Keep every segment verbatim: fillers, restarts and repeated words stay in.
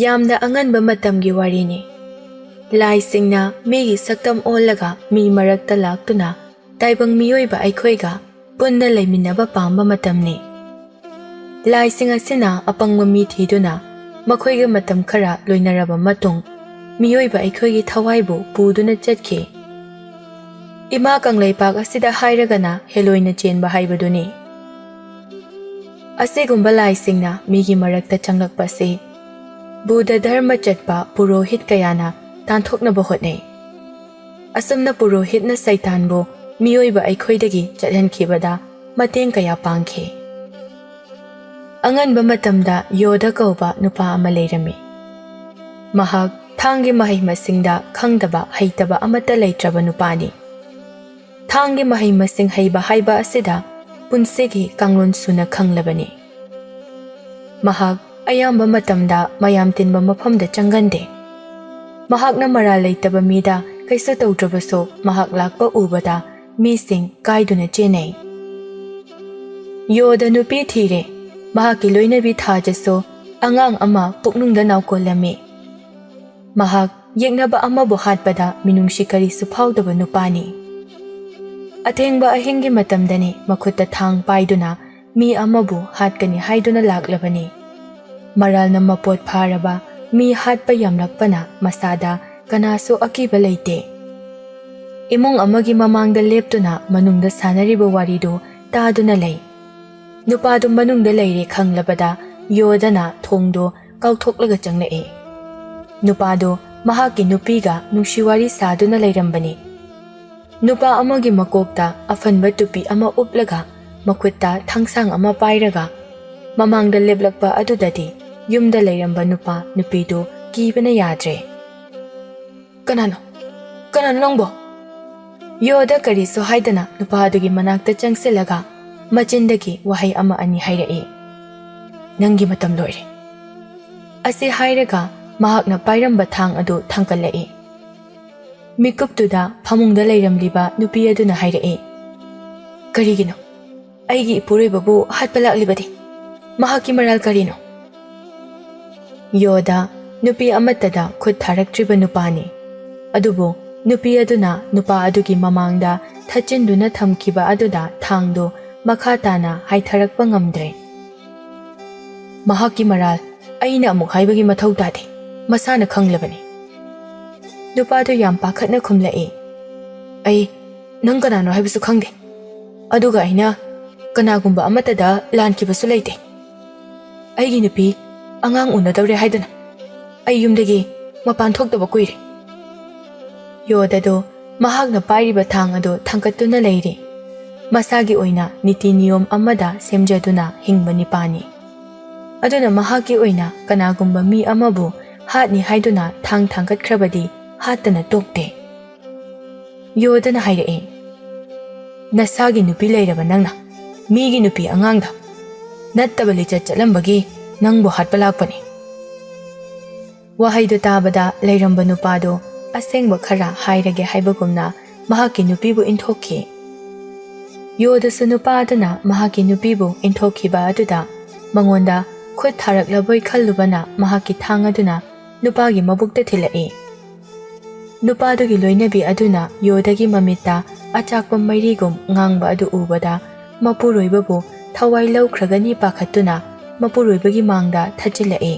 ꯌꯥꯝꯅ ꯑꯉꯟꯕ ꯃꯇꯝꯒꯤ ꯋꯥꯔꯤꯅꯤ꯫ ꯂꯥꯏꯁꯤꯡꯅ ꯃꯤꯒꯤ ꯁꯛꯇꯝ ꯑꯣꯜꯂꯒ ꯃꯤ ꯃꯔꯛꯇ ꯂꯥꯛꯇꯨꯅ ꯇꯥꯏꯕꯪ ꯃꯤꯑꯣꯏꯕ ꯑꯩꯈꯣꯏꯒ ꯄꯨꯟꯅ ꯂꯩꯃꯤꯟꯅꯕ ꯄꯥꯝꯕ ꯃꯇꯝꯅꯤ꯫ ꯂꯥꯏꯁꯤꯡ ꯑꯁꯤꯅ ꯑꯄꯪꯕ ꯃꯤ ꯊꯤꯗꯨꯅ ꯃꯈꯣꯏꯒ ꯃꯇꯝ ꯈꯔ ꯂꯣꯏꯅꯔꯕ ꯃꯇꯨꯡ, ꯃꯤꯑꯣꯏꯕ ꯑꯩꯈꯣꯏꯒꯤ ꯊꯋꯥꯏꯕꯨ ꯄꯨꯗꯨꯅ ꯆꯠꯈꯤ꯫ ꯏꯃꯥ ꯀꯪꯂꯩꯄꯥꯛ ꯑꯁꯤꯗ ꯍꯥꯏꯔꯒꯅ ꯍꯦꯂꯣꯏꯅ ꯆꯦꯟꯕ ꯍꯥꯏꯕꯗꯨꯅꯤ꯫ ꯑꯁꯤꯒꯨꯝꯕ ꯂꯥꯏꯁꯤꯡꯅ ꯃꯤꯒꯤ ꯃꯔꯛꯇ ꯆꯪꯂꯛꯄꯁꯤ ꯕꯨꯙ ꯙꯔꯃ ꯆꯠꯄ ꯄꯨꯔꯣꯍꯤꯠ ꯀꯌꯥꯅ ꯇꯥꯟꯊꯣꯛꯅꯕ ꯍꯣꯠꯅꯩ꯫ ꯑꯁꯨꯝꯅ ꯄꯨꯔꯣꯍꯤꯠꯅ ꯁꯩꯇꯥꯟꯕꯨ ꯃꯤꯑꯣꯏꯕ ꯑꯩꯈꯣꯏꯗꯒꯤ ꯆꯠꯍꯟꯈꯤꯕꯗ ꯃꯇꯦꯡ ꯀꯌꯥ ꯄꯥꯡꯈꯤ꯫ ꯑꯉꯟꯕ ꯃꯇꯝꯗ ꯌꯣꯙ ꯀꯧꯕ ꯅꯨꯄꯥ ꯑꯃ ꯂꯩꯔꯝꯃꯤ꯫ ꯃꯍꯥꯛ ꯊꯥꯡꯒꯤ ꯃꯍꯩ ꯃꯁꯤꯡꯗ ꯈꯪꯗꯕ ꯍꯩꯇꯕ ꯑꯃꯠꯇ ꯂꯩꯇ꯭ꯔꯕ ꯅꯨꯄꯥꯅꯤ꯫ ꯊꯥꯡꯒꯤ ꯃꯍꯩ ꯃꯁꯤꯡ ꯍꯩꯕ ꯍꯥꯏꯕ ꯑꯁꯤꯗ ꯄꯨꯟꯁꯤꯒꯤ ꯀꯥꯡꯂꯣꯟ ꯁꯨꯅ ꯈꯪꯂꯕꯅꯤ꯫ ꯃꯍꯥꯛ ꯑꯌꯥꯝꯕ ꯃꯇꯝꯗ ꯃꯌꯥꯝ ꯇꯤꯟꯕ ꯃꯐꯝꯗ ꯆꯪꯒꯟꯗꯦ꯫ ꯃꯍꯥꯛꯅ ꯃꯔꯥꯜ ꯂꯩꯇꯕ ꯃꯤꯗ ꯀꯩꯁꯨ ꯇꯧꯗ꯭ꯔꯕꯁꯨ ꯃꯍꯥꯛ ꯂꯥꯛꯄ ꯎꯕꯗ ꯃꯤꯁꯤꯡ ꯀꯥꯏꯗꯨꯅ ꯆꯦꯟꯅꯩ꯫ ꯌꯣꯙ ꯅꯨꯄꯤ ꯊꯤꯔꯦ꯫ ꯃꯍꯥꯛꯀꯤ ꯂꯣꯏꯅꯕꯤ ꯊꯥꯖꯁꯨ ꯑꯉꯥꯡ ꯑꯃ ꯄꯨꯛꯅꯨꯡꯗ ꯅꯥꯎꯀꯣꯜꯂꯝꯃꯤ꯫ ꯃꯍꯥꯛ ꯌꯦꯛꯅꯕ ꯑꯃꯕꯨ ꯍꯥꯠꯄꯗ ꯃꯤꯅꯨꯡꯁꯤ ꯀꯔꯤꯁꯨ ꯐꯥꯎꯗꯕ ꯅꯨꯄꯥꯅꯤ꯫ ꯑꯊꯦꯡꯕ ꯑꯍꯤꯡꯒꯤ ꯃꯇꯝꯗꯅꯤ ꯃꯈꯨꯠꯇ ꯊꯥꯡ ꯄꯥꯏꯗꯨꯅ ꯃꯤ ꯑꯃꯕꯨ ꯍꯥꯠꯀꯅꯤ ꯍꯥꯏꯗꯨꯅ ꯂꯥꯛꯂꯕꯅꯤ꯫ ꯃꯔꯥꯜꯅ ꯃꯄꯣꯠ ꯐꯥꯔꯕ ꯃꯤ ꯍꯥꯠꯄ ꯌꯥꯝꯂꯛꯄꯅ ꯃꯁꯥꯗ ꯀꯅꯥꯁꯨ ꯑꯀꯤꯕ ꯂꯩꯇꯦ꯫ ꯏꯃꯨꯡ ꯑꯃꯒꯤ ꯃꯃꯥꯡꯗ ꯂꯦꯞꯇꯨꯅ ꯃꯅꯨꯡꯗ ꯁꯥꯟꯅꯔꯤꯕ ꯋꯥꯔꯤꯗꯨ ꯇꯥꯗꯨꯅ ꯂꯩ꯫ ꯅꯨꯄꯥꯗꯨ ꯃꯅꯨꯡꯗ ꯂꯩꯔꯦ ꯈꯪꯂꯕꯗ ꯌꯣꯙꯅ ꯊꯣꯡꯗꯨ ꯀꯥꯎꯊꯣꯛꯂꯒ ꯆꯪꯂꯛꯏ꯫ ꯅꯨꯄꯥꯗꯨ ꯃꯍꯥꯛꯀꯤ ꯅꯨꯄꯤꯒ ꯅꯨꯡꯁꯤ ꯋꯥꯔꯤ ꯁꯥꯗꯨꯅ ꯂꯩꯔꯝꯕꯅꯤ꯫ ꯅꯨꯄꯥ ꯑꯃꯒꯤ ꯃꯀꯣꯛꯇ ꯑꯐꯟꯕ ꯇꯨꯄꯤ ꯑꯃ ꯎꯞꯂꯒ ꯃꯈꯨꯠꯇ ꯊꯥꯡꯁꯥꯡ ꯑꯃ ꯄꯥꯏꯔꯒ ꯃꯃꯥꯡꯗ ꯂꯦꯞꯂꯛꯄ ꯑꯗꯨꯗꯗꯤ ꯌꯨꯝꯗ ꯂꯩꯔꯝꯕ ꯅꯨꯄꯥ ꯅꯨꯄꯤꯗꯨ ꯀꯤꯕꯅ ꯌꯥꯗ꯭ꯔꯦ꯫ "ꯀꯅꯥꯅꯣ? ꯀꯅꯥꯅꯣ ꯅꯪꯕꯣ?" ꯌꯣꯙ ꯀꯔꯤꯁꯨ ꯍꯥꯏꯗꯅ ꯅꯨꯄꯥ ꯑꯗꯨꯒꯤ ꯃꯅꯥꯛꯇ ꯆꯪꯁꯤꯜꯂꯒ ꯃꯆꯤꯟꯗꯒꯤ ꯋꯥꯍꯩ ꯑꯃ ꯑꯅꯤ ꯍꯥꯏꯔꯛꯏ꯫ "ꯅꯪꯒꯤ ꯃꯇꯝ ꯂꯣꯏꯔꯦ" ꯑꯁꯤ ꯍꯥꯏꯔꯒ ꯃꯍꯥꯛꯅ ꯄꯥꯏꯔꯝꯕ ꯊꯥꯡ ꯑꯗꯨ ꯊꯥꯡꯀꯠꯂꯛꯏ꯫ ꯃꯤꯀꯨꯞꯇꯨꯗ ꯐꯃꯨꯡꯗ ꯂꯩꯔꯝꯂꯤꯕ ꯅꯨꯄꯤ ꯑꯗꯨꯅ ꯍꯥꯏꯔꯛꯏ, "ꯀꯔꯤꯒꯤꯅꯣ ꯑꯩꯒꯤ ꯏꯄꯨꯔꯣꯏꯕꯕꯨ ꯍꯥꯠꯄ ꯂꯥꯛꯂꯤꯕꯗꯤ? ꯃꯍꯥꯛꯀꯤ ꯃꯔꯥꯜ ꯀꯔꯤꯅꯣ?" ꯌꯣꯗ ꯅꯨꯄꯤ ꯑꯃꯠꯇꯗ ꯈꯨꯠ ꯊꯥꯔꯛꯇ꯭ꯔꯤꯕ ꯅꯨꯄꯥꯅꯤ꯫ ꯑꯗꯨꯕꯨ ꯅꯨꯄꯤ ꯑꯗꯨꯅ ꯅꯨꯄꯥ ꯑꯗꯨꯒꯤ ꯃꯃꯥꯡꯗ ꯊꯠꯆꯤꯟꯗꯨꯅ ꯊꯝꯈꯤꯕ ꯑꯗꯨꯗ ꯊꯥꯡꯗꯨ ꯃꯈꯥ ꯇꯥꯅ ꯍꯥꯏꯊꯔꯛꯄ ꯉꯝꯗ꯭ꯔꯦ꯫ "ꯃꯍꯥꯛꯀꯤ ꯃꯔꯥꯜ ꯑꯩꯅ ꯑꯃꯨꯛ ꯍꯥꯏꯕꯒꯤ ꯃꯊꯧ ꯇꯥꯗꯦ, ꯃꯁꯥꯅ ꯈꯪꯂꯕꯅꯤ꯫" ꯅꯨꯄꯥꯗꯨ ꯌꯥꯝ ꯄꯥꯈꯠꯅ ꯈꯨꯝꯂꯛꯏ, "ꯑꯩ ꯅꯪ ꯀꯅꯥꯅꯣ ꯍꯥꯏꯕꯁꯨ ꯈꯪꯗꯦ꯫ ꯑꯗꯨꯒ ꯑꯩꯅ ꯀꯅꯥꯒꯨꯝꯕ ꯑꯃꯠꯇꯗ ꯂꯥꯟꯈꯤꯕꯁꯨ ꯂꯩꯇꯦ꯫ ꯑꯩꯒꯤ ꯅꯨꯄꯤ ꯑꯉꯥꯡ ꯎꯅꯗꯧꯔꯦ ꯍꯥꯏꯗꯨꯅ ꯑꯩ ꯌꯨꯝꯗꯒꯤ ꯃꯄꯥꯟ ꯊꯣꯛꯇꯕ ꯀꯨꯏꯔꯦ꯫" ꯌꯣꯗꯗꯣ ꯃꯍꯥꯛꯅ ꯄꯥꯏꯔꯤꯕ ꯊꯥꯡ ꯑꯗꯨ ꯊꯥꯡꯒꯠꯇꯨꯅ ꯂꯩꯔꯤ꯫ ꯃꯁꯥꯒꯤ ꯑꯣꯏꯅ ꯅꯤꯇꯤ ꯅꯤꯌꯣꯝ ꯑꯃꯗ ꯁꯦꯝꯖꯗꯨꯅ ꯍꯤꯡꯕ ꯅꯤꯄꯥꯅꯤ꯫ ꯑꯗꯨꯅ ꯃꯍꯥꯛꯀꯤ ꯑꯣꯏꯅ ꯀꯅꯥꯒꯨꯝꯕ ꯃꯤ ꯑꯃꯕꯨ ꯍꯥꯠꯅꯤ ꯍꯥꯏꯗꯨꯅ ꯊꯥꯡ ꯊꯥꯡꯒꯠꯈ꯭ꯔꯕꯗꯤ ꯍꯥꯠꯇꯅ ꯇꯣꯛꯇꯦ꯫ ꯌꯣꯗꯅ ꯍꯥꯏꯔꯛꯏ, "ꯅꯁꯥꯒꯤ ꯅꯨꯄꯤ ꯂꯩꯔꯕ ꯅꯪꯅ ꯃꯤꯒꯤ ꯅꯨꯄꯤ ꯑꯉꯥꯡꯗ ꯅꯠꯇꯕ ꯂꯤꯆꯠ ꯆꯠꯂꯝꯕꯒꯤ ꯅꯪꯕꯨ ꯍꯥꯠꯄ ꯂꯥꯛꯄꯅꯤ꯫" ꯋꯥꯍꯩꯗꯨ ꯇꯥꯕꯗ ꯂꯩꯔꯝꯕ ꯅꯨꯄꯥꯗꯨ ꯑꯁꯦꯡꯕ ꯈꯔ ꯍꯥꯏꯔꯒꯦ ꯍꯥꯏꯕꯒꯨꯝꯅ ꯃꯍꯥꯛꯀꯤ ꯅꯨꯄꯤꯕꯨ ꯏꯟꯊꯣꯛꯈꯤ꯫ ꯌꯣꯗꯁꯨ ꯅꯨꯄꯥ ꯑꯗꯨꯅ ꯃꯍꯥꯛꯀꯤ ꯅꯨꯄꯤꯕꯨ ꯏꯟꯊꯣꯛꯈꯤꯕ ꯑꯗꯨꯗ ꯃꯉꯣꯟꯗ ꯈꯨꯠ ꯊꯥꯔꯛꯂꯕꯣꯏ ꯈꯜꯂꯨꯕꯅ ꯃꯍꯥꯛꯀꯤ ꯊꯥꯡ ꯑꯗꯨꯅ ꯅꯨꯄꯥꯒꯤ ꯃꯕꯨꯛꯇ ꯊꯤꯜꯂꯛꯏ꯫ ꯅꯨꯄꯥꯗꯨꯒꯤ ꯂꯣꯏꯅꯕꯤ ꯑꯗꯨꯅ ꯌꯣꯗꯒꯤ ꯃꯃꯤꯠꯇ ꯑꯆꯥꯛꯄ ꯃꯩꯔꯤꯒꯨꯝ ꯉꯥꯡꯕ ꯑꯗꯨ ꯎꯕꯗ ꯃꯄꯨꯔꯣꯏꯕꯕꯨ ꯊꯋꯥꯏ ꯂꯧꯈ꯭ꯔꯒꯅꯤ ꯄꯥꯈꯠꯇꯨꯅ ꯃꯄꯨꯔꯣꯏꯕꯒꯤ ꯃꯥꯡꯗ ꯊꯠꯆꯤꯜꯂꯛꯏ꯫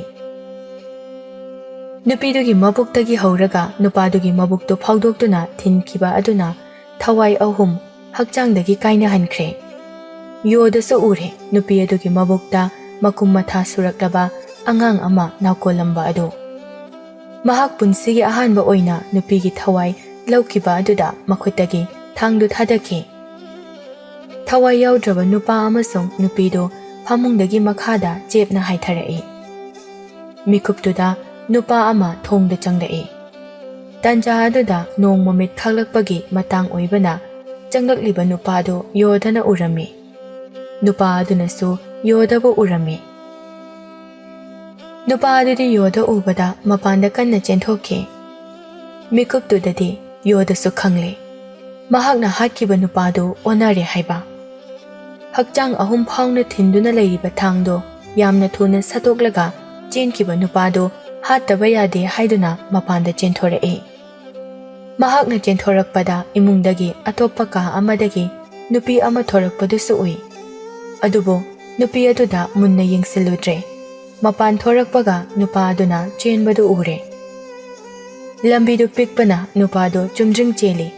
ꯅꯨꯄꯤꯗꯨꯒꯤ ꯃꯕꯨꯛꯇꯒꯤ ꯍꯧꯔꯒ ꯅꯨꯄꯥꯗꯨꯒꯤ ꯃꯕꯨꯛꯇꯨ ꯐꯥꯎꯗꯣꯛꯇꯨꯅ ꯊꯤꯟꯈꯤꯕ ꯑꯗꯨꯅ ꯊꯋꯥꯏ ꯑꯍꯨꯝ ꯍꯛꯆꯥꯡꯗꯒꯤ ꯀꯥꯏꯅꯍꯟꯈ꯭ꯔꯦ꯫ ꯌꯣꯗꯁꯨ ꯎꯔꯦ ꯅꯨꯄꯤ ꯑꯗꯨꯒꯤ ꯃꯕꯨꯛꯇ ꯃꯀꯨꯝ ꯃꯊꯥ ꯁꯨꯔꯛꯂꯕ ꯑꯉꯥꯡ ꯑꯃ ꯅꯥꯎꯀꯣꯜꯂꯝꯕ ꯑꯗꯨ꯫ ꯃꯍꯥꯛ ꯄꯨꯟꯁꯤꯒꯤ ꯑꯍꯥꯟꯕ ꯑꯣꯏꯅ ꯅꯨꯄꯤꯒꯤ ꯊꯋꯥꯏ ꯂꯧꯈꯤꯕ ꯑꯗꯨꯗ ꯃꯈꯨꯠꯇꯒꯤ ꯊꯥꯡꯗꯨ ꯊꯥꯗꯈꯤ꯫ ꯊꯋꯥꯏ ꯌꯥꯎꯗ꯭ꯔꯕ ꯅꯨꯄꯥ ꯑꯃꯁꯨꯡ ꯅꯨꯄꯤꯗꯨ ꯐꯃꯨꯡꯗꯒꯤ ꯃꯈꯥꯗ ꯆꯦꯞꯅ ꯍꯥꯏꯊꯔꯛꯏ꯫ ꯃꯤꯀꯨꯞꯇꯨꯗ ꯅꯨꯄꯥ ꯑꯃ ꯊꯣꯡꯗ ꯆꯪꯂꯛꯏ꯫ ꯇꯥꯟꯖꯥ ꯑꯗꯨꯗ ꯅꯣꯡ ꯃꯃꯤꯠ ꯈꯥꯛꯂꯛꯄꯒꯤ ꯃꯇꯥꯡ ꯑꯣꯏꯕꯅ ꯆꯪꯂꯛꯂꯤꯕ ꯅꯨꯄꯥꯗꯨ ꯌꯣꯗꯅ ꯎꯔꯝꯃꯤ꯫ ꯅꯨꯄꯥ ꯑꯗꯨꯅꯁꯨ ꯌꯣꯗꯕꯨ ꯎꯔꯝꯃꯤ꯫ ꯅꯨꯄꯥ ꯑꯗꯨꯗꯤ ꯌꯣꯗ ꯎꯕꯗ ꯃꯄꯥꯟꯗ ꯀꯟꯅ ꯆꯦꯟꯊꯣꯛꯈꯤ꯫ ꯃꯤꯀꯨꯞꯇꯨꯗꯗꯤ ꯌꯣꯗꯁꯨ ꯈꯪꯂꯦ꯫ ꯃꯍꯥꯛꯅ ꯍꯥꯠꯈꯤꯕ ꯅꯨꯄꯥꯗꯨ ꯑꯣꯟꯅꯔꯦ ꯍꯥꯏꯕ꯫ ꯍꯛꯆꯥꯡ ꯑꯍꯨꯝ ꯐꯥꯎꯅ ꯊꯤꯟꯗꯨꯅ ꯂꯩꯔꯤꯕ ꯊꯥꯡꯗꯣ ꯌꯥꯝꯅ ꯊꯨꯅ ꯁꯠꯇꯣꯛꯂꯒ ꯆꯦꯟꯈꯤꯕ ꯅꯨꯄꯥꯗꯨ ꯍꯥꯠꯇꯕ ꯌꯥꯗꯦ ꯍꯥꯏꯗꯨꯅ ꯃꯄꯥꯟꯗ ꯆꯦꯟꯊꯣꯔꯛꯏ꯫ ꯃꯍꯥꯛꯅ ꯆꯦꯟꯊꯣꯔꯛꯄꯗ ꯏꯃꯨꯡꯗꯒꯤ ꯑꯇꯣꯞꯄ ꯀꯥ ꯑꯃꯗꯒꯤ ꯅꯨꯄꯤ ꯑꯃ ꯊꯣꯔꯛꯄꯗꯨꯁꯨ ꯎꯏ꯫ ꯑꯗꯨꯕꯨ ꯅꯨꯄꯤ ꯑꯗꯨꯗ ꯃꯨꯟꯅ ꯌꯦꯡꯁꯤꯜꯂꯨꯗ꯭ꯔꯦ꯫ ꯃꯄꯥꯟ ꯊꯣꯔꯛꯄꯒ ꯅꯨꯄꯥ ꯑꯗꯨꯅ ꯆꯦꯟꯕꯗꯨ ꯎꯔꯦ꯫ ꯂꯝꯕꯤꯗꯨ ꯄꯤꯛꯄꯅ ꯅꯨꯄꯥꯗꯨ ꯆꯨꯝꯗ꯭ꯔꯤꯡ ꯆꯦꯜꯂꯤ꯫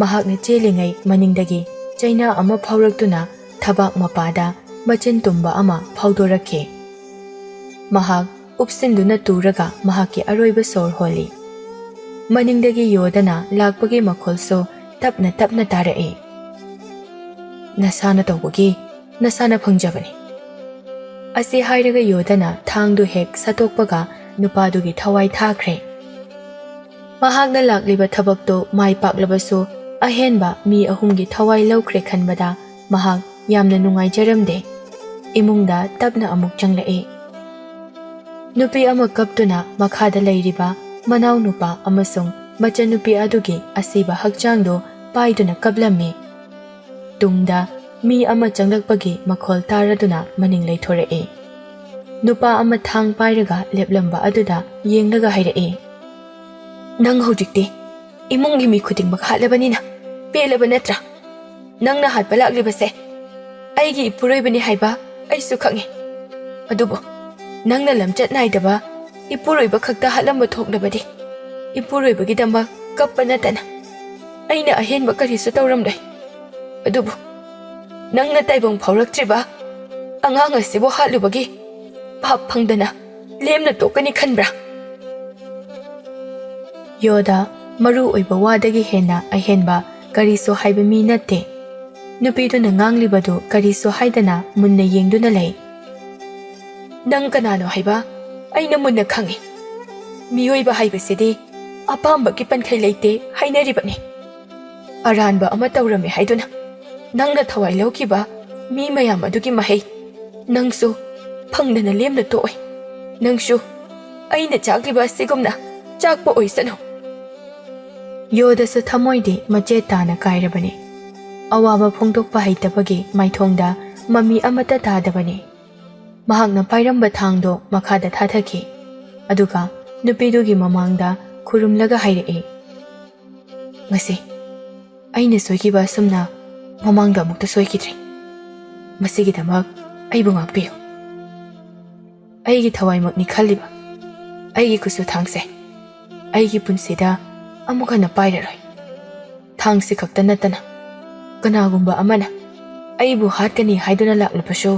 ꯃꯍꯥꯛꯅ ꯆꯦꯜꯂꯤꯉꯩ ꯃꯅꯤꯡꯗꯒꯤ ꯆꯩꯅꯥ ꯑꯃ ꯐꯥꯎꯔꯛꯇꯨꯅ ꯊꯕꯥꯛ ꯃꯄꯥꯗ ꯃꯆꯤꯟ ꯇꯨꯝꯕ ꯑꯃ ꯐꯥꯎꯗꯣꯔꯛꯈꯤ꯫ ꯃꯍꯥꯛ ꯎꯞꯁꯤꯟꯗꯨꯅ ꯇꯨꯔꯒ ꯃꯍꯥꯛꯀꯤ ꯑꯔꯣꯏꯕ ꯁꯣꯔ ꯍꯣꯜꯂꯤ꯫ ꯃꯅꯤꯡꯗꯒꯤ ꯌꯣꯗꯅ ꯂꯥꯛꯄꯒꯤ ꯃꯈꯣꯜꯁꯨ ꯇꯞꯅ ꯇꯞꯅ ꯇꯥꯔꯛꯏ꯫ "ꯅꯁꯥꯅ ꯇꯧꯕꯒꯤ ꯅꯁꯥꯅ ꯐꯪꯖꯕꯅꯤ" ꯑꯁꯤ ꯍꯥꯏꯔꯒ ꯌꯣꯗꯅ ꯊꯥꯡꯗꯨ ꯍꯦꯛ ꯁꯠꯇꯣꯛꯄꯒ ꯅꯨꯄꯥꯗꯨꯒꯤ ꯊꯋꯥꯏ ꯊꯥꯈ꯭ꯔꯦ꯫ ꯃꯍꯥꯛꯅ ꯂꯥꯛꯂꯤꯕ ꯊꯕꯛꯇꯨ ꯃꯥꯏ ꯄꯥꯛꯂꯕꯁꯨ ꯑꯍꯦꯟꯕ ꯃꯤ ꯑꯍꯨꯝꯒꯤ ꯊꯋꯥꯏ ꯂꯧꯈ꯭ꯔꯦ ꯈꯟꯕꯗ ꯃꯍꯥꯛ ꯌꯥꯝꯅ ꯅꯨꯡꯉꯥꯏꯖꯔꯝꯗꯦ꯫ ꯏꯃꯨꯡꯗ ꯇꯞꯅ ꯑꯃꯨꯛ ꯆꯪꯂꯛꯏ꯫ ꯅꯨꯄꯤ ꯑꯃ ꯀꯞꯇꯨꯅ ꯃꯈꯥꯗ ꯂꯩꯔꯤꯕ ꯃꯅꯥꯎꯅꯨꯄꯥ ꯑꯃꯁꯨꯡ ꯃꯆꯟꯅꯨꯄꯤ ꯑꯗꯨꯒꯤ ꯑꯁꯤꯕ ꯍꯛꯆꯥꯡꯗꯨ ꯄꯥꯏꯗꯨꯅ ꯀꯞꯂꯝꯃꯤ꯫ ꯇꯨꯡꯗ ꯃꯤ ꯑꯃ ꯆꯪꯂꯛꯄꯒꯤ ꯃꯈꯣꯜ ꯇꯥꯔꯗꯨꯅ ꯃꯅꯤꯡ ꯂꯩꯊꯣꯔꯛꯏ꯫ ꯅꯨꯄꯥ ꯑꯃ ꯊꯥꯡ ꯄꯥꯏꯔꯒ ꯂꯦꯞꯂꯝꯕ ꯑꯗꯨꯗ ꯌꯦꯡꯂꯒ ꯍꯥꯏꯔꯛꯏ, "ꯅꯪ ꯍꯧꯖꯤꯛꯇꯤ ꯏꯃꯨꯡꯒꯤ ꯃꯤ ꯈꯨꯗꯤꯡꯃꯛ ꯍꯥꯠꯂꯕꯅꯤꯅ ꯄꯦꯜꯂꯕ ꯅꯠꯇ꯭ꯔꯥ? ꯅꯪꯅ ꯍꯥꯠꯄ ꯂꯥꯛꯂꯤꯕꯁꯦ ꯑꯩꯒꯤ ꯏꯄꯨꯔꯣꯏꯕꯅꯤ ꯍꯥꯏꯕ ꯑꯩꯁꯨ ꯈꯪꯉꯤ꯫ ꯑꯗꯨꯕꯨ ꯅꯪꯅ ꯂꯝꯆꯠ ꯅꯥꯏꯗꯕ ꯏꯄꯨꯔꯣꯏꯕ ꯈꯛꯇ ꯍꯥꯠꯂꯝꯕ ꯊꯣꯛꯂꯕꯗꯤ ꯏꯄꯨꯔꯣꯏꯕꯒꯤꯗꯃꯛ ꯀꯞꯄ ꯅꯠꯇꯅ ꯑꯩꯅ ꯑꯍꯦꯟꯕ ꯀꯔꯤꯁꯨ ꯇꯧꯔꯝꯂꯣꯏ꯫ ꯑꯗꯨꯕꯨ ꯅꯪꯅ ꯇꯥꯏꯕꯪ ꯐꯥꯎꯔꯛꯇ꯭ꯔꯤꯕ ꯑꯉꯥꯡ ꯑꯁꯤꯕꯨ ꯍꯥꯠꯂꯨꯕꯒꯤ ꯄꯥꯞ ꯐꯪꯗꯅ ꯂꯦꯝꯅ ꯇꯣꯛꯀꯅꯤ ꯈꯟꯕ꯭ꯔꯥ?" ꯌꯣꯗ ꯃꯔꯨ ꯑꯣꯏꯕ ꯋꯥꯗꯒꯤ ꯍꯦꯟꯅ ꯑꯍꯦꯟꯕ ꯀꯔꯤꯁꯨ ꯍꯥꯏꯕ ꯃꯤ ꯅꯠꯇꯦ꯫ ꯅꯨꯄꯤꯗꯨꯅ ꯉꯥꯡꯂꯤꯕꯗꯨ ꯀꯔꯤꯁꯨ ꯍꯥꯏꯗꯅ ꯃꯨꯟꯅ ꯌꯦꯡꯗꯨꯅ ꯂꯩ꯫ "ꯅꯪ ꯀꯅꯥꯅꯣ ꯍꯥꯏꯕ ꯑꯩꯅ ꯃꯨꯟꯅ ꯈꯪꯏ꯫ ꯃꯤꯑꯣꯏꯕ ꯍꯥꯏꯕꯁꯤꯗꯤ ꯑꯄꯥꯝꯕꯒꯤ ꯄꯟꯈꯩ ꯂꯩꯇꯦ ꯍꯥꯏꯅꯔꯤꯕꯅꯤ꯫ ꯑꯔꯥꯟꯕ ꯑꯃ ꯇꯧꯔꯝꯃꯦ ꯍꯥꯏꯗꯨꯅ ꯅꯪꯅ ꯊꯋꯥꯏ ꯂꯧꯈꯤꯕ ꯃꯤ ꯃꯌꯥꯝ ꯑꯗꯨꯒꯤ ꯃꯍꯩ ꯅꯪꯁꯨ ꯐꯪꯗꯅ ꯂꯦꯝꯅ ꯇꯣꯛꯑꯣꯏ꯫ ꯅꯪꯁꯨ ꯑꯩꯅ ꯆꯥꯛꯂꯤꯕ ꯑꯁꯤꯒꯨꯝꯅ ꯆꯥꯛꯄ ꯑꯣꯏꯁꯅꯨ꯫" ꯌꯣꯗꯁꯨ ꯊꯃꯣꯏꯗꯤ ꯃꯆꯦꯠ ꯇꯥꯅ ꯀꯥꯏꯔꯕꯅꯤ꯫ ꯑꯋꯥꯕ ꯐꯣꯡꯗꯣꯛꯄ ꯍꯩꯇꯕꯒꯤ ꯃꯥꯏꯊꯣꯡꯗ ꯃꯃꯤ ꯑꯃꯠꯇ ꯇꯥꯗꯕꯅꯤ꯫ ꯃꯍꯥꯛꯅ ꯄꯥꯏꯔꯝꯕ ꯊꯥꯡꯗꯣ ꯃꯈꯥꯗ ꯊꯥꯊꯈꯤ, ꯑꯗꯨꯒ ꯅꯨꯄꯤꯗꯨꯒꯤ ꯃꯃꯥꯡꯗ ꯈꯨꯔꯨꯝꯂꯒ ꯍꯥꯏꯔꯛꯏ, "ꯉꯁꯤ ꯑꯩꯅ ꯁꯣꯏꯈꯤꯕ ꯑꯁꯨꯝꯅ ꯃꯃꯥꯡꯗ ꯑꯃꯨꯛꯇ ꯁꯣꯏꯈꯤꯗ꯭ꯔꯤ꯫ ꯃꯁꯤꯒꯤꯗꯃꯛ ꯑꯩꯕꯨ ꯉꯥꯛꯄꯤꯌꯨ꯫ ꯑꯩꯒꯤ ꯊꯋꯥꯏꯃꯛꯅꯤ ꯈꯜꯂꯤꯕ ꯑꯩꯒꯤ ꯈꯨꯠꯁꯨ ꯊꯥꯡꯁꯦ ꯑꯩꯒꯤ ꯄꯨꯟꯁꯤꯗ ꯑꯃꯨꯛ ꯍꯟꯅ ꯄꯥꯏꯔꯔꯣꯏ꯫ ꯊꯥꯡꯁꯤ ꯈꯛꯇ ꯅꯠꯇꯅ ꯀꯅꯥꯒꯨꯝꯕ ꯑꯃꯅ ꯑꯩꯕꯨ ꯍꯥꯠꯀꯅꯤ ꯍꯥꯏꯗꯨꯅ ꯂꯥꯛꯂꯕꯁꯨ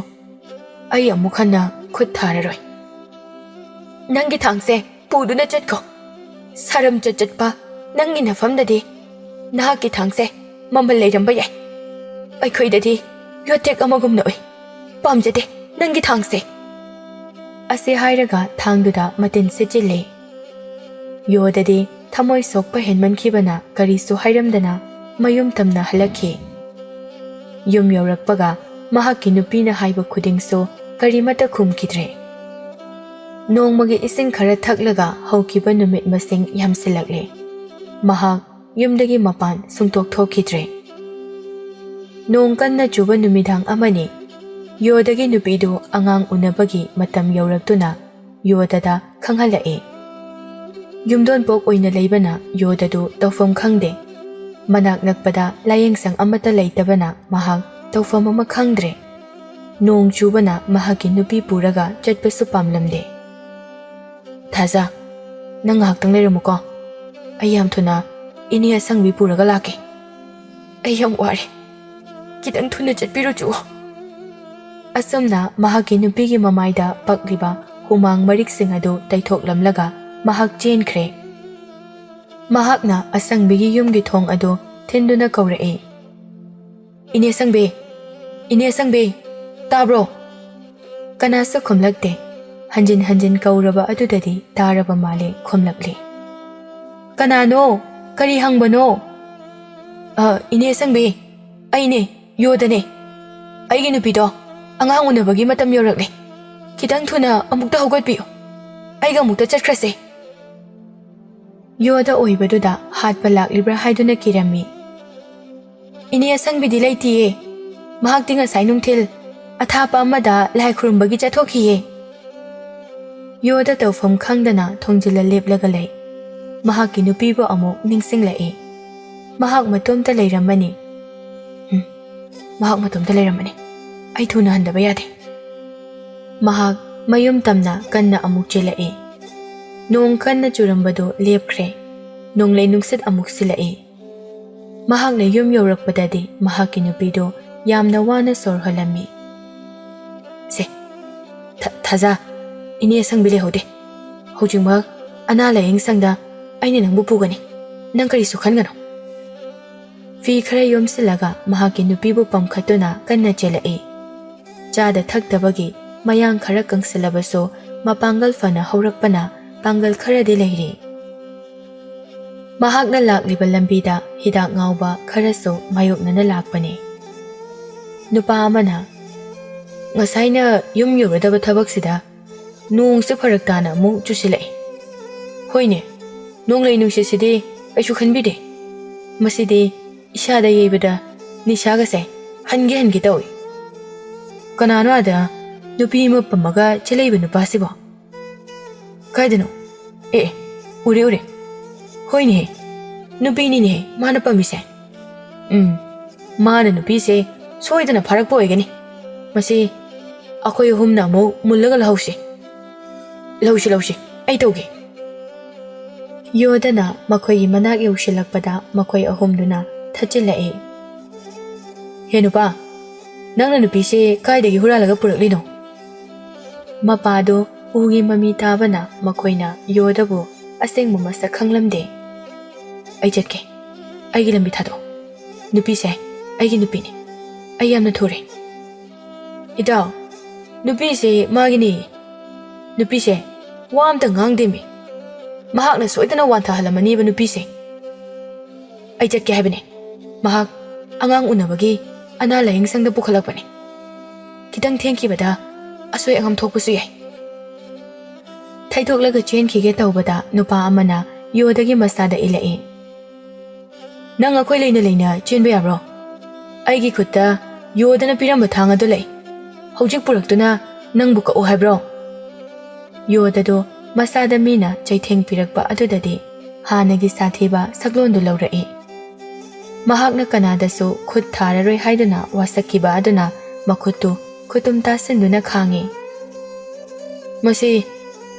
ꯑꯩ ꯑꯃꯨꯛ ꯍꯟꯅ ꯈꯨꯠ ꯊꯥꯔꯔꯣꯏ꯫ ꯅꯪꯒꯤ ꯊꯥꯡꯁꯦ ꯄꯨꯗꯨꯅ ꯆꯠꯈꯣ꯫ ꯁꯥꯔꯝ ꯆꯠ ꯆꯠꯄ ꯅꯪꯒꯤ ꯅꯐꯝꯗꯗꯤ ꯅꯍꯥꯛꯀꯤ ꯊꯥꯡꯁꯦ ꯃꯃꯜ ꯂꯩꯔꯝꯕ ꯌꯥꯏ꯫ ꯑꯩꯈꯣꯏꯗꯗꯤ ꯌꯣꯠꯊꯦꯛ ꯑꯃꯒꯨꯝꯅ ꯎꯏ꯫ ꯄꯥꯝꯖꯗꯦ ꯅꯪꯒꯤ ꯊꯥꯡꯁꯦ꯫" ꯑꯁꯤ ꯍꯥꯏꯔꯒ ꯊꯥꯡꯗꯨꯗ ꯃꯇꯤꯟ ꯁꯤꯠꯆꯤꯜꯂꯦ꯫ ꯌꯣꯗꯗꯤ ꯊꯃꯣꯏ ꯁꯣꯛꯄ ꯍꯦꯟꯃꯟꯈꯤꯕꯅ ꯀꯔꯤꯁꯨ ꯍꯥꯏꯔꯝꯗꯅ ꯃꯌꯨꯝ ꯇꯝꯅ ꯍꯜꯂꯛꯈꯤ꯫ ꯌꯨꯝ ꯌꯧꯔꯛꯄꯒ ꯃꯍꯥꯛꯀꯤ ꯅꯨꯄꯤꯅ ꯍꯥꯏꯕ ꯈꯨꯗꯤꯡꯁꯨ ꯀꯔꯤꯃꯠꯇ ꯈꯨꯝꯈꯤꯗ꯭ꯔꯦ꯫ ꯅꯣꯡꯃꯒꯤ ꯏꯁꯤꯡ ꯈꯔ ꯊꯛꯂꯒ ꯍꯧꯈꯤꯕ ꯅꯨꯃꯤꯠ ꯃꯁꯤꯡ ꯌꯥꯝꯁꯤꯜꯂꯛꯂꯦ꯫ ꯃꯍꯥꯛ ꯌꯨꯝꯗꯒꯤ ꯃꯄꯥꯟ ꯁꯨꯡꯊꯣꯛ ꯊꯣꯛꯈꯤꯗ꯭ꯔꯦ꯫ ꯅꯣꯡ ꯀꯟꯅ ꯆꯨꯕ ꯅꯨꯃꯤꯗꯥꯡ ꯑꯃꯅꯤ꯫ ꯌꯣꯗꯒꯤ ꯅꯨꯄꯤꯗꯨ ꯑꯉꯥꯡ ꯎꯅꯕꯒꯤ ꯃꯇꯝ ꯌꯧꯔꯛꯇꯨꯅ ꯌꯣꯗꯗ ꯈꯪꯍꯜꯂꯛꯏ꯫ ꯌꯨꯝꯗꯣꯟꯄꯣꯛ ꯑꯣꯏꯅ ꯂꯩꯕꯅ ꯌꯣꯗꯗꯨ ꯇꯧꯐꯝ ꯈꯪꯗꯦ꯫ ꯃꯅꯥꯛ ꯅꯛꯄꯗ ꯂꯥꯌꯦꯡꯁꯪ ꯑꯃꯠꯇ ꯂꯩꯇꯕꯅ ꯃꯍꯥꯛ ꯇꯧꯐꯝ ꯑꯃ ꯈꯪꯗ꯭ꯔꯦ꯫ ꯅꯣꯡ ꯆꯨꯕꯅ ꯃꯍꯥꯛꯀꯤ ꯅꯨꯄꯤ ꯄꯨꯔꯒ ꯆꯠꯄꯁꯨ ꯄꯥꯝꯂꯝꯗꯦ꯫ "ꯊꯥꯖ, ꯅꯪ ꯉꯥꯏꯍꯥꯛꯇꯪ ꯂꯩꯔꯝꯃꯨꯀꯣ꯫ ꯑꯩ ꯌꯥꯝ ꯊꯨꯅ ꯏꯅꯦ ꯑꯁꯪꯕꯤ ꯄꯨꯔꯒ ꯂꯥꯛꯀꯦ꯫ ꯑꯩ ꯌꯥꯝ ꯋꯥꯔꯦ꯫ ꯈꯤꯇꯪ ꯊꯨꯅ ꯆꯠꯄꯤꯔꯨꯆꯣ꯫" ꯑꯁꯨꯝꯅ ꯃꯍꯥꯛꯀꯤ ꯅꯨꯄꯤꯒꯤ ꯃꯃꯥꯏꯗ ꯄꯛꯂꯤꯕ ꯍꯨꯃꯥꯡ ꯃꯔꯤꯛꯁꯤꯡ ꯑꯗꯨ ꯇꯩꯊꯣꯛꯂꯝꯂꯒ ꯃꯍꯥꯛ ꯆꯦꯟꯈ꯭ꯔꯦ꯫ ꯃꯍꯥꯛꯅ ꯑꯁꯪꯕꯤꯒꯤ ꯌꯨꯝꯒꯤ ꯊꯣꯡ ꯑꯗꯨ ꯊꯤꯟꯗꯨꯅ ꯀꯧꯔꯛꯏ, "ꯏꯅꯦ ꯑꯁꯪꯕꯤ, ꯏꯅꯦ ꯑꯁꯪꯕꯤ, ꯇꯥꯕ꯭ꯔꯣ?" ꯀꯅꯥꯁꯨ ꯈꯨꯝꯂꯛꯇꯦ꯫ ꯍꯟꯖꯤꯟ ꯍꯟꯖꯤꯟ ꯀꯧꯔꯕ ꯑꯗꯨꯗꯗꯤ ꯇꯥꯔꯕ ꯃꯥꯜꯂꯦ, ꯈꯨꯝꯂꯛꯂꯦ꯫ "ꯀꯅꯥꯅꯣ? ꯀꯔꯤ ꯍꯪꯕꯅꯣ?" "ꯑ, ꯏꯅꯦ ꯑꯁꯪꯕꯤ, ꯑꯩꯅꯦ, ꯌꯣꯗꯅꯦ꯫ ꯑꯩꯒꯤ ꯅꯨꯄꯤꯗꯣ ꯑꯉꯥꯡ ꯎꯅꯕꯒꯤ ꯃꯇꯝ ꯌꯧꯔꯛꯂꯦ꯫ ꯈꯤꯇꯪ ꯊꯨꯅ ꯑꯃꯨꯛꯇ ꯍꯧꯒꯠꯄꯤꯌꯨ꯫ ꯑꯩꯒ ꯑꯃꯨꯛꯇ ꯆꯠꯈ꯭ꯔꯁꯦ꯫" ꯌꯣꯗ ꯑꯣꯏꯕꯗꯨꯗ ꯍꯥꯠꯄ ꯂꯥꯛꯂꯤꯕ꯭ꯔꯥ ꯍꯥꯏꯗꯨꯅ ꯀꯤꯔꯝꯃꯤ꯫ "ꯏꯅꯦ ꯑꯁꯪꯕꯤꯗꯤ ꯂꯩꯇꯤꯌꯦ꯫ ꯃꯍꯥꯛꯇꯤ ꯉꯁꯥꯏ ꯅꯨꯡꯊꯤꯜ ꯑꯊꯥꯞꯄ ꯑꯃꯗ ꯂꯥꯏ ꯈꯨꯔꯨꯝꯕꯒꯤ ꯆꯠꯊꯣꯛꯈꯤꯌꯦ꯫ ꯌꯣꯗ ꯇꯧꯐꯝ ꯈꯪꯗꯅ ꯊꯣꯡꯖꯤꯜꯂ ꯂꯦꯞꯂꯒ ꯂꯩ꯫ ꯃꯍꯥꯛꯀꯤ ꯅꯨꯄꯤꯕꯨ ꯑꯃꯨꯛ ꯅꯤꯡꯁꯤꯡꯂꯛꯏ꯫ ꯃꯍꯥꯛ ꯃꯇꯣꯝꯇ ꯂꯩꯔꯝꯃꯅꯤ꯫ ꯎꯝ, ꯃꯍꯥꯛ ꯃꯇꯣꯝꯇ ꯂꯩꯔꯝꯃꯅꯤ꯫ ꯑꯩ ꯊꯨꯅ ꯍꯟꯗꯕ ꯌꯥꯗꯦ꯫ ꯃꯍꯥꯛ ꯃꯌꯨꯝ ꯇꯝꯅ ꯀꯟꯅ ꯑꯃꯨꯛ ꯆꯦꯜꯂꯛꯏ꯫ ꯅꯣꯡ ꯀꯟꯅ ꯆꯨꯔꯝꯕꯗꯨ ꯂꯦꯞꯈ꯭ꯔꯦ꯫ ꯅꯣꯡꯂꯩ ꯅꯨꯡꯁꯤꯠ ꯑꯃꯨꯛ ꯁꯤꯜꯂꯛꯏ꯫ ꯃꯍꯥꯛꯅ ꯌꯨꯝ ꯌꯧꯔꯛꯄꯗꯗꯤ ꯃꯍꯥꯛꯀꯤ ꯅꯨꯄꯤꯗꯨ ꯌꯥꯝꯅ ꯋꯥꯅ ꯁꯣꯔ ꯍꯣꯜꯂꯝꯃꯤ꯫ "ꯁꯦ, ꯊ-, ꯊꯥꯖ, ꯏꯅꯦ ꯑꯁꯪꯕꯤ ꯂꯩꯍꯧꯗꯦ꯫ ꯍꯧꯖꯤꯛꯃꯛ ꯑꯅꯥ ꯂꯥꯌꯦꯡ ꯁꯪꯗ ꯑꯩꯅ ꯅꯪꯕꯨ ꯄꯨꯒꯅꯤ꯫ ꯅꯪ ꯀꯔꯤꯁꯨ ꯈꯟꯒꯅꯨ꯫" ꯐꯤ ꯈꯔ ꯌꯣꯝꯁꯤꯜꯂꯒ ꯃꯍꯥꯛꯀꯤ ꯅꯨꯄꯤꯕꯨ ꯄꯝꯈꯠꯇꯨꯅ ꯀꯟꯅ ꯆꯦꯜꯂꯛꯏ꯫ ꯆꯥꯗ ꯊꯛꯇꯕꯒꯤ ꯃꯌꯥꯡ ꯈꯔ ꯀꯪꯁꯤꯜꯂꯕꯁꯨ ꯃꯄꯥꯡꯒꯜ ꯐꯅ ꯍꯧꯔꯛꯄꯅ ꯄꯥꯡꯒꯜ ꯈꯔꯗꯤ ꯂꯩꯔꯤ꯫ ꯃꯍꯥꯛꯅ ꯂꯥꯛꯂꯤꯕ ꯂꯝꯕꯤꯗ ꯍꯤꯗꯥꯛ ꯉꯥꯎꯕ ꯈꯔꯁꯨ ꯃꯥꯌꯣꯛꯅꯅ ꯂꯥꯛꯄꯅꯤ꯫ ꯅꯨꯄꯥ ꯑꯃꯅ, "ꯉꯁꯥꯏꯅ ꯌꯨꯝ ꯌꯧꯔꯗꯕ ꯊꯕꯛꯁꯤꯗ ꯅꯣꯡꯁꯨ ꯐꯔꯛ ꯇꯥꯅ ꯑꯃꯨꯛ ꯆꯨꯁꯤꯜꯂꯛꯏ꯫ ꯍꯣꯏꯅꯦ, ꯅꯣꯡꯂꯩ ꯅꯨꯡꯁꯤꯠꯁꯤꯗꯤ ꯀꯩꯁꯨ ꯈꯟꯕꯤꯗꯦ꯫ ꯃꯁꯤꯗꯤ ꯏꯁꯥꯗ ꯌꯩꯕꯗ ꯅꯤꯁꯥꯒꯁꯦ ꯍꯟꯒꯦ ꯍꯟꯒꯦ ꯇꯧꯏ꯫ ꯀꯅꯥꯅꯣ ꯑꯥꯗ ꯅꯨꯄꯤ ꯑꯃ ꯄꯝꯃꯒ ꯆꯦꯜꯂꯛꯏꯕ ꯅꯨꯄꯥꯁꯤꯕꯣ? ꯀꯥꯏꯗꯅꯣ? ꯑꯦ, ꯑꯦ, ꯎꯔꯦ, ꯎꯔꯦ꯫ ꯍꯣꯏꯅꯦꯍꯦ, ꯅꯨꯄꯤꯅꯤꯅꯦꯍꯦ ꯃꯥꯅ ꯄꯝꯃꯤꯁꯦ꯫ ꯎꯝ, ꯃꯥꯅ ꯅꯨꯄꯤꯁꯦ ꯁꯣꯏꯗꯅ ꯐꯥꯔꯛꯄ ꯑꯣꯏꯒꯅꯤ꯫ ꯃꯁꯤ ꯑꯩꯈꯣꯏ ꯑꯍꯨꯝꯅ ꯑꯃꯨꯛ ꯃꯨꯜꯂꯒ ꯂꯧꯍꯧꯁꯤ꯫ ꯂꯧꯁꯤ, ꯂꯧꯁꯤ, ꯑꯩ ꯇꯧꯒꯦ꯫" ꯌꯣꯗꯅ ꯃꯈꯣꯏꯒꯤ ꯃꯅꯥꯛ ꯌꯧꯁꯤꯜꯂꯛꯄꯗ ꯃꯈꯣꯏ ꯑꯍꯨꯝꯗꯨꯅ ꯊꯠꯆꯤꯜꯂꯛꯏ꯫ "ꯍꯦ ꯅꯨꯄꯥ, ꯅꯪꯅ ꯅꯨꯄꯤꯁꯦ ꯀꯥꯏꯗꯒꯤ ꯍꯨꯔꯥꯜꯂꯒ ꯄꯨꯔꯛꯂꯤꯅꯣ?" ꯃꯄꯥꯗꯣ ꯎꯒꯤ ꯃꯃꯤ ꯇꯥꯕꯅ ꯃꯈꯣꯏꯅ ꯌꯣꯗꯕꯨ ꯑꯁꯦꯡꯕ ꯃꯁꯛ ꯈꯪꯂꯝꯗꯦ꯫ "ꯑꯩ ꯆꯠꯀꯦ꯫ ꯑꯩꯒꯤ ꯂꯝꯕꯤ ꯊꯥꯗꯣꯛꯑꯣ꯫ ꯅꯨꯄꯤꯁꯦ ꯑꯩꯒꯤ ꯅꯨꯄꯤꯅꯤ꯫ ꯑꯩ ꯌꯥꯝꯅ ꯊꯨꯔꯦ꯫" "ꯏꯇꯥꯎ, ꯅꯨꯄꯤꯁꯦ ꯃꯥꯒꯤꯅꯤ꯫ ꯅꯨꯄꯤꯁꯦ ꯋꯥ ꯑꯝꯇ ꯉꯥꯡꯗꯦꯃꯤ꯫ ꯃꯍꯥꯛꯅ ꯁꯣꯏꯗꯅ ꯋꯥꯟꯊꯍꯜꯂꯝꯃꯅꯤꯕ ꯅꯨꯄꯤꯁꯦ꯫ ꯑꯩ ꯆꯠꯀꯦ ꯍꯥꯏꯕꯅꯦ꯫ ꯃꯍꯥꯛ ꯑꯉꯥꯡ ꯎꯅꯕꯒꯤ ꯑꯅꯥ ꯂꯥꯌꯦꯡ ꯁꯪꯗ ꯄꯨꯈꯠꯂꯛꯄꯅꯦ꯫ ꯈꯤꯇꯪ ꯊꯦꯡꯈꯤꯕꯗ ꯑꯁꯣꯏ ꯑꯉꯥꯝ ꯊꯣꯛꯄꯁꯨ ꯌꯥꯏ꯫" ꯊꯩꯗꯣꯛꯂꯒ ꯆꯦꯟꯈꯤꯒꯦ ꯇꯧꯕꯗ ꯅꯨꯄꯥ ꯑꯃꯅ ꯌꯣꯗꯒꯤ ꯃꯁꯥꯗ ꯏꯜꯂꯛꯏ꯫ "ꯅꯪ ꯑꯩꯈꯣꯏ ꯂꯩꯅ ꯂꯩꯅ ꯆꯦꯟꯕ ꯌꯥꯕ꯭ꯔꯣ? ꯑꯩꯒꯤ ꯈꯨꯠꯇ ꯌꯣꯗꯅ ꯄꯤꯔꯝꯕ ꯊꯥꯡ ꯑꯗꯨ ꯂꯩ꯫ "ꯍꯧꯖꯤꯛ ꯄꯨꯔꯛꯇꯨꯅ ꯅꯪꯕꯨ ꯀꯛꯎ ꯍꯥꯏꯕ꯭ꯔꯣ?" ꯌꯣꯗꯗꯣ ꯃꯁꯥꯗ ꯃꯤꯅ ꯆꯩꯊꯦꯡ ꯄꯤꯔꯛꯄ ꯑꯗꯨꯗꯗꯤ ꯍꯥꯟꯅꯒꯤ ꯁꯥꯊꯤꯕ ꯁꯛꯂꯣꯟꯗꯨ ꯂꯧꯔꯛꯏ꯫ ꯃꯍꯥꯛꯅ ꯀꯅꯥꯗꯁꯨ ꯈꯨꯠ ꯊꯥꯔꯔꯣꯏ ꯍꯥꯏꯗꯨꯅ ꯋꯥꯁꯛꯈꯤꯕ ꯑꯗꯨꯅ ꯃꯈꯨꯠꯇꯨ ꯈꯨꯇꯨꯝ ꯇꯥꯁꯤꯟꯗꯨꯅ ꯈꯥꯡꯉꯤ꯫ "ꯃꯁꯤ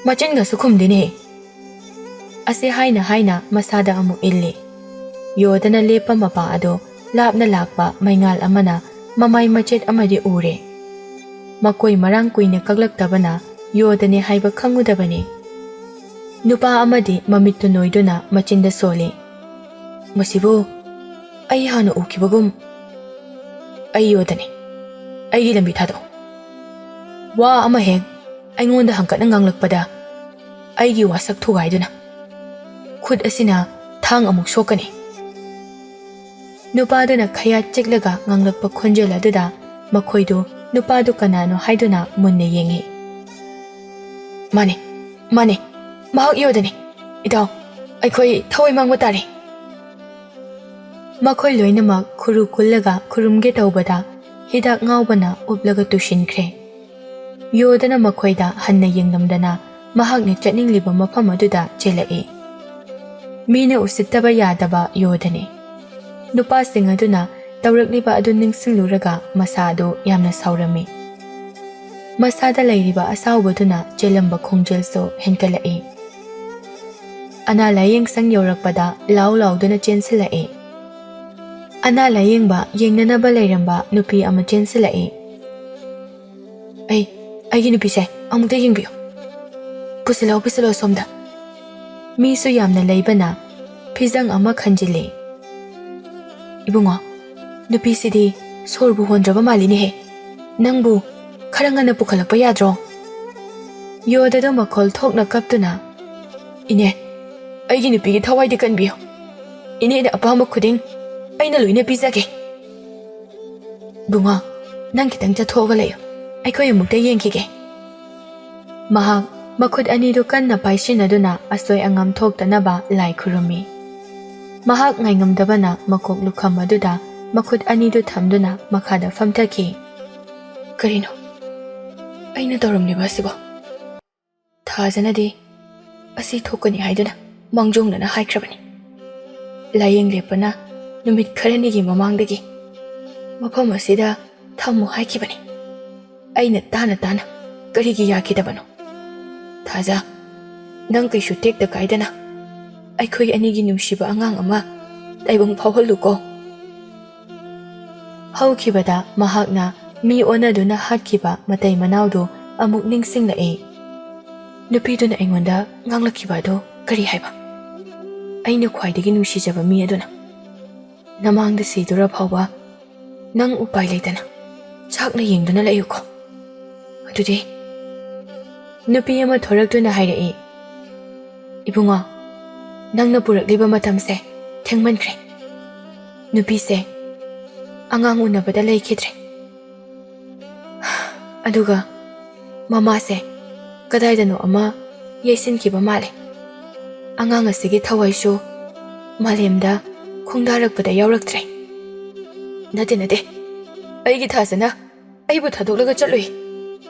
ꯃꯆꯤꯟꯒꯁꯨ ꯈꯨꯝꯗꯦꯅꯦ!" ꯑꯁꯤ ꯍꯥꯏꯅ ꯍꯥꯏꯅ ꯃꯁꯥꯗ ꯑꯃꯨꯛ ꯏꯜꯂꯤ꯫ ꯌꯣꯗꯅ ꯂꯦꯞꯄ ꯃꯄꯥ ꯑꯗꯣ ꯂꯥꯞꯅ ꯂꯥꯛꯄ ꯃꯩꯉꯥꯜ ꯑꯃꯅ ꯃꯃꯥꯏ ꯃꯆꯦꯠ ꯑꯃꯗꯤ ꯎꯔꯦ꯫ ꯃꯈꯣꯏ ꯃꯔꯥꯡ ꯀꯨꯏꯅ ꯀꯛꯂꯛꯇꯕꯅ ꯌꯣꯗꯅꯦ ꯍꯥꯏꯕ ꯈꯪꯉꯨꯗꯕꯅꯤ꯫ ꯅꯨꯄꯥ ꯑꯃꯗꯤ ꯃꯃꯤꯠꯇꯨ ꯅꯣꯏꯗꯨꯅ ꯃꯆꯤꯟꯗ ꯁꯣꯜꯂꯤ꯫ "ꯃꯁꯤꯕꯨ ꯑꯩ ꯍꯥꯟꯅ ꯎꯈꯤꯕꯒꯨꯝ꯫ ꯑꯩ ꯌꯣꯗꯅꯤ꯫ ꯑꯩꯒꯤ ꯂꯝꯕꯤ ꯊꯥꯗꯣꯛꯎ꯫ ꯋꯥ ꯑꯃ ꯍꯦꯛ ꯑꯩꯉꯣꯟꯗ ꯍꯪꯀꯠꯅ ꯉꯥꯡꯂꯛꯄꯗ ꯑꯩꯒꯤ ꯋꯥꯁꯛ ꯊꯨꯒꯥꯏꯗꯨꯅ ꯈꯨꯠ ꯑꯁꯤꯅ ꯊꯥꯡ ꯑꯃꯨꯛ ꯁꯣꯛꯀꯅꯤ꯫" ꯅꯨꯄꯥꯗꯨꯅ ꯈꯌꯥꯠ ꯆꯤꯛꯂꯒ ꯉꯥꯡꯂꯛꯄ ꯈꯣꯟꯖꯦꯜ ꯑꯗꯨꯗ ꯃꯈꯣꯏꯗꯨ ꯅꯨꯄꯥꯗꯨ ꯀꯅꯥꯅꯣ ꯍꯥꯏꯗꯨꯅ ꯃꯨꯟꯅ ꯌꯦꯡꯉꯤ꯫ "ꯃꯥꯅꯦ, ꯃꯥꯅꯦ, ꯃꯍꯥꯛ ꯌꯣꯗꯅꯤ꯫ ꯏꯇꯥꯎ, ꯑꯩꯈꯣꯏ ꯊꯋꯥꯏ ꯃꯥꯡꯕ ꯇꯥꯔꯦ꯫" ꯃꯈꯣꯏ ꯂꯣꯏꯅꯃꯛ ꯈꯨꯔꯨ ꯀꯨꯜꯂꯒ ꯈꯨꯔꯨꯝꯒꯦ ꯇꯧꯕꯗ ꯍꯤꯗꯥꯛ ꯉꯥꯎꯕꯅ ꯎꯞꯂꯒ ꯇꯨꯁꯤꯟꯈ꯭ꯔꯦ꯫ ꯌꯣꯗꯅ ꯃꯈꯣꯏꯗ ꯍꯟꯅ ꯌꯦꯡꯂꯝꯗꯅ ꯃꯍꯥꯛꯅ ꯆꯠꯅꯤꯡꯂꯤꯕ ꯃꯐꯝ ꯑꯗꯨꯗ ꯆꯦꯜꯂꯛꯏ꯫ ꯃꯤꯅ ꯎꯁꯤꯠꯇꯕ ꯌꯥꯗꯕ ꯌꯣꯗꯅꯤ꯫ ꯅꯨꯄꯥꯁꯤꯡ ꯑꯗꯨꯅ ꯇꯧꯔꯛꯂꯤꯕ ꯑꯗꯨ ꯅꯤꯡꯁꯤꯡꯂꯨꯔꯒ ꯃꯁꯥ ꯑꯗꯨ ꯌꯥꯝꯅ ꯁꯥꯎꯔꯝꯃꯤ꯫ ꯃꯁꯥꯗ ꯂꯩꯔꯤꯕ ꯑꯁꯥꯎꯕꯗꯨꯅ ꯆꯦꯜꯂꯝꯕ ꯈꯣꯡꯖꯦꯜꯁꯨ ꯍꯦꯟꯒꯠꯂꯛꯏ꯫ ꯑꯅꯥ ꯂꯥꯌꯦꯡ ꯁꯪ ꯌꯧꯔꯛꯄꯗ ꯂꯥꯎ ꯂꯥꯎꯗꯨꯅ ꯆꯦꯟꯁꯤꯜꯂꯛꯏ꯫ ꯑꯅꯥ ꯂꯥꯌꯦꯡꯕ ꯌꯦꯡꯅꯅꯕ ꯂꯩꯔꯝꯕ ꯅꯨꯄꯤ ꯑꯃ ꯆꯦꯟꯁꯤꯜꯂꯛꯏ꯫ "ꯑꯩ, ꯑꯩꯒꯤ ꯅꯨꯄꯤꯁꯦ ꯑꯃꯨꯛꯇ ꯌꯦꯡꯕꯤꯌꯨ꯫ ꯄꯨꯁꯤꯜꯂꯣ, ꯄꯨꯁꯤꯜꯂꯣ ꯁꯣꯝꯗ꯫" ꯃꯤꯁꯨ ꯌꯥꯝꯅ ꯂꯩꯕꯅ ꯐꯤꯖꯪ ꯑꯃ ꯈꯟꯖꯤꯜꯂꯤ꯫ "ꯏꯕꯨꯡꯉꯣ, ꯅꯨꯄꯤꯁꯤꯗꯤ ꯁꯣꯔꯕꯨ ꯍꯣꯟꯗ꯭ꯔꯕ ꯃꯥꯜꯂꯤꯅꯦꯍꯦ꯫ ꯅꯪꯕꯨ ꯈꯔ ꯉꯟꯅ ꯄꯨꯈꯠꯂꯛꯄ ꯌꯥꯗ꯭ꯔꯣ?" ꯌꯣꯗꯗꯣ ꯃꯈꯣꯜ ꯊꯣꯛꯅ ꯀꯞꯇꯨꯅ, "ꯏꯅꯦ, ꯑꯩꯒꯤ ꯅꯨꯄꯤꯒꯤ ꯊꯋꯥꯏꯗꯤ ꯀꯟꯕꯤꯌꯨ꯫ ꯏꯅꯦꯅ ꯑꯄꯥꯝꯕ ꯈꯨꯗꯤꯡ ꯑꯩꯅ ꯂꯣꯏꯅ ꯄꯤꯖꯒꯦ꯫" "ꯏꯕꯨꯡꯉꯣ, ꯅꯪ ꯈꯤꯇꯪ ꯆꯠꯊꯣꯛꯑꯒ ꯂꯩꯌꯨ꯫ ꯑꯩꯈꯣꯏ ꯑꯃꯨꯛꯇ ꯌꯦꯡꯈꯤꯒꯦ꯫" ꯃꯍꯥꯛ ꯃꯈꯨꯠ ꯑꯅꯤꯗꯨ ꯀꯟꯅ ꯄꯥꯏꯁꯤꯟꯅꯗꯨꯅ ꯑꯁꯣꯏ ꯑꯉꯥꯝ ꯊꯣꯛꯇꯅꯕ ꯂꯥꯏ ꯈꯨꯔꯨꯝꯃꯤ꯫ ꯃꯍꯥꯛ ꯉꯥꯏꯉꯝꯗꯕꯅ ꯃꯀꯣꯛ ꯂꯨꯈꯝ ꯑꯗꯨꯗ ꯃꯈꯨꯠ ꯑꯅꯤꯗꯨ ꯊꯝꯗꯨꯅ ꯃꯈꯥꯗ ꯐꯝꯊꯈꯤ꯫ "ꯀꯔꯤꯅꯣ? ꯑꯩꯅ ꯇꯧꯔꯝꯂꯤꯕ ꯑꯁꯤꯕꯣ? ꯊꯥꯖꯅꯗꯤ ꯑꯁꯤ ꯊꯣꯛꯀꯅꯤ ꯍꯥꯏꯗꯨꯅ ꯃꯥꯡꯖꯧꯅꯅ ꯍꯥꯏꯈ꯭ꯔꯕꯅꯤ꯫ ꯂꯥꯏꯌꯦꯡ ꯂꯦꯞꯄꯅ ꯅꯨꯃꯤꯠ ꯈꯔꯅꯤꯒꯤ ꯃꯃꯥꯡꯗꯒꯤ ꯃꯐꯝ ꯑꯁꯤꯗ ꯊꯝꯃꯨ ꯍꯥꯏꯈꯤꯕꯅꯤ꯫ ꯑꯩꯅ ꯇꯥꯅ ꯇꯥꯅ ꯀꯔꯤꯒꯤ ꯌꯥꯈꯤꯗꯕꯅꯣ? ꯊꯥꯖ, ꯅꯪ ꯀꯩꯁꯨ ꯇꯦꯛꯇ ꯀꯥꯏꯗꯅ ꯑꯩꯈꯣꯏ ꯑꯅꯤꯒꯤ ꯅꯨꯡꯁꯤꯕ ꯑꯉꯥꯡ ꯑꯃ ꯇꯥꯏꯕꯪ ꯐꯥꯎꯍꯜꯂꯨꯀꯣ꯫ ꯍꯧꯈꯤꯕꯗ ꯃꯍꯥꯛꯅ ꯃꯤ ꯑꯣꯟꯅꯗꯨꯅ ꯍꯥꯠꯈꯤꯕ ꯃꯇꯩ ꯃꯅꯥꯎꯗꯨ ꯑꯃꯨꯛ ꯅꯤꯡꯁꯤꯡꯂꯛꯏ꯫ ꯅꯨꯄꯤꯗꯨꯅ ꯑꯩꯉꯣꯟꯗ ꯉꯥꯡꯂꯛꯈꯤꯕ ꯑꯗꯨ ꯀꯔꯤ ꯍꯥꯏꯕ? ꯑꯩꯅ ꯈ꯭ꯋꯥꯏꯗꯒꯤ ꯅꯨꯡꯁꯤꯖꯕ ꯃꯤ ꯑꯗꯨꯅ ꯅꯃꯥꯡꯗ ꯁꯤꯗꯨꯔ ꯐꯥꯎꯕ ꯅꯪ ꯎꯄꯥꯏ ꯂꯩꯇꯅ ꯆꯥꯛꯅ ꯌꯦꯡꯗꯨꯅ ꯂꯩꯌꯨꯀꯣ꯫ ꯑꯗꯨꯗꯤ ꯅꯨꯄꯤ ꯑꯃ ꯊꯣꯔꯛꯇꯨꯅ ꯍꯥꯏꯔꯛꯏ, "ꯏꯕꯨꯡꯉꯣ, ꯅꯪꯅ ꯄꯨꯔꯛꯂꯤꯕ ꯃꯇꯝꯁꯦ ꯊꯦꯡꯃꯟꯈ꯭ꯔꯦ꯫ ꯅꯨꯄꯤꯁꯦ ꯑꯉꯥꯡ ꯎꯅꯕꯗ ꯂꯩꯈꯤꯗ꯭ꯔꯦ꯫ ꯑꯗꯨꯒ ꯃꯃꯥꯁꯦ ꯀꯗꯥꯏꯗꯅꯣ ꯑꯃ ꯌꯩꯁꯤꯟꯈꯤꯕ ꯃꯥꯜꯂꯦ꯫ ꯑꯉꯥꯡ ꯑꯁꯤꯒꯤ ꯊꯋꯥꯏꯁꯨ ꯃꯥꯂꯦꯝꯗ ꯈꯣꯡꯗꯥꯔꯛꯄꯗ ꯌꯥꯎꯔꯛꯇ꯭ꯔꯦ꯫" "ꯅꯠꯇꯦ, ꯅꯠꯇꯦ, ꯑꯩꯒꯤ ꯊꯥꯖꯅ ꯑꯩꯕꯨ ꯊꯥꯗꯣꯛꯂꯒ ꯆꯠꯂꯨꯏ꯫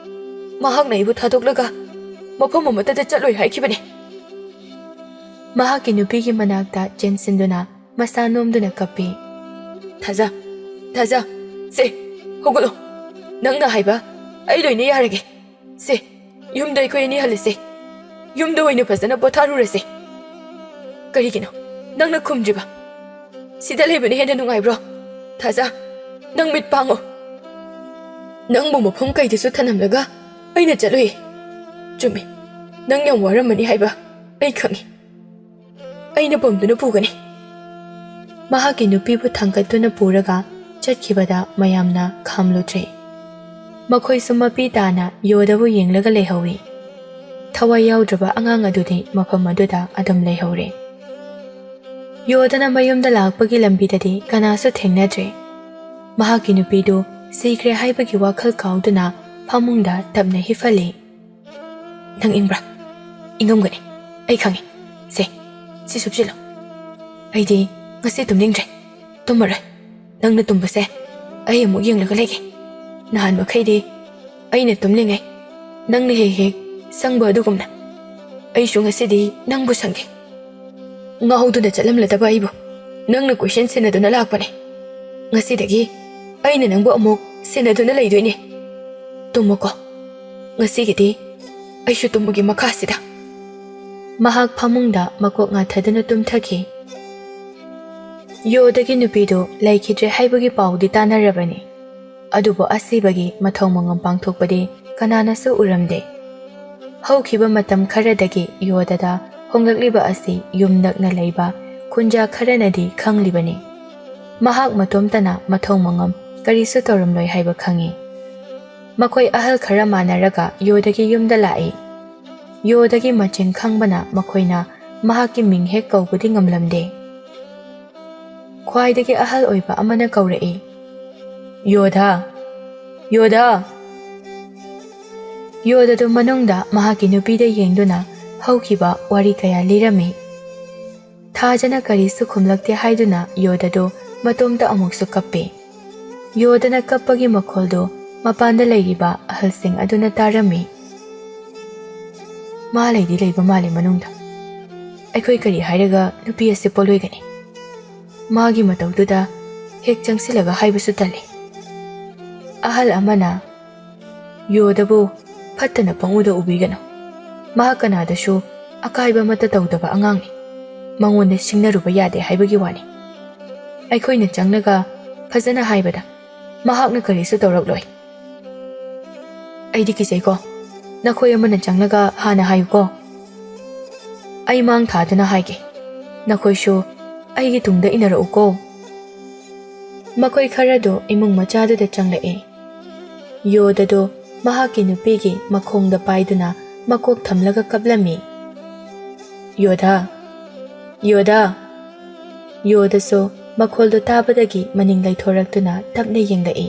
ꯃꯍꯥꯛꯅ ꯑꯩꯕꯨ ꯊꯥꯗꯣꯛꯂꯒ ꯃꯐꯝ ꯑꯃꯠꯇꯗ ꯆꯠꯂꯣꯏ ꯍꯥꯏꯈꯤꯕꯅꯤ꯫" ꯃꯍꯥꯛꯀꯤ ꯅꯨꯄꯤꯒꯤ ꯃꯅꯥꯛꯇ ꯆꯦꯟꯁꯤꯟꯗꯨꯅ ꯃꯁꯥ ꯅꯣꯝꯗꯨꯅ ꯀꯞꯄꯤ꯫ "ꯊꯥꯖ, ꯊꯥꯖ, ꯁꯦ, ꯍꯧꯒꯠꯂꯣ꯫ ꯅꯪꯅ ꯍꯥꯏꯕ ꯑꯩ ꯂꯣꯏꯅ ꯌꯥꯔꯒꯦ꯫ ꯁꯦ, ꯌꯨꯝꯗ ꯑꯩꯈꯣꯏ ꯑꯅꯤ ꯍꯜꯂꯁꯦ꯫ ꯌꯨꯝꯗ ꯑꯣꯏꯅ ꯐꯖꯅ ꯄꯣꯊꯥꯔꯨꯔꯁꯦ꯫ ꯀꯔꯤꯒꯤꯅꯣ ꯅꯪꯅ ꯈꯨꯝꯗ꯭ꯔꯤꯕ? ꯁꯤꯗ ꯂꯩꯕꯅ ꯍꯦꯟꯅ ꯅꯨꯡꯉꯥꯏꯕ꯭ꯔꯣ? ꯊꯥꯖ, ꯅꯪ ꯃꯤꯠ ꯄꯥꯡꯉꯣ꯫ ꯅꯪꯕꯨ ꯃꯐꯝ ꯀꯩꯗꯁꯨ ꯊꯅꯝꯂꯒ ꯑꯩꯅ ꯆꯠꯂꯨꯏ꯫ ꯆꯨꯝꯃꯤ, ꯅꯪ ꯌꯥꯝ ꯋꯥꯔꯝꯃꯅꯤ ꯍꯥꯏꯕ ꯑꯩ ꯈꯪꯏ꯫ ꯑꯩꯅ ꯄꯝꯗꯨꯅ ꯄꯨꯒꯅꯤ꯫" ꯃꯍꯥꯛꯀꯤ ꯅꯨꯄꯤꯕꯨ ꯊꯥꯡꯒꯠꯇꯨꯅ ꯄꯨꯔꯒ ꯆꯠꯈꯤꯕꯗ ꯃꯌꯥꯝꯅ ꯈꯥꯝꯂꯨꯗ꯭ꯔꯦ꯫ ꯃꯈꯣꯏꯁꯨ ꯃꯄꯤ ꯇꯥꯅ ꯌꯣꯗꯕꯨ ꯌꯦꯡꯂꯒ ꯂꯩꯍꯧꯏ꯫ ꯊꯋꯥꯏ ꯌꯥꯎꯗ꯭ꯔꯕ ꯑꯉꯥꯡ ꯑꯗꯨꯗꯤ ꯃꯐꯝ ꯑꯗꯨꯗ ꯑꯗꯨꯝ ꯂꯩꯍꯧꯔꯦ꯫ ꯌꯣꯗꯅ ꯃꯌꯨꯝꯗ ꯂꯥꯛꯄꯒꯤ ꯂꯝꯕꯤꯗꯗꯤ ꯀꯅꯥꯁꯨ ꯊꯦꯡꯅꯗ꯭ꯔꯦ꯫ ꯃꯍꯥꯛꯀꯤ ꯅꯨꯄꯤꯗꯨ ꯁꯤꯈ꯭ꯔꯦ ꯍꯥꯏꯕꯒꯤ ꯋꯥꯈꯜ ꯀꯥꯎꯗꯨꯅ ꯐꯃꯨꯡꯗ ꯇꯞꯅ ꯍꯤꯞꯍꯜꯂꯤ꯫ "ꯅꯪ ꯏꯪꯕ꯭ꯔꯥ? ꯏꯪꯉꯝꯒꯅꯤ, ꯑꯩ ꯈꯪꯏ꯫ ꯁꯦ, ꯁꯤ ꯁꯨꯞꯆꯤꯜꯂꯣ꯫ ꯑꯩꯗꯤ ꯉꯁꯤ ꯇꯨꯝꯅꯤꯡꯗ꯭ꯔꯦ, ꯇꯨꯝꯃꯔꯣꯏ꯫ ꯅꯪꯅ ꯇꯨꯝꯕꯁꯦ ꯑꯩ ꯑꯃꯨꯛ ꯌꯦꯡꯂꯒ ꯂꯩꯒꯦ꯫ ꯅꯍꯥꯟ ꯃꯈꯩꯗꯤ ꯑꯩꯅ ꯇꯨꯝꯂꯤꯉꯩ ꯅꯪꯅ ꯍꯦꯛ ꯍꯦꯛ ꯁꯪꯕ ꯑꯗꯨꯒꯨꯝꯅ ꯑꯩꯁꯨ ꯉꯁꯤꯗꯤ ꯅꯪꯕꯨ ꯁꯪꯒꯦ꯫ ꯉꯥꯎꯗꯨꯅ ꯆꯠꯂꯝꯂꯗꯕ ꯑꯩꯕꯨ ꯅꯪꯅ ꯀꯣꯏꯁꯦꯟ ꯁꯦꯟꯅꯗꯨꯅ ꯂꯥꯛꯄꯅꯦ꯫ ꯉꯁꯤꯗꯒꯤ ꯑꯩꯅ ꯅꯪꯕꯨ ꯑꯃꯨꯛ ꯁꯦꯟꯅꯗꯨꯅ ꯂꯩꯗꯣꯏꯅꯦ꯫ ꯇꯨꯝꯃꯣꯀꯣ꯫ ꯉꯁꯤꯒꯤꯗꯤ ꯑꯩꯁꯨ ꯇꯨꯝꯃꯒꯦ ꯃꯈꯥꯁꯤꯗ꯫ ꯃꯍꯥꯛ ꯐꯃꯨꯡꯗ ꯃꯀꯣꯛ ꯉꯥꯊꯗꯨꯅ ꯇꯨꯝꯊꯈꯤ꯫ ꯌꯣꯗꯒꯤ ꯅꯨꯄꯤꯗꯨ ꯂꯩꯈꯤꯗ꯭ꯔꯦ ꯍꯥꯏꯕꯒꯤ ꯄꯥꯎꯗꯤ ꯇꯥꯅꯔꯕꯅꯤ꯫ ꯑꯗꯨꯕꯨ ꯑꯁꯤꯕꯒꯤ ꯃꯊꯧ ꯃꯉꯝ ꯄꯥꯡꯊꯣꯛꯄꯗꯤ ꯀꯅꯥꯅꯁꯨ ꯎꯔꯝꯗꯦ꯫ ꯍꯧꯈꯤꯕ ꯃꯇꯝ ꯈꯔꯗꯒꯤ ꯌꯣꯗꯗ ꯍꯣꯡꯂꯛꯂꯤꯕ ꯑꯁꯤ ꯌꯨꯝ ꯅꯛꯅ ꯂꯩꯕ ꯈꯨꯟꯖꯥ ꯈꯔꯅꯗꯤ ꯈꯪꯂꯤꯕꯅꯤ꯫ ꯃꯍꯥꯛ ꯃꯇꯣꯝꯇꯅ ꯃꯊꯧ ꯃꯉꯝ ꯀꯔꯤꯁꯨ ꯇꯧꯔꯝꯂꯣꯏ ꯍꯥꯏꯕ ꯈꯪꯏ꯫ ꯃꯈꯣꯏ ꯑꯍꯜ ꯈꯔ ꯃꯥꯟꯅꯔꯒ ꯌꯣꯗꯒꯤ ꯌꯨꯝꯗ ꯂꯥꯛꯏ꯫ ꯌꯣꯗꯒꯤ ꯃꯆꯤꯟ ꯈꯪꯕꯅ ꯃꯈꯣꯏꯅ ꯃꯍꯥꯛꯀꯤ ꯃꯤꯡ ꯍꯦꯛ ꯀꯧꯕꯗꯤ ꯉꯝꯂꯝꯗꯦ꯫ ꯈ꯭ꯋꯥꯏꯗꯒꯤ ꯑꯍꯜ ꯑꯣꯏꯕ ꯑꯃꯅ ꯀꯧꯔꯛꯏ, "ꯌꯣꯙꯥ! ꯌꯣꯙꯥ!" ꯌꯣꯙꯥꯗꯨ ꯃꯅꯨꯡꯗ ꯃꯍꯥꯛꯀꯤ ꯅꯨꯄꯤꯗ ꯌꯦꯡꯗꯨꯅ ꯍꯧꯈꯤꯕ ꯋꯥꯔꯤ ꯀꯌꯥ ꯂꯤꯔꯝꯃꯤ꯫ ꯊꯥꯖꯅ ꯀꯔꯤꯁꯨ ꯈꯨꯝꯂꯛꯇꯦ ꯍꯥꯏꯗꯨꯅ ꯌꯣꯙꯥꯗꯨ ꯃꯇꯣꯝꯇ ꯑꯃꯨꯛꯁꯨ ꯀꯞꯄꯤ꯫ ꯌꯣꯙꯥꯅ ꯀꯞꯄꯒꯤ ꯃꯈꯣꯜꯗꯨ ꯃꯄꯥꯟꯗ ꯂꯩꯔꯤꯕ ꯑꯍꯜꯁꯤꯡ ꯑꯗꯨꯅ ꯇꯥꯔꯝꯃꯤ꯫ "ꯃꯥ ꯂꯩꯗꯤ ꯂꯩꯕ ꯃꯥꯜꯂꯤ ꯃꯅꯨꯡꯗ꯫ ꯑꯩꯈꯣꯏ ꯀꯔꯤ ꯍꯥꯏꯔꯒ ꯅꯨꯄꯤ ꯑꯁꯤ ꯄꯣꯠꯂꯣꯏꯒꯅꯤ? ꯃꯥꯒꯤ ꯃꯇꯧꯗꯨꯗ ꯍꯦꯛ ꯆꯪꯁꯤꯜꯂꯒ ꯍꯥꯏꯕꯁꯨ ꯇꯜꯂꯤ꯫" ꯑꯍꯜ ꯑꯃꯅ, "ꯌꯣꯙꯥꯕꯨ ꯐꯠꯇꯅ ꯄꯪꯎꯗ ꯎꯕꯤꯒꯅꯨ꯫ ꯃꯍꯥꯛ ꯀꯅꯥꯗꯁꯨ ꯑꯀꯥꯏꯕ ꯑꯃꯠꯇ ꯇꯧꯗꯕ ꯑꯉꯥꯡꯅꯤ꯫ ꯃꯉꯣꯟꯗ ꯁꯤꯡꯅꯔꯨꯕ ꯌꯥꯗꯦ ꯍꯥꯏꯕꯒꯤ ꯋꯥꯅꯤ꯫ ꯑꯩꯈꯣꯏꯅ ꯆꯪꯂꯒ ꯐꯖꯅ ꯍꯥꯏꯕꯗ ꯃꯍꯥꯛꯅ ꯀꯔꯤꯁꯨ ꯇꯧꯔꯛꯂꯣꯏ꯫ ꯑꯩꯗꯤ ꯀꯤꯖꯩꯀꯣ꯫ ꯅꯈꯣꯏ ꯑꯃꯅ ꯆꯪꯂꯒ ꯍꯥꯟꯅ ꯍꯥꯏꯌꯨꯀꯣ꯫ ꯑꯩ ꯃꯥꯡ ꯊꯥꯗꯨꯅ ꯍꯥꯏꯒꯦ꯫ ꯅꯈꯣꯏꯁꯨ ꯑꯩꯒꯤ ꯇꯨꯡꯗ ꯏꯟꯅꯔꯛꯎꯀꯣ꯫" ꯃꯈꯣꯏ ꯈꯔꯗꯨ ꯏꯃꯨꯡ ꯃꯆꯥꯗꯨꯗ ꯆꯪꯂꯛꯏ꯫ ꯌꯣꯙꯥꯗꯨ ꯃꯍꯥꯛꯀꯤ ꯅꯨꯄꯤꯒꯤ ꯃꯈꯣꯡꯗ ꯄꯥꯏꯗꯨꯅ ꯃꯀꯣꯛ ꯊꯝꯂꯒ ꯀꯞꯂꯝꯃꯤ꯫ "ꯌꯣꯙꯥ! ꯌꯣꯙꯥ!" ꯌꯣꯙꯥꯁꯨ ꯃꯈꯣꯜꯗꯨ ꯇꯥꯕꯗꯒꯤ ꯃꯅꯤꯡ ꯂꯩꯊꯣꯔꯛꯇꯨꯅ ꯇꯞꯅ ꯌꯦꯡꯂꯛꯏ꯫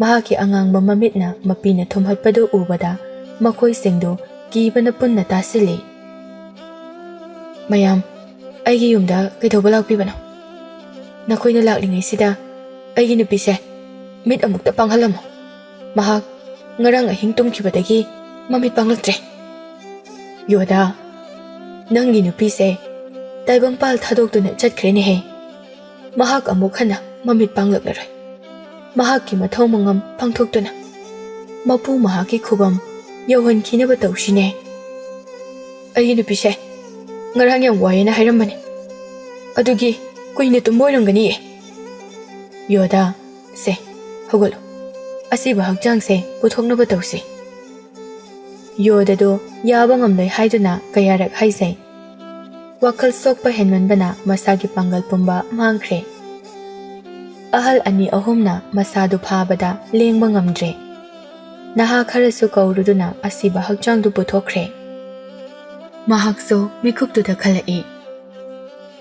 ꯃꯍꯥꯛꯀꯤ ꯑꯉꯥꯡꯕ ꯃꯃꯤꯠꯅ ꯃꯄꯤꯅ ꯊꯨꯝꯍꯠꯄꯗꯨ ꯎꯕꯗ ꯃꯈꯣꯏꯁꯤꯡꯗꯨ ꯀꯤꯕꯅ ꯄꯨꯟꯅ ꯇꯥꯁꯤꯜꯂꯤ꯫ "ꯃꯌꯥꯝ, ꯑꯩꯒꯤ ꯌꯨꯝꯗ ꯀꯩꯗꯧꯕ ꯂꯥꯛꯄꯤꯕꯅꯣ? ꯅꯈꯣꯏꯅ ꯂꯥꯛꯂꯤꯉꯩꯁꯤꯗ ꯑꯩꯒꯤ ꯅꯨꯄꯤꯁꯦ ꯃꯤꯠ ꯑꯃꯨꯛꯇ ꯄꯥꯡꯍꯜꯂꯝꯃꯣ꯫ ꯃꯍꯥꯛ ꯉꯔꯥꯡ ꯑꯍꯤꯡ ꯇꯨꯝꯈꯤꯕꯗꯒꯤ ꯃꯃꯤꯠ ꯄꯥꯡꯂꯛꯇ꯭ꯔꯦ꯫ ꯌꯣꯗꯥ, ꯅꯪꯒꯤ ꯅꯨꯄꯤꯁꯦ ꯇꯥꯏꯕꯪꯄꯥꯜ ꯊꯥꯗꯣꯛꯇꯨꯅ ꯆꯠꯈ꯭ꯔꯦꯅꯦꯍꯦ꯫ ꯃꯍꯥꯛ ꯑꯃꯨꯛ ꯍꯟꯅ ꯃꯃꯤꯠ ꯄꯥꯡꯂꯛꯂꯔꯣꯏ꯫ ꯃꯍꯥꯛꯀꯤ ꯃꯊꯧ ꯃꯉꯝ ꯄꯥꯡꯊꯣꯛꯇꯨꯅ ꯃꯄꯨ ꯃꯍꯥꯛꯀꯤ ꯈꯨꯕꯝ ꯌꯧꯍꯟꯈꯤꯅꯕ ꯇꯧꯁꯤꯅꯦ꯫ ꯑꯩꯒꯤ ꯅꯨꯄꯤꯁꯦ ꯉꯔꯥꯡ ꯌꯥꯝ ꯋꯥꯏꯌꯦꯅ ꯍꯥꯏꯔꯝꯕꯅꯦ꯫ ꯑꯗꯨꯒꯤ ꯀꯨꯏꯅ ꯇꯨꯝꯕ ꯑꯣꯏꯔꯝꯒꯅꯤꯌꯦ꯫ ꯌꯣꯗꯥ, ꯁꯦ, ꯍꯧꯒꯠꯂꯣ꯫ ꯑꯁꯤꯕ ꯍꯛꯆꯥꯡꯁꯦ ꯄꯨꯊꯣꯛꯅꯕ ꯇꯧꯁꯤ꯫ ꯌꯣꯗꯗꯨ ꯌꯥꯕ ꯉꯝꯂꯣꯏ ꯍꯥꯏꯗꯨꯅ ꯀꯌꯥꯔꯛ ꯍꯥꯏꯖꯩ꯫ ꯋꯥꯈꯜ ꯁꯣꯛꯄ ꯍꯦꯟꯃꯟꯕꯅ ꯃꯁꯥꯒꯤ ꯄꯥꯡꯒꯜ ꯄꯨꯝꯕ ꯃꯥꯡꯈ꯭ꯔꯦ꯫ ꯑꯍꯜ ꯑꯅꯤ ꯑꯍꯨꯝꯅ ꯃꯁꯥꯗꯨ ꯐꯥꯕꯗ ꯂꯦꯡꯕ ꯉꯝꯗ꯭ꯔꯦ꯫ ꯅꯍꯥ ꯈꯔꯁꯨ ꯀꯧꯔꯨꯗꯨꯅ ꯑꯁꯤꯕ ꯍꯛꯆꯥꯡꯗꯨ ꯄꯨꯊꯣꯛꯈ꯭ꯔꯦ꯫ ꯃꯍꯥꯛꯁꯨ ꯃꯤꯀꯨꯞꯇꯨꯗ ꯈꯜꯂꯛꯏ,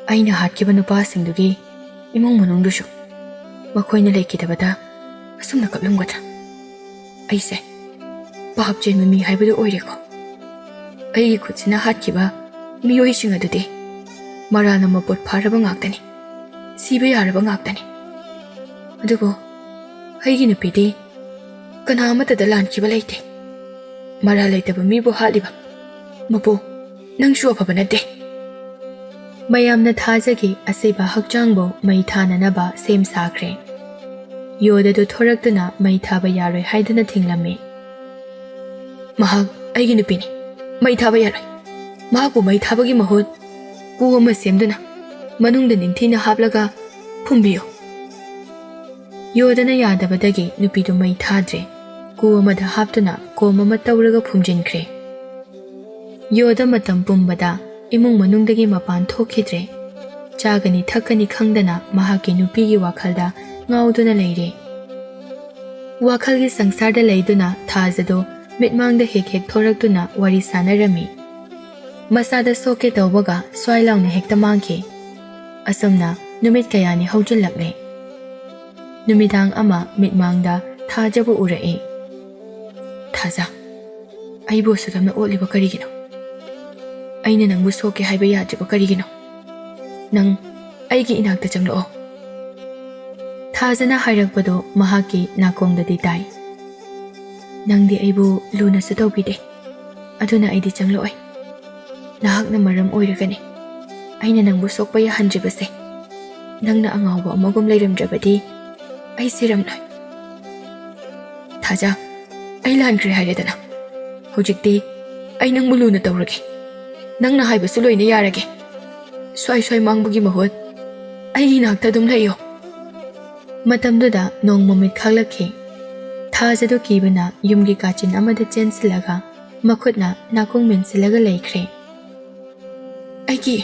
"ꯑꯩꯅ ꯍꯥꯠꯈꯤꯕ ꯅꯨꯄꯥꯁꯤꯡꯗꯨꯒꯤ ꯏꯃꯨꯡ ꯃꯅꯨꯡꯗꯨꯁꯨ ꯃꯈꯣꯏꯅ ꯂꯩꯈꯤꯗꯕꯗ ꯑꯁꯨꯝꯅ ꯀꯞꯂꯝꯒꯗ꯭ꯔꯥ? ꯑꯩꯁꯦ ꯄꯥꯞ ꯆꯦꯟꯕ ꯃꯤ ꯍꯥꯏꯕꯗꯨ ꯑꯣꯏꯔꯦꯀꯣ꯫ ꯑꯩꯒꯤ ꯈꯨꯠꯁꯤꯅ ꯍꯥꯠꯈꯤꯕ ꯃꯤꯑꯣꯏꯁꯤꯡ ꯑꯗꯨꯗꯤ ꯃꯔꯥꯜꯅ ꯃꯄꯨꯠ ꯐꯥꯔꯕ ꯉꯥꯛꯇꯅꯤ, ꯁꯤꯕ ꯌꯥꯔꯕ ꯉꯥꯛꯇꯅꯤ꯫ ꯑꯗꯨꯕꯨ ꯑꯩꯒꯤ ꯅꯨꯄꯤꯗꯤ ꯀꯅꯥ ꯑꯃꯠꯇꯗ ꯂꯥꯟꯈꯤꯕ ꯂꯩꯇꯦ꯫ ꯃꯔꯥꯜ ꯂꯩꯇꯕ ꯃꯤꯕꯨ ꯍꯥꯠꯂꯤꯕ ꯃꯄꯨ, ꯅꯪꯁꯨ ꯑꯐꯕ ꯅꯠꯇꯦ꯫" ꯃꯌꯥꯝꯅ ꯊꯥꯖꯒꯤ ꯑꯁꯤꯕ ꯍꯛꯆꯥꯡꯕꯨ ꯃꯩ ꯊꯥꯅꯅꯕ ꯁꯦꯝ ꯁꯥꯈ꯭ꯔꯦ꯫ ꯌꯣꯗꯗꯨ ꯊꯣꯔꯛꯇꯨꯅ ꯃꯩ ꯊꯥꯕ ꯌꯥꯔꯣꯏ ꯍꯥꯏꯗꯨꯅ ꯊꯤꯡꯂꯝꯃꯤ꯫ "ꯃꯍꯥꯛ ꯑꯩꯒꯤ ꯅꯨꯄꯤꯅꯤ, ꯃꯩ ꯊꯥꯕ ꯌꯥꯔꯣꯏ꯫ ꯃꯍꯥꯛꯄꯨ ꯃꯩ ꯊꯥꯕꯒꯤ ꯃꯍꯨꯠ ꯀꯨ ꯑꯃ ꯁꯦꯝꯗꯨꯅ ꯃꯅꯨꯡꯗ ꯅꯤꯡꯊꯤꯅ ꯍꯥꯞꯂꯒ ꯐꯨꯝꯕꯤꯌꯨ꯫" ꯌꯣꯗꯅ ꯌꯥꯗꯕꯗꯒꯤ ꯅꯨꯄꯤꯗꯨ ꯃꯩ ꯊꯥꯗ꯭ꯔꯦ꯫ ꯀꯨ ꯑꯃꯗ ꯍꯥꯞꯇꯨꯅ ꯀꯣꯝ ꯑꯃ ꯇꯧꯔꯒ ꯐꯨꯝꯖꯤꯟꯈ꯭ꯔꯦ꯫ ꯌꯣꯗ ꯃꯇꯝ ꯄꯨꯝꯕꯗ ꯏꯃꯨꯡ ꯃꯅꯨꯡꯗꯒꯤ ꯃꯄꯥꯟ ꯊꯣꯛꯈꯤꯗ꯭ꯔꯦ꯫ ꯆꯥꯒꯅꯤ ꯊꯛꯀꯅꯤ ꯈꯪꯗꯅ ꯃꯍꯥꯛꯀꯤ ꯅꯨꯄꯤꯒꯤ ꯋꯥꯈꯜꯗ ꯉꯥꯎꯗꯨꯅ ꯂꯩꯔꯦ꯫ ꯋꯥꯈꯜꯒꯤ ꯁꯪꯁꯥꯔꯗ ꯂꯩꯗꯨꯅ ꯊꯥꯖꯗꯣ ꯃꯤꯠꯃꯥꯡꯗ ꯍꯦꯛ ꯍꯦꯛ ꯊꯣꯔꯛꯇꯨꯅ ꯋꯥꯔꯤ ꯁꯥꯟꯅꯔꯝꯃꯤ꯫ ꯃꯁꯥꯗ ꯁꯣꯛꯀꯦ ꯇꯧꯕꯒ ꯁ꯭ꯋꯥꯏ ꯂꯥꯎꯅ ꯍꯦꯛꯇ ꯃꯥꯡꯈꯤ꯫ ꯑꯁꯨꯝꯅ ꯅꯨꯃꯤꯠ ꯀꯌꯥꯅꯤ ꯍꯧꯖꯤꯜꯂꯛꯂꯦ꯫ ꯅꯨꯃꯤꯗꯥꯡ ꯑꯃ ꯃꯤꯠꯃꯥꯡꯗ ꯊꯥꯖꯕꯨ ꯎꯔꯛꯏ꯫ "ꯊꯥꯖ, ꯑꯩꯕꯨ ꯑꯁꯨꯛ ꯌꯥꯝꯅ ꯑꯣꯠꯂꯤꯕ ꯀꯔꯤꯒꯤꯅꯣ? ꯑꯩꯅ ꯅꯪꯕꯨ ꯁꯣꯛꯀꯦ ꯍꯥꯏꯕ ꯌꯥꯗ꯭ꯔꯤꯕ ꯀꯔꯤꯒꯤꯅꯣ? ꯅꯪ ꯑꯩꯒꯤ ꯏꯅꯥꯛꯇ ꯆꯪꯂꯛꯑꯣ꯫" ꯊꯥꯖꯅ ꯍꯥꯏꯔꯛꯄꯗꯨ ꯃꯍꯥꯛꯀꯤ ꯅꯥꯀꯣꯡꯗꯗꯤ ꯇꯥꯏ꯫ "ꯅꯪꯗꯤ ꯑꯩꯕꯨ ꯂꯨꯅꯁꯨ ꯇꯧꯕꯤꯗꯦ, ꯑꯗꯨꯅ ꯑꯩꯗꯤ ꯆꯪꯂꯛꯑꯣꯏ꯫ ꯅꯍꯥꯛꯅ ꯃꯔꯝ ꯑꯣꯏꯔꯒꯅꯤ ꯑꯩꯅ ꯅꯪꯕꯨ ꯁꯣꯛꯄ ꯌꯥꯍꯟꯗ꯭ꯔꯤꯕꯁꯦ꯫ ꯅꯪꯅ ꯑꯉꯥꯎꯕ ꯑꯃꯒꯨꯝ ꯂꯩꯔꯝꯗ꯭ꯔꯕꯗꯤ ꯑꯩ ꯁꯤꯔꯝꯂꯣꯏ꯫" "ꯊꯥꯖ, ꯑꯩ ꯂꯥꯟꯈ꯭ꯔꯦ ꯍꯥꯏꯔꯦꯗꯅ꯫ ꯍꯧꯖꯤꯛꯇꯤ ꯑꯩ ꯅꯪꯕꯨ ꯂꯨꯅ ꯇꯧꯔꯒꯦ꯫ ꯅꯪꯅ ꯍꯥꯏꯕꯁꯨ ꯂꯣꯏꯅ ꯌꯥꯔꯒꯦ꯫ ꯁ꯭ꯋꯥꯏ ꯁ꯭ꯋꯥꯏ ꯃꯥꯡꯕꯒꯤ ꯃꯍꯨꯠ ꯑꯩꯒꯤ ꯏꯅꯥꯛꯇ ꯑꯗꯨꯝ ꯂꯩꯌꯣ꯫" ꯃꯇꯝꯗꯨꯗ ꯅꯣꯡ ꯃꯃꯤꯠ ꯈꯥꯛꯂꯛꯈꯤ꯫ ꯊꯥꯖꯗꯣ ꯀꯤꯕꯅ ꯌꯨꯝꯒꯤ ꯀꯥꯆꯤꯟ ꯑꯃꯗ ꯆꯦꯟꯁꯤꯜꯂꯒ ꯃꯈꯨꯠꯅ ꯅꯥꯀꯣꯡ ꯃꯦꯟꯁꯤꯜꯂꯒ ꯂꯩꯈ꯭ꯔꯦ꯫ "ꯑꯩꯒꯤ,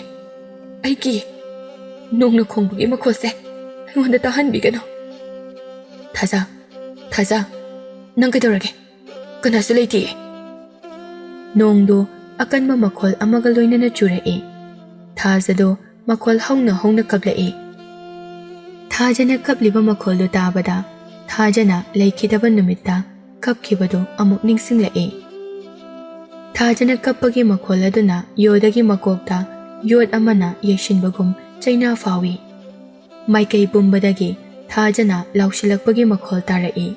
ꯑꯩꯒꯤ ꯅꯣꯡꯅ ꯈꯣꯡꯕꯒꯤ ꯃꯈꯣꯜꯁꯦ ꯑꯩꯉꯣꯟꯗ ꯇꯥꯍꯟꯕꯤꯒꯅꯨ꯫" "ꯊꯥꯖ, ꯊꯥꯖ, ꯅꯪ ꯀꯩꯗꯧꯔꯒꯦ? ꯀꯅꯥꯁꯨ ꯂꯩꯇꯦ꯫" ꯅꯣꯡꯗꯣ ꯑꯀꯟꯕ ꯃꯈꯣꯜ ꯑꯃꯒ ꯂꯣꯏꯅꯅ ꯆꯨꯔꯛꯏ꯫ ꯊꯥꯖꯗꯣ ꯃꯈꯣꯜ ꯍꯧꯅ ꯍꯧꯅ ꯀꯞꯂꯛꯏ꯫ ꯊꯥꯖꯅ ꯀꯞꯂꯤꯕ ꯃꯈꯣꯜꯗꯨ ꯇꯥꯕꯗ ꯊꯥꯖꯅ ꯂꯩꯈꯤꯗꯕ ꯅꯨꯃꯤꯠꯇ ꯀꯞꯈꯤꯕꯗꯨ ꯑꯃꯨꯛ ꯅꯤꯡꯁꯤꯡꯂꯛꯏ꯫ ꯊꯥꯖꯅ ꯀꯞꯄꯒꯤ ꯃꯈꯣꯜ ꯑꯗꯨꯅ ꯌꯣꯗꯒꯤ ꯃꯀꯣꯛꯇ ꯌꯣꯠ ꯑꯃꯅ ꯌꯩꯁꯤꯟꯕꯒꯨꯝ ꯆꯩꯅꯥ ꯐꯥꯎꯏ꯫ ꯃꯥꯏꯀꯩ ꯄꯨꯝꯕꯗꯒꯤ ꯊꯥꯖꯅ ꯂꯥꯎꯁꯤꯜꯂꯛꯄꯒꯤ ꯃꯈꯣꯜ ꯇꯥꯔꯛꯏ꯫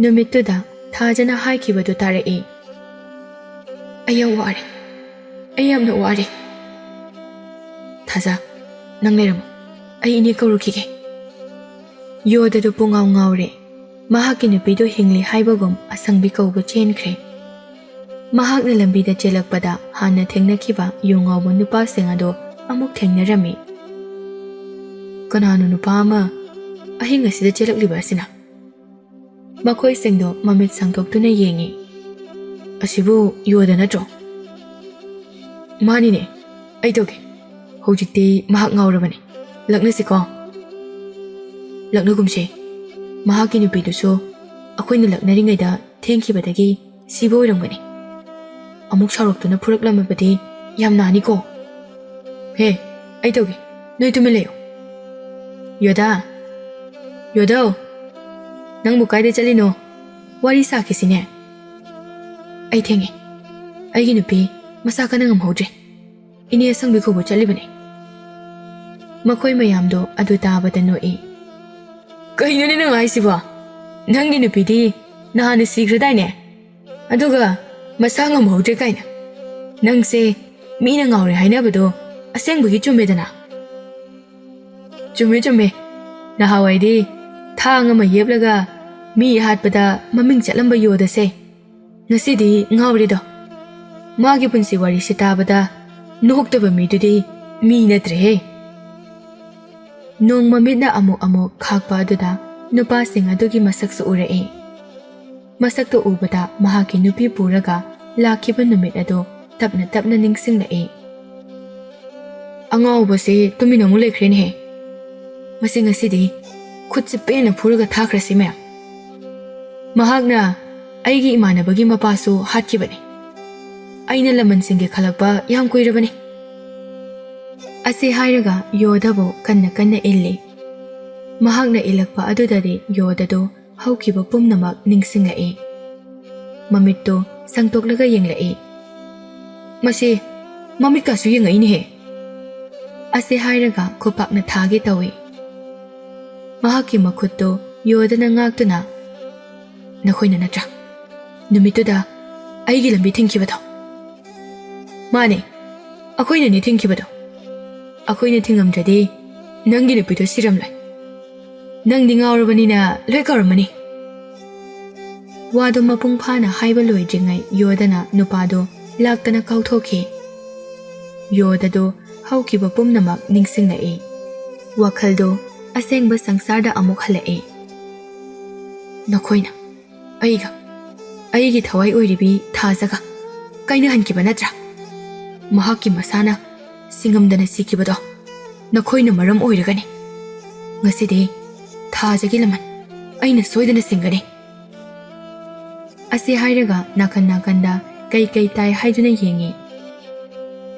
ꯅꯨꯃꯤꯠꯇꯨꯗ ꯊꯥꯖꯅ ꯍꯥꯏꯈꯤꯕꯗꯨ ꯇꯥꯔꯛꯏ, "ꯑꯩ ꯌꯥꯝ ꯋꯥꯔꯦ, ꯑꯩ ꯌꯥꯝꯅ ꯋꯥꯔꯦ꯫" "ꯊꯥꯖ, ꯅꯪ ꯂꯩꯔꯝꯃꯨ, ꯑꯩ ꯏꯅꯦ ꯀꯧꯔꯨꯈꯤꯒꯦ꯫" ꯌꯣꯗꯗꯨ ꯄꯨꯡꯉꯥꯎ ꯉꯥꯎꯔꯦ꯫ ꯃꯍꯥꯛꯀꯤ ꯅꯨꯄꯤꯗꯨ ꯍꯤꯡꯂꯤ ꯍꯥꯏꯕꯒꯨꯝ ꯑꯁꯪꯕꯤ ꯀꯧꯕ ꯆꯦꯟꯈ꯭ꯔꯦ꯫ ꯃꯍꯥꯛꯅ ꯂꯝꯕꯤꯗ ꯆꯦꯜꯂꯛꯄꯗ ꯍꯥꯟꯅ ꯊꯦꯡꯅꯈꯤꯕ ꯌꯨ ꯉꯥꯎꯕ ꯅꯨꯄꯥꯁꯤꯡ ꯑꯗꯨ ꯑꯃꯨꯛ ꯊꯦꯡꯅꯔꯝꯃꯤ꯫ "ꯀꯅꯥꯅꯣ ꯅꯨꯄꯥ ꯑꯃ ꯑꯍꯤꯡ ꯑꯁꯤꯗ ꯆꯦꯜꯂꯛꯂꯤꯕ ꯑꯁꯤꯅ?" ꯃꯈꯣꯏꯁꯤꯡꯗꯨ ꯃꯃꯤꯠ ꯁꯥꯡꯗꯣꯛꯇꯨꯅ ꯌꯦꯡꯉꯤ꯫ "ꯑꯁꯤꯕꯨ ꯌꯣꯗ ꯅꯠꯇ꯭ꯔꯣ?" "ꯃꯥꯅꯤꯅꯦ, ꯑꯩ ꯇꯧꯒꯦ꯫ ꯍꯧꯖꯤꯛꯇꯤ ꯃꯍꯥꯛ ꯉꯥꯎꯔꯕꯅꯤ꯫ ꯂꯛꯅꯁꯤꯀꯣ?" "ꯂꯛꯅꯒꯨꯝꯁꯦ꯫ ꯃꯍꯥꯛꯀꯤ ꯅꯨꯄꯤꯗꯨꯁꯨ ꯑꯩꯈꯣꯏꯅ ꯂꯛꯅꯔꯤꯉꯩꯗ ꯊꯦꯡꯈꯤꯕꯗꯒꯤ ꯁꯤꯕ ꯑꯣꯏꯔꯝꯒꯅꯤ꯫ ꯑꯃꯨꯛ ꯁꯥꯎꯔꯛꯇꯨꯅ ꯐꯨꯔꯛꯂꯝꯃꯕꯗꯤ ꯌꯥꯝ ꯅꯥꯅꯤꯀꯣ꯫" "ꯍꯦ, ꯑꯩ ꯇꯧꯒꯦ, ꯅꯣꯏ ꯇꯨꯃꯤꯟ ꯂꯩꯌꯨ꯫" "ꯌꯣꯗꯥ, ꯌꯣꯗꯧ, ꯅꯪꯕꯨ ꯀꯥꯏꯗ ꯆꯠꯂꯤꯅꯣ? ꯋꯥꯔꯤ ꯁꯥꯈꯤꯁꯤꯅꯦ꯫" "ꯑꯩ ꯊꯦꯡꯉꯦ꯫ ꯑꯩꯒꯤ ꯅꯨꯄꯤ ꯃꯁꯥ ꯀꯟꯅ ꯉꯝꯍꯧꯗ꯭ꯔꯦ꯫ ꯏꯅꯦ ꯑꯁꯪꯕꯤ ꯀꯧꯕ ꯆꯠꯂꯤꯕꯅꯦ꯫" ꯃꯈꯣꯏ ꯃꯌꯥꯝꯗꯣ ꯑꯗꯨ ꯇꯥꯕꯗ ꯅꯣꯛꯏ꯫ "ꯀꯩꯅꯣꯅꯦ ꯅꯪ ꯍꯥꯏꯁꯤꯕꯣ? ꯅꯪꯒꯤ ꯅꯨꯄꯤꯗꯤ ꯅꯍꯥꯟꯅ ꯁꯤꯈ꯭ꯔꯗꯥꯏꯅꯦ? ꯑꯗꯨꯒ ꯃꯁꯥ ꯉꯝꯍꯧꯗ꯭ꯔꯦ ꯀꯥꯏꯅ꯫ ꯅꯪꯁꯦ ꯃꯤꯅ ꯉꯥꯎꯔꯦ ꯍꯥꯏꯅꯕꯗꯣ ꯑꯁꯦꯡꯕꯒꯤ ꯆꯨꯝꯃꯦꯗꯅ? ꯆꯨꯝꯃꯦ, ꯆꯨꯝꯃꯦ꯫ ꯅꯍꯥꯟꯋꯥꯏꯗꯤ ꯊꯥꯡ ꯑꯃ ꯌꯦꯞꯂꯒ ꯃꯤ ꯍꯥꯠꯄꯗ ꯃꯃꯤꯡ ꯆꯠꯂꯝꯕ ꯌꯣꯗꯁꯦ ꯉꯁꯤꯗꯤ ꯉꯥꯎꯔꯦꯗꯣ꯫ ꯃꯥꯒꯤ ꯄꯨꯟꯁꯤ ꯋꯥꯔꯤꯁꯤ ꯇꯥꯕꯗ ꯅꯣꯛꯇꯕ ꯃꯤꯗꯨꯗꯤ ꯃꯤ ꯅꯠꯇ꯭ꯔꯦꯍꯦ꯫ ꯅꯣꯡ ꯃꯃꯤꯠꯅ ꯑꯃꯨꯛ ꯑꯃꯨꯛ ꯈꯥꯛꯄ ꯑꯗꯨꯗ ꯅꯨꯄꯥꯁꯤꯡ ꯑꯗꯨꯒꯤ ꯃꯁꯛꯁꯨ ꯎꯔꯛꯏ꯫ ꯃꯁꯛꯇꯨ ꯎꯕꯗ ꯃꯍꯥꯛꯀꯤ ꯅꯨꯄꯤ ꯄꯨꯔꯒ ꯂꯥꯛꯈꯤꯕ ꯅꯨꯃꯤꯠ ꯑꯗꯨ ꯇꯞꯅ ꯇꯞꯅ ꯅꯤꯡꯁꯤꯡꯂꯛꯏ꯫ ꯑꯉꯥꯎꯕꯁꯦ ꯇꯨꯃꯤꯟ ꯑꯃꯨꯛ ꯂꯩꯈ꯭ꯔꯦꯅꯦꯍꯦ꯫ ꯃꯁꯤ ꯉꯁꯤꯗꯤ ꯈꯨꯠꯁꯦ ꯄꯦꯟꯅ ꯐꯨꯔꯒ ꯊꯥꯈ꯭ꯔꯁꯤ ꯃꯌꯥꯝ꯫ ꯃꯍꯥꯛꯅ ꯑꯩꯒꯤ ꯏꯃꯥꯟꯅꯕꯒꯤ ꯃꯄꯥꯁꯨ ꯍꯥꯠꯈꯤꯕꯅꯤ꯫ ꯑꯩꯅ ꯂꯃꯟꯁꯤꯡꯒꯤ ꯈꯜꯂꯛꯄ ꯌꯥꯝ ꯀꯨꯏꯔꯕꯅꯤ꯫ ꯑꯁꯤ ꯍꯥꯏꯔꯒ ꯌꯣꯗꯕꯨ ꯀꯟꯅ ꯀꯟꯅ ꯏꯜꯂꯤ꯫ ꯃꯍꯥꯛꯅ ꯏꯜꯂꯛꯄ ꯑꯗꯨꯗꯗꯤ ꯌꯣꯗꯗꯨ ꯍꯧꯈꯤꯕ ꯄꯨꯝꯅꯃꯛ ꯅꯤꯡꯁꯤꯡꯂꯛꯏ꯫ ꯃꯃꯤꯠꯇꯨ ꯁꯪꯇꯣꯛꯂꯒ ꯌꯦꯡꯂꯛꯏ꯫ "ꯃꯁꯤ ꯃꯃꯤꯠꯀꯁꯨ ꯌꯦꯡꯉꯛꯏꯅꯦꯍꯦ!" ꯑꯁꯤ ꯍꯥꯏꯔꯒ ꯈꯨꯄꯥꯛꯅ ꯊꯥꯒꯦ ꯇꯧꯏ꯫ ꯃꯍꯥꯛꯀꯤ ꯃꯈꯨꯠꯇꯨ ꯌꯣꯗꯅ ꯉꯥꯛꯇꯨꯅ, "ꯅꯈꯣꯏꯅ ꯅꯠꯇ꯭ꯔꯥ ꯅꯨꯃꯤꯠꯇꯨꯗ ꯑꯩꯒꯤ ꯂꯝꯕꯤ ꯊꯤꯡꯈꯤꯕꯗꯣ?" "ꯃꯥꯅꯦ, ꯑꯩꯈꯣꯏꯅꯅꯦ ꯊꯤꯡꯈꯤꯕꯗꯣ꯫ ꯑꯩꯈꯣꯏꯅ ꯊꯤꯡꯉꯝꯗ꯭ꯔꯗꯤ ꯅꯪꯒꯤ ꯅꯨꯄꯤꯗꯣ ꯁꯤꯔꯝꯂꯣꯏ꯫ ꯅꯪꯗꯤ ꯉꯥꯎꯔꯕꯅꯤꯅ ꯂꯣꯏ ꯀꯥꯎꯔꯝꯃꯅꯤ꯫" ꯋꯥꯗꯨ ꯃꯄꯨꯡ ꯐꯥꯅ ꯍꯥꯏꯕ ꯂꯣꯏꯗ꯭ꯔꯤꯉꯩ ꯌꯣꯗꯅ ꯅꯨꯄꯥꯗꯨ ꯂꯥꯛꯇꯅ ꯀꯥꯎꯊꯣꯛꯈꯤ꯫ ꯌꯣꯗꯗꯨ ꯍꯧꯈꯤꯕ ꯄꯨꯝꯅꯃꯛ ꯅꯤꯡꯁꯤꯡꯂꯛꯏ꯫ ꯋꯥꯈꯜꯗꯨ ꯑꯁꯦꯡꯕ ꯁꯪꯁꯥꯔꯗ ꯑꯃꯨꯛ ꯍꯜꯂꯛꯏ꯫ "ꯅꯈꯣꯏꯅ ꯑꯩꯒ, ꯑꯩꯒꯤ ꯊꯋꯥꯏ ꯑꯣꯏꯔꯤꯕꯤ ꯊꯥꯖꯒ ꯀꯥꯏꯅꯍꯟꯈꯤꯕ ꯅꯠꯇ꯭ꯔꯥ? ꯃꯍꯥꯛꯀꯤ ꯃꯁꯥꯅ ꯁꯤꯡꯉꯝꯗꯅ ꯁꯤꯈꯤꯕꯗꯣ ꯅꯈꯣꯏꯅ ꯃꯔꯝ ꯑꯣꯏꯔꯒꯅꯤ꯫ ꯉꯁꯤꯗꯤ ꯊꯥꯖꯒꯤ ꯂꯃꯟ ꯑꯩꯅ ꯁꯣꯏꯗꯅ ꯁꯤꯡꯒꯅꯤ꯫" ꯑꯁꯤ ꯍꯥꯏꯔꯒ ꯅꯥꯀꯟ ꯅꯥꯀꯟꯗ ꯀꯩ ꯀꯩ ꯇꯥꯏ ꯍꯥꯏꯗꯨꯅ ꯌꯦꯡꯉꯤ꯫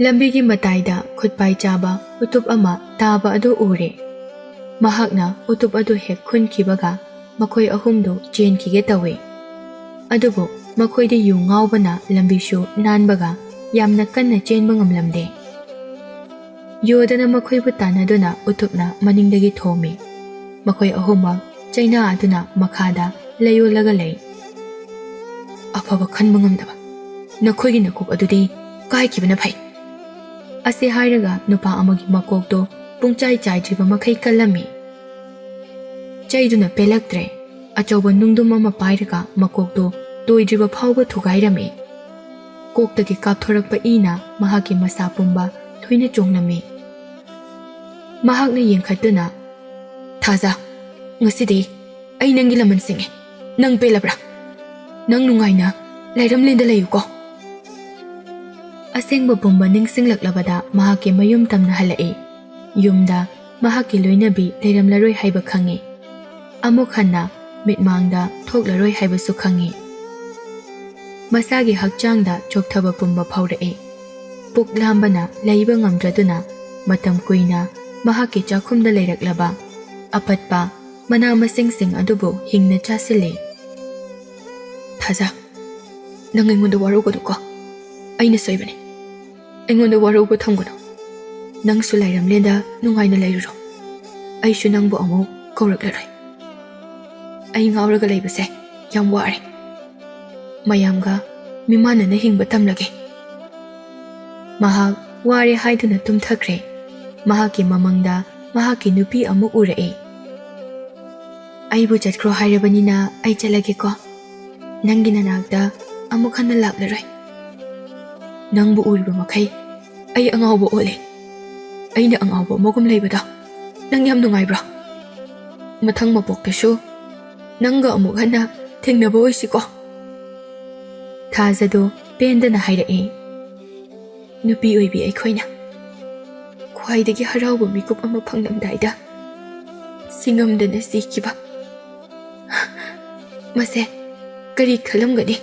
ꯂꯝꯕꯤꯒꯤ ꯃꯇꯥꯏꯗ ꯈꯨꯠꯄꯥꯏ ꯆꯥꯕ ꯎꯇꯨꯞ ꯑꯃ ꯇꯥꯕ ꯑꯗꯨ ꯎꯔꯦ꯫ ꯃꯍꯥꯛꯅ ꯎꯇꯨꯞ ꯑꯗꯨ ꯍꯦꯛ ꯈꯨꯟꯈꯤꯕꯒ ꯃꯈꯣꯏ ꯑꯍꯨꯝꯗꯨ ꯆꯦꯟꯈꯤꯒꯦ ꯇꯧꯏ꯫ ꯑꯗꯨꯕꯨ ꯃꯈꯣꯏꯗꯤ ꯌꯨ ꯉꯥꯎꯕꯅ ꯂꯝꯕꯤꯁꯨ ꯅꯥꯟꯕꯒ ꯌꯥꯝꯅ ꯀꯟꯅ ꯆꯦꯟꯕ ꯉꯝꯂꯝꯗꯦ꯫ ꯌꯣꯗꯅ ꯃꯈꯣꯏꯕꯨ ꯇꯥꯟꯅꯗꯨꯅ ꯎꯇꯨꯞꯅ ꯃꯅꯤꯡꯗꯒꯤ ꯊꯣꯝꯃꯤ꯫ ꯃꯈꯣꯏ ꯑꯍꯨꯝꯃꯛ ꯆꯩꯅꯥ ꯑꯗꯨꯅ ꯃꯈꯥꯗ ꯂꯩꯌꯣꯜꯂꯒ ꯂꯩ꯫ ꯑꯐꯕ ꯈꯟꯕ ꯉꯝꯗꯕ ꯅꯈꯣꯏꯒꯤ ꯅꯀꯣꯛ ꯑꯗꯨꯗꯤ ꯀꯥꯏꯈꯤꯕꯅ ꯐꯩ꯫ ꯑꯁꯤ ꯍꯥꯏꯔꯒ ꯅꯨꯄꯥ ꯑꯃꯒꯤ ꯃꯀꯣꯛꯇꯣ ꯄꯨꯡꯆꯥꯏ ꯆꯥꯏꯗ꯭ꯔꯤꯕ ꯃꯈꯩ ꯀꯜꯂꯝꯃꯤ꯫ ꯆꯩꯗꯨꯅ ꯄꯦꯜꯂꯛꯇ꯭ꯔꯦ꯫ ꯑꯆꯧꯕ ꯅꯨꯡꯗꯨꯝ ꯑꯃ ꯄꯥꯏꯔꯒ ꯃꯀꯣꯛꯇꯣ ꯇꯣꯏꯗ꯭ꯔꯤꯕ ꯐꯥꯎꯕ ꯊꯨꯒꯥꯏꯔꯝꯃꯤ꯫ ꯀꯣꯛꯇꯒꯤ ꯀꯥꯞꯊꯣꯔꯛꯄ ꯏꯅ ꯃꯍꯥꯛꯀꯤ ꯃꯁꯥ ꯄꯨꯝꯕ ꯊꯣꯏꯅ ꯆꯣꯡꯂꯝꯃꯤ꯫ ꯃꯍꯥꯛꯅ ꯌꯦꯡꯈꯠꯇꯨꯅ, "ꯊꯥꯖ, ꯉꯁꯤꯗꯤ ꯑꯩ ꯅꯪꯒꯤ ꯂꯃꯟ ꯁꯤꯡꯉꯦ꯫ ꯅꯪ ꯄꯦꯜꯂꯕ꯭ꯔꯥ? ꯅꯪ ꯅꯨꯡꯉꯥꯏꯅ ꯂꯥꯏꯔꯝꯂꯦꯟꯗ ꯂꯩꯌꯨꯀꯣ꯫" ꯑꯁꯦꯡꯕ ꯄꯨꯝꯕ ꯅꯤꯡꯁꯤꯡꯂꯛꯂꯕꯗ ꯃꯍꯥꯛꯀꯤ ꯃꯌꯨꯝ ꯇꯝꯅ ꯍꯜꯂꯛꯏ꯫ ꯌꯨꯝꯗ ꯃꯍꯥꯛꯀꯤ ꯂꯣꯏꯅꯕꯤ ꯂꯩꯔꯝꯂꯔꯣꯏ ꯍꯥꯏꯕ ꯈꯪꯉꯤ꯫ ꯑꯃꯨꯛ ꯍꯟꯅ ꯃꯤꯠꯃꯥꯡꯗ ꯊꯣꯛꯂꯔꯣꯏ ꯍꯥꯏꯕꯁꯨ ꯈꯪꯉꯤ꯫ ꯃꯁꯥꯒꯤ ꯍꯛꯆꯥꯡꯗ ꯆꯣꯛꯊꯕ ꯄꯨꯝꯕ ꯐꯥꯎꯔꯛꯏ꯫ ꯄꯨꯛ ꯂꯥꯝꯕꯅ ꯂꯩꯕ ꯉꯝꯗ꯭ꯔꯗꯨꯅ ꯃꯇꯝ ꯀꯨꯏꯅ ꯃꯍꯥꯛꯀꯤ ꯆꯥꯛꯈꯨꯝꯗ ꯂꯩꯔꯛꯂꯕ ꯑꯄꯠꯄ ꯃꯅꯥ ꯃꯁꯤꯡꯁꯤꯡ ꯑꯗꯨꯕꯨ ꯍꯤꯡꯅ ꯆꯥꯁꯤꯜꯂꯤ꯫ "ꯊꯥꯖ, ꯅꯪ ꯑꯩꯉꯣꯟꯗ ꯋꯥꯔꯧꯒꯅꯨꯀꯣ꯫ ꯑꯩꯅ ꯁꯣꯏꯕꯅꯦ꯫ ꯑꯩꯉꯣꯟꯗ ꯋꯥꯔꯧꯕ ꯊꯝꯒꯅꯨ꯫ ꯅꯪꯁꯨ ꯂꯥꯏꯔꯝꯂꯦꯟꯗ ꯅꯨꯡꯉꯥꯏꯅ ꯂꯩꯔꯨꯔꯣ꯫ ꯑꯩꯁꯨ ꯅꯪꯕꯨ ꯑꯃꯨꯛ ꯀꯧꯔꯛꯂꯔꯣꯏ꯫ ꯑꯩ ꯉꯥꯎꯔꯒ ꯂꯩꯕꯁꯦ ꯌꯥꯝ ꯋꯥꯔꯦ꯫ ꯃꯌꯥꯝꯒ ꯃꯤꯃꯥꯟꯅꯅ ꯍꯤꯡꯕ ꯇꯝꯂꯒꯦ꯫" ꯃꯍꯥꯛ ꯋꯥꯔꯦ ꯍꯥꯏꯗꯨꯅ ꯇꯨꯝꯊꯈ꯭ꯔꯦ꯫ ꯃꯍꯥꯛꯀꯤ ꯃꯃꯪꯗ ꯃꯍꯥꯛꯀꯤ ꯅꯨꯄꯤ ꯑꯃꯨꯛ ꯎꯔꯛꯏ꯫ "ꯑꯩꯕꯨ ꯆꯠꯈ꯭ꯔꯣ ꯍꯥꯏꯔꯕꯅꯤꯅ ꯑꯩ ꯆꯠꯂꯒꯦꯀꯣ꯫ ꯅꯪꯒꯤ ꯅꯅꯥꯛꯇ ꯑꯃꯨꯛ ꯍꯟꯅ ꯂꯥꯛꯂꯔꯣꯏ꯫ ꯅꯪꯕꯨ ꯎꯔꯤꯕ ꯃꯈꯩ ꯑꯩ ꯑꯉꯥꯎꯕ ꯑꯣꯜꯂꯦ꯫ ꯑꯩꯅ ꯑꯉꯥꯎꯕ ꯑꯃꯒꯨꯝ ꯂꯩꯕꯗꯣ ꯅꯪ ꯌꯥꯝ ꯅꯨꯡꯉꯥꯏꯕ꯭ꯔꯣ? ꯃꯊꯪ ꯃꯄꯣꯛꯇꯁꯨ ꯅꯪꯒ ꯑꯃꯨꯛ ꯍꯟꯅ ꯊꯦꯡꯅꯕ ꯑꯣꯏꯁꯤꯀꯣ꯫" ꯊꯥꯖꯗꯣ ꯄꯦꯟꯗꯅ ꯍꯥꯏꯔꯛꯏ꯫ ꯅꯨꯄꯤ ꯑꯣꯏꯕꯤ ꯑꯩꯈꯣꯏꯅ ꯈ꯭ꯋꯥꯏꯗꯒꯤ ꯍꯔꯥꯎꯕ ꯃꯤꯀꯨꯞ ꯑꯃ ꯐꯪꯂꯝꯗꯥꯏꯗ ꯁꯤꯡꯉꯝꯗꯅ ꯁꯤꯈꯤꯕ꯫ ꯃꯁꯦ ꯀꯔꯤ ꯈꯜꯂꯝꯒꯅꯤ?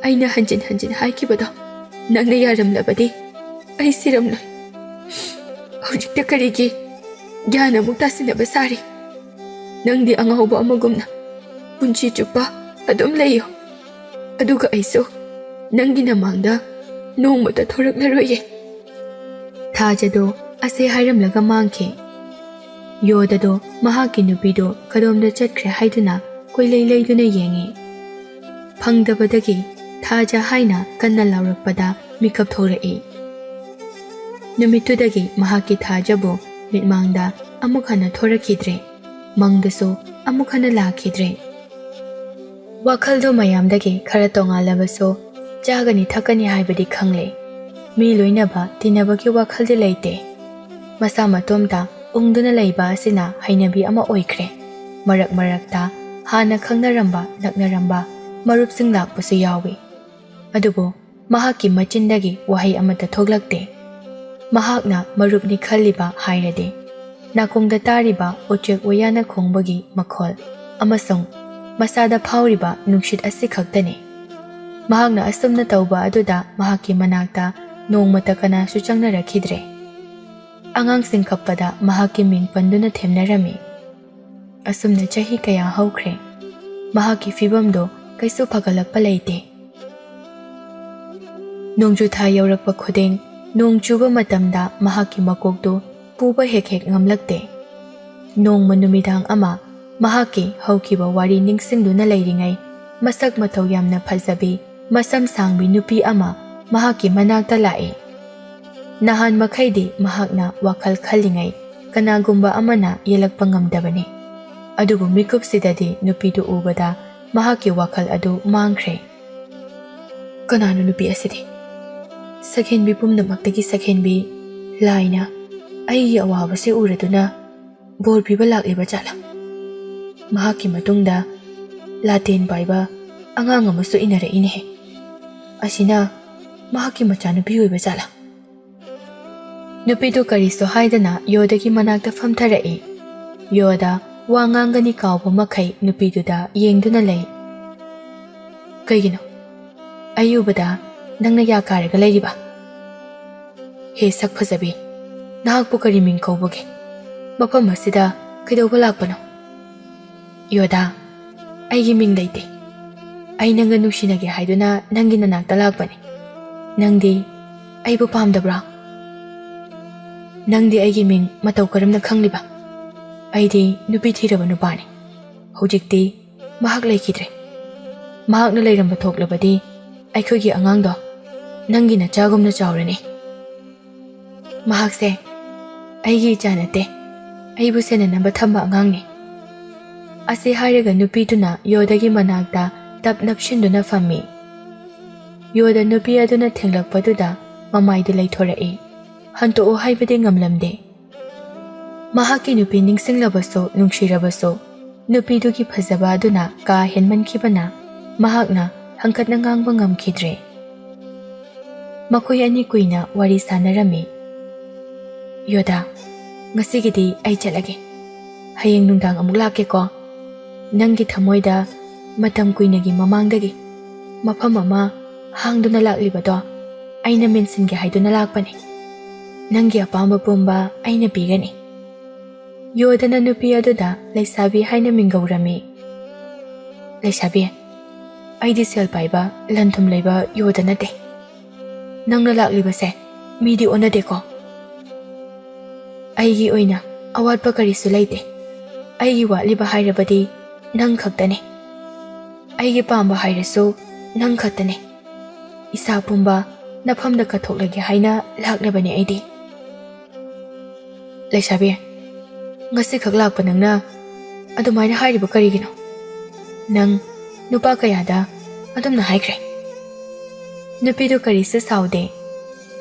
ꯑꯩꯅ ꯍꯟꯖꯤꯟ ꯍꯟꯖꯤꯟ ꯍꯥꯏꯈꯤꯕꯗꯣ ꯅꯪꯅ ꯌꯥꯔꯝꯂꯕꯗꯤ ꯑꯩ ꯁꯤꯔꯝꯂꯣꯏ꯫ ꯍꯧꯖꯤꯛꯇ ꯀꯔꯤꯒꯤ ꯒ꯭ꯌꯥꯟ ꯑꯃꯨꯛ ꯇꯥꯁꯤꯟꯅꯕ ꯁꯥꯔꯤ? ꯅꯪꯗꯤ ꯑꯉꯥꯎꯕ ꯑꯃꯒꯨꯝꯅ ꯄꯨꯟꯁꯤ ꯆꯨꯞꯄ ꯑꯗꯨꯝ ꯂꯩꯌꯨ꯫ ꯑꯗꯨꯒ ꯑꯩꯁꯨ ꯅꯪꯒꯤ ꯅꯃꯥꯡꯗ ꯅꯣꯡꯃꯇ ꯊꯣꯔꯛꯂꯔꯣꯏꯌꯦ꯫ ꯊꯥꯖꯗꯣ ꯑꯁꯦ ꯍꯥꯏꯔꯝꯂꯒ ꯃꯥꯡꯈꯤ꯫ ꯌꯣꯗꯗꯣ ꯃꯍꯥꯛꯀꯤ ꯅꯨꯄꯤꯗꯣ ꯀꯗꯣꯝꯗ ꯆꯠꯈ꯭ꯔꯦ ꯍꯥꯏꯗꯨꯅ ꯀꯣꯏꯂꯩ ꯂꯩꯗꯨꯅ ꯌꯦꯡꯉꯤ꯫ ꯐꯪꯗꯕꯗꯒꯤ ꯊꯥꯖ ꯍꯥꯏꯅ ꯀꯟꯅ ꯂꯥꯎꯔꯛꯄꯗ ꯃꯤꯀꯞ ꯊꯣꯛꯂꯛꯏ꯫ ꯅꯨꯃꯤꯠꯇꯨꯗꯒꯤ ꯃꯍꯥꯛꯀꯤ ꯊꯥꯖꯕꯨ ꯃꯤꯠꯃꯥꯡꯗ ꯑꯃꯨꯛ ꯍꯟꯅ ꯊꯣꯔꯛꯈꯤꯗ꯭ꯔꯦ꯫ ꯃꯪꯗꯁꯨ ꯑꯃꯨꯛ ꯍꯟꯅ ꯂꯥꯛꯈꯤꯗ꯭ꯔꯦ꯫ ꯋꯥꯈꯜꯗꯣ ꯃꯌꯥꯝꯗꯒꯤ ꯈꯔ ꯇꯣꯉꯥꯜꯂꯕꯁꯨ ꯆꯥꯒꯅꯤ ꯊꯛꯀꯅꯤ ꯍꯥꯏꯕꯗꯤ ꯈꯪꯂꯦ꯫ ꯃꯤ ꯂꯣꯏꯅꯕ ꯇꯤꯟꯅꯕꯒꯤ ꯋꯥꯈꯜꯗꯤ ꯂꯩꯇꯦ꯫ ꯃꯁꯥ ꯃꯇꯣꯝꯇ ꯎꯪꯗꯨꯅ ꯂꯩꯕ ꯑꯁꯤꯅ ꯍꯩꯅꯕꯤ ꯑꯃ ꯑꯣꯏꯈ꯭ꯔꯦ꯫ ꯃꯔꯛ ꯃꯔꯛꯇ ꯍꯥꯟꯅ ꯈꯪꯅꯔꯝꯕ ꯅꯛꯅꯔꯝꯕ ꯃꯔꯨꯞꯁꯤꯡ ꯂꯥꯛꯄꯁꯨ ꯌꯥꯎꯏ꯫ ꯑꯗꯨꯕꯨ ꯃꯍꯥꯛꯀꯤ ꯃꯆꯤꯟꯗꯒꯤ ꯋꯥꯍꯩ ꯑꯃꯠꯇ ꯊꯣꯛꯂꯛꯇꯦ꯫ ꯃꯍꯥꯛꯅ ꯃꯔꯨꯞꯅꯤ ꯈꯜꯂꯤꯕ ꯍꯥꯏꯔꯗꯤ ꯅꯥꯀꯣꯡꯗ ꯇꯥꯔꯤꯕ ꯎꯆꯦꯛ ꯋꯥꯌꯥꯅ ꯈꯣꯡꯕꯒꯤ ꯃꯈꯣꯜ ꯑꯃꯁꯨꯡ ꯃꯁꯥꯗ ꯐꯥꯎꯔꯤꯕ ꯅꯨꯡꯁꯤꯠ ꯑꯁꯤ ꯈꯛꯇꯅꯤ꯫ ꯃꯍꯥꯛꯅ ꯑꯁꯨꯝꯅ ꯇꯧꯕ ꯑꯗꯨꯗ ꯃꯍꯥꯛꯀꯤ ꯃꯅꯥꯛꯇ ꯅꯣꯡꯃꯇ ꯀꯅꯥꯁꯨ ꯆꯪꯅꯔꯛꯈꯤꯗ꯭ꯔꯦ꯫ ꯑꯉꯥꯡꯁꯤꯡ ꯀꯞꯄꯗ ꯃꯍꯥꯛꯀꯤ ꯃꯤꯡ ꯄꯟꯗꯨꯅ ꯊꯦꯝꯅꯔꯝꯃꯤ꯫ ꯑꯁꯨꯝꯅ ꯆꯍꯤ ꯀꯌꯥ ꯍꯧꯈ꯭ꯔꯦ꯫ ꯃꯍꯥꯛꯀꯤ ꯐꯤꯕꯝꯗꯣ ꯀꯩꯁꯨ ꯐꯒꯠꯂꯛꯄ ꯂꯩꯇꯦ꯫ ꯅꯣꯡꯖꯨ ꯊꯥ ꯌꯧꯔꯛꯄ ꯈꯨꯗꯤꯡ ꯅꯣꯡ ꯆꯨꯕ ꯃꯇꯝꯗ ꯃꯍꯥꯛꯀꯤ ꯃꯀꯣꯛꯇꯨ ꯄꯨꯕ ꯍꯦꯛ ꯍꯦꯛ ꯉꯝꯂꯛꯇꯦ꯫ ꯅꯣꯡꯃ ꯅꯨꯃꯤꯗꯥꯡ ꯑꯃ ꯃꯍꯥꯛꯀꯤ ꯍꯧꯈꯤꯕ ꯋꯥꯔꯤ ꯅꯤꯡꯁꯤꯡꯗꯨꯅ ꯂꯩꯔꯤꯉꯩ, ꯃꯁꯛ ꯃꯇꯧ ꯌꯥꯝꯅ ꯐꯖꯕꯤ, ꯃꯁꯝ ꯁꯥꯡꯕꯤ ꯅꯨꯄꯤ ꯑꯃ ꯃꯍꯥꯛꯀꯤ ꯃꯅꯥꯛꯇ ꯂꯥꯛꯏ꯫ ꯅꯍꯥꯟ ꯃꯈꯩꯗꯤ ꯃꯍꯥꯛꯅ ꯋꯥꯈꯜ ꯈꯜꯂꯤꯉꯩ ꯀꯅꯥꯒꯨꯝꯕ ꯑꯃꯅ ꯌꯦꯜꯂꯛꯄ ꯉꯝꯗꯕꯅꯤ꯫ ꯑꯗꯨꯕꯨ ꯃꯤꯀꯨꯞꯁꯤꯗꯗꯤ ꯅꯨꯄꯤꯗꯨ ꯎꯕꯗ ꯃꯍꯥꯛꯀꯤ ꯋꯥꯈꯜ ꯑꯗꯨ ꯃꯥꯡꯈ꯭ꯔꯦ꯫ ꯀꯅꯥꯅꯣ ꯅꯨꯄꯤ ꯑꯁꯤꯗꯤ? ꯁꯛꯍꯦꯟꯕꯤ ꯄꯨꯝꯅꯃꯛꯇꯒꯤ ꯁꯛꯍꯦꯟꯕꯤ, ꯂꯥꯏꯅ ꯑꯩꯒꯤ ꯑꯋꯥꯕꯁꯤ ꯎꯔꯗꯨꯅ ꯕꯣꯔ ꯄꯤꯕ ꯂꯥꯛꯂꯤꯕ ꯖꯥꯠꯂꯥ? ꯃꯍꯥꯛꯀꯤ ꯃꯇꯨꯡꯗ ꯂꯥꯇꯦꯟ ꯄꯥꯏꯕ ꯑꯉꯥꯡ ꯑꯃꯁꯨ ꯏꯟꯅꯔꯛꯏꯅꯦꯍꯦ꯫ ꯑꯁꯤꯅ ꯃꯍꯥꯛꯀꯤ ꯃꯆꯥꯅꯨꯄꯤ ꯑꯣꯏꯕ ꯖꯥꯠꯂꯥ? ꯅꯨꯄꯤꯗꯨ ꯀꯔꯤꯁꯨ ꯍꯥꯏꯗꯅ ꯌꯣꯗꯒꯤ ꯃꯅꯥꯛꯇ ꯐꯝꯊꯔꯛꯏ꯫ ꯌꯣꯗ ꯋꯥ ꯉꯥꯡꯒꯅꯤ ꯀꯥꯎꯕ ꯃꯈꯩ ꯅꯨꯄꯤꯗꯨꯗ ꯌꯦꯡꯗꯨꯅ ꯂꯩ꯫ "ꯀꯩꯒꯤꯅꯣ? ꯑꯩ ꯎꯕꯗ ꯅꯪꯅ ꯌꯥ ꯀꯥꯔꯒ ꯂꯩꯔꯤꯕ? ꯍꯦ ꯁꯛ ꯐꯖꯕꯤ, ꯅꯍꯥꯛꯄꯨ ꯀꯔꯤ ꯃꯤꯡ ꯀꯧꯕꯒꯦ? ꯃꯐꯝ ꯑꯁꯤꯗ ꯀꯩꯗꯧꯕ ꯂꯥꯛꯄꯅꯣ?" "ꯌꯣꯗꯥ, ꯑꯩꯒꯤ ꯃꯤꯡ ꯂꯩꯇꯦ꯫ ꯑꯩ ꯅꯪꯒ ꯅꯨꯡꯁꯤꯅꯒꯦ ꯍꯥꯏꯗꯨꯅ ꯅꯪꯒꯤ ꯅꯅꯥꯛꯇ ꯂꯥꯛꯄꯅꯤ꯫ ꯅꯪꯗꯤ ꯑꯩꯕꯨ ꯄꯥꯝꯗꯕ꯭ꯔꯥ? ꯅꯪꯗꯤ ꯑꯩꯒꯤ ꯃꯤꯡ ꯃꯇꯧ ꯀꯔꯝꯅ ꯈꯪꯂꯤꯕ? ꯑꯩꯗꯤ ꯅꯨꯄꯤ ꯊꯤꯔꯕ ꯅꯨꯄꯥꯅꯤ꯫ ꯍꯧꯖꯤꯛꯇꯤ ꯃꯍꯥꯛ ꯂꯩꯈꯤꯗ꯭ꯔꯦ꯫ ꯃꯍꯥꯛꯅ ꯂꯩꯔꯝꯕ ꯊꯣꯛꯂꯕꯗꯤ ꯑꯩꯈꯣꯏꯒꯤ ꯑꯉꯥꯡꯗꯣ ꯅꯪꯒꯤ ꯅꯆꯥꯒꯨꯝꯅ ꯆꯥꯎꯔꯅꯤ꯫ ꯃꯍꯥꯛꯁꯦ ꯑꯩꯒꯤ ꯏꯆꯥ ꯅꯠꯇꯦ, ꯑꯩꯕꯨ ꯁꯦꯟꯅꯅꯕ ꯊꯝꯕ ꯑꯉꯥꯡꯅꯤ꯫ ꯑꯁꯤ ꯍꯥꯏꯔꯒ ꯅꯨꯄꯤꯗꯨꯅ ꯌꯣꯗꯒꯤ ꯃꯅꯥꯛꯇ ꯇꯞ ꯅꯞꯁꯤꯟꯗꯨꯅ ꯐꯝꯃꯤ꯫ ꯌꯣꯗ ꯅꯨꯄꯤ ꯑꯗꯨꯅ ꯊꯦꯡꯂꯛꯄꯗꯨꯗ ꯃꯃꯥꯏꯗꯨ ꯂꯩꯊꯣꯔꯛꯏ꯫ ꯍꯟꯇꯣꯛꯎ ꯍꯥꯏꯕꯗꯤ ꯉꯝꯂꯝꯗꯦ꯫ ꯃꯍꯥꯛꯀꯤ ꯅꯨꯄꯤ ꯅꯤꯡꯁꯤꯡꯂꯕꯁꯨ ꯅꯨꯡꯁꯤꯔꯕꯁꯨ ꯅꯨꯄꯤꯗꯨꯒꯤ ꯐꯖꯕ ꯑꯗꯨꯅ ꯀꯥ ꯍꯦꯟꯃꯟꯈꯤꯕꯅ ꯃꯍꯥꯛꯅ ꯍꯪꯀꯠꯅ ꯉꯥꯡꯕ ꯉꯝꯈꯤꯗ꯭ꯔꯦ꯫ ꯃꯈꯣꯏ ꯑꯅꯤ ꯀꯨꯏꯅ ꯋꯥꯔꯤ ꯁꯥꯟꯅꯔꯝꯃꯤ꯫ "ꯌꯣꯗꯥ, ꯉꯁꯤꯒꯤꯗꯤ ꯑꯩ ꯆꯠꯂꯒꯦ꯫ ꯍꯌꯦꯡ ꯅꯨꯡꯗꯥꯡ ꯑꯃꯨꯛ ꯂꯥꯛꯀꯦꯀꯣ꯫ ꯅꯪꯒꯤ ꯊꯃꯣꯏꯗ ꯃꯇꯝ ꯀꯨꯏꯅꯒꯤ ꯃꯃꯥꯡꯗꯒꯤ ꯃꯐꯝ ꯑꯃ ꯍꯥꯡꯗꯨꯅ ꯂꯥꯛꯂꯤꯕꯗꯣ ꯑꯩꯅ ꯃꯦꯟꯁꯤꯟꯒꯦ ꯍꯥꯏꯗꯨꯅ ꯂꯥꯛꯄꯅꯤ꯫ ꯅꯪꯒꯤ ꯑꯄꯥꯝꯕ ꯄꯨꯝꯕ ꯑꯩꯅ ꯄꯤꯒꯅꯤ꯫" ꯌꯣꯗꯅ ꯅꯨꯄꯤ ꯑꯗꯨꯗ ꯂꯩꯁꯥꯕꯤ ꯍꯥꯏꯅ ꯃꯤꯡꯒꯧꯔꯝꯃꯤ꯫ "ꯂꯩꯁꯥꯕꯤ, ꯑꯩꯗꯤ ꯁꯦꯜ ꯄꯥꯏꯕ, ꯂꯟ ꯊꯨꯝ ꯂꯩꯕ ꯌꯣꯗ ꯅꯠꯇꯦ꯫ ꯅꯪꯅ ꯂꯥꯛꯂꯤꯕꯁꯦ ꯃꯤꯗꯤ ꯑꯣꯟꯅꯗꯦꯀꯣ꯫ ꯑꯩꯒꯤ ꯑꯣꯏꯅ ꯑꯋꯥꯠꯄ ꯀꯔꯤꯁꯨ ꯂꯩꯇꯦ꯫ ꯑꯩꯒꯤ ꯋꯥꯠꯂꯤꯕ ꯍꯥꯏꯔꯕꯗꯤ ꯅꯪ ꯈꯛꯇꯅꯤ꯫ ꯑꯩꯒꯤ ꯄꯥꯝꯕ ꯍꯥꯏꯔꯁꯨ ꯅꯪ ꯈꯛꯇꯅꯤ꯫ ꯏꯁꯥ ꯄꯨꯝꯕ ꯅꯐꯝꯗ ꯀꯠꯊꯣꯛꯂꯒꯦ ꯍꯥꯏꯅ ꯂꯥꯛꯂꯕꯅꯤ ꯑꯩꯗꯤ꯫" "ꯂꯩꯁꯥꯕꯤ, ꯉꯁꯤꯈꯛ ꯂꯥꯛꯄ ꯅꯪꯅ ꯑꯗꯨꯃꯥꯏꯅ ꯍꯥꯏꯔꯤꯕ ꯀꯔꯤꯒꯤꯅꯣ? ꯅꯪ ꯅꯨꯄꯥ ꯀꯌꯥꯗ ꯑꯗꯨꯝꯅ ꯍꯥꯏꯈ꯭ꯔꯦ꯫" ꯅꯨꯄꯤꯗꯨ ꯀꯔꯤꯁꯨ ꯁꯥꯎꯗꯦ꯫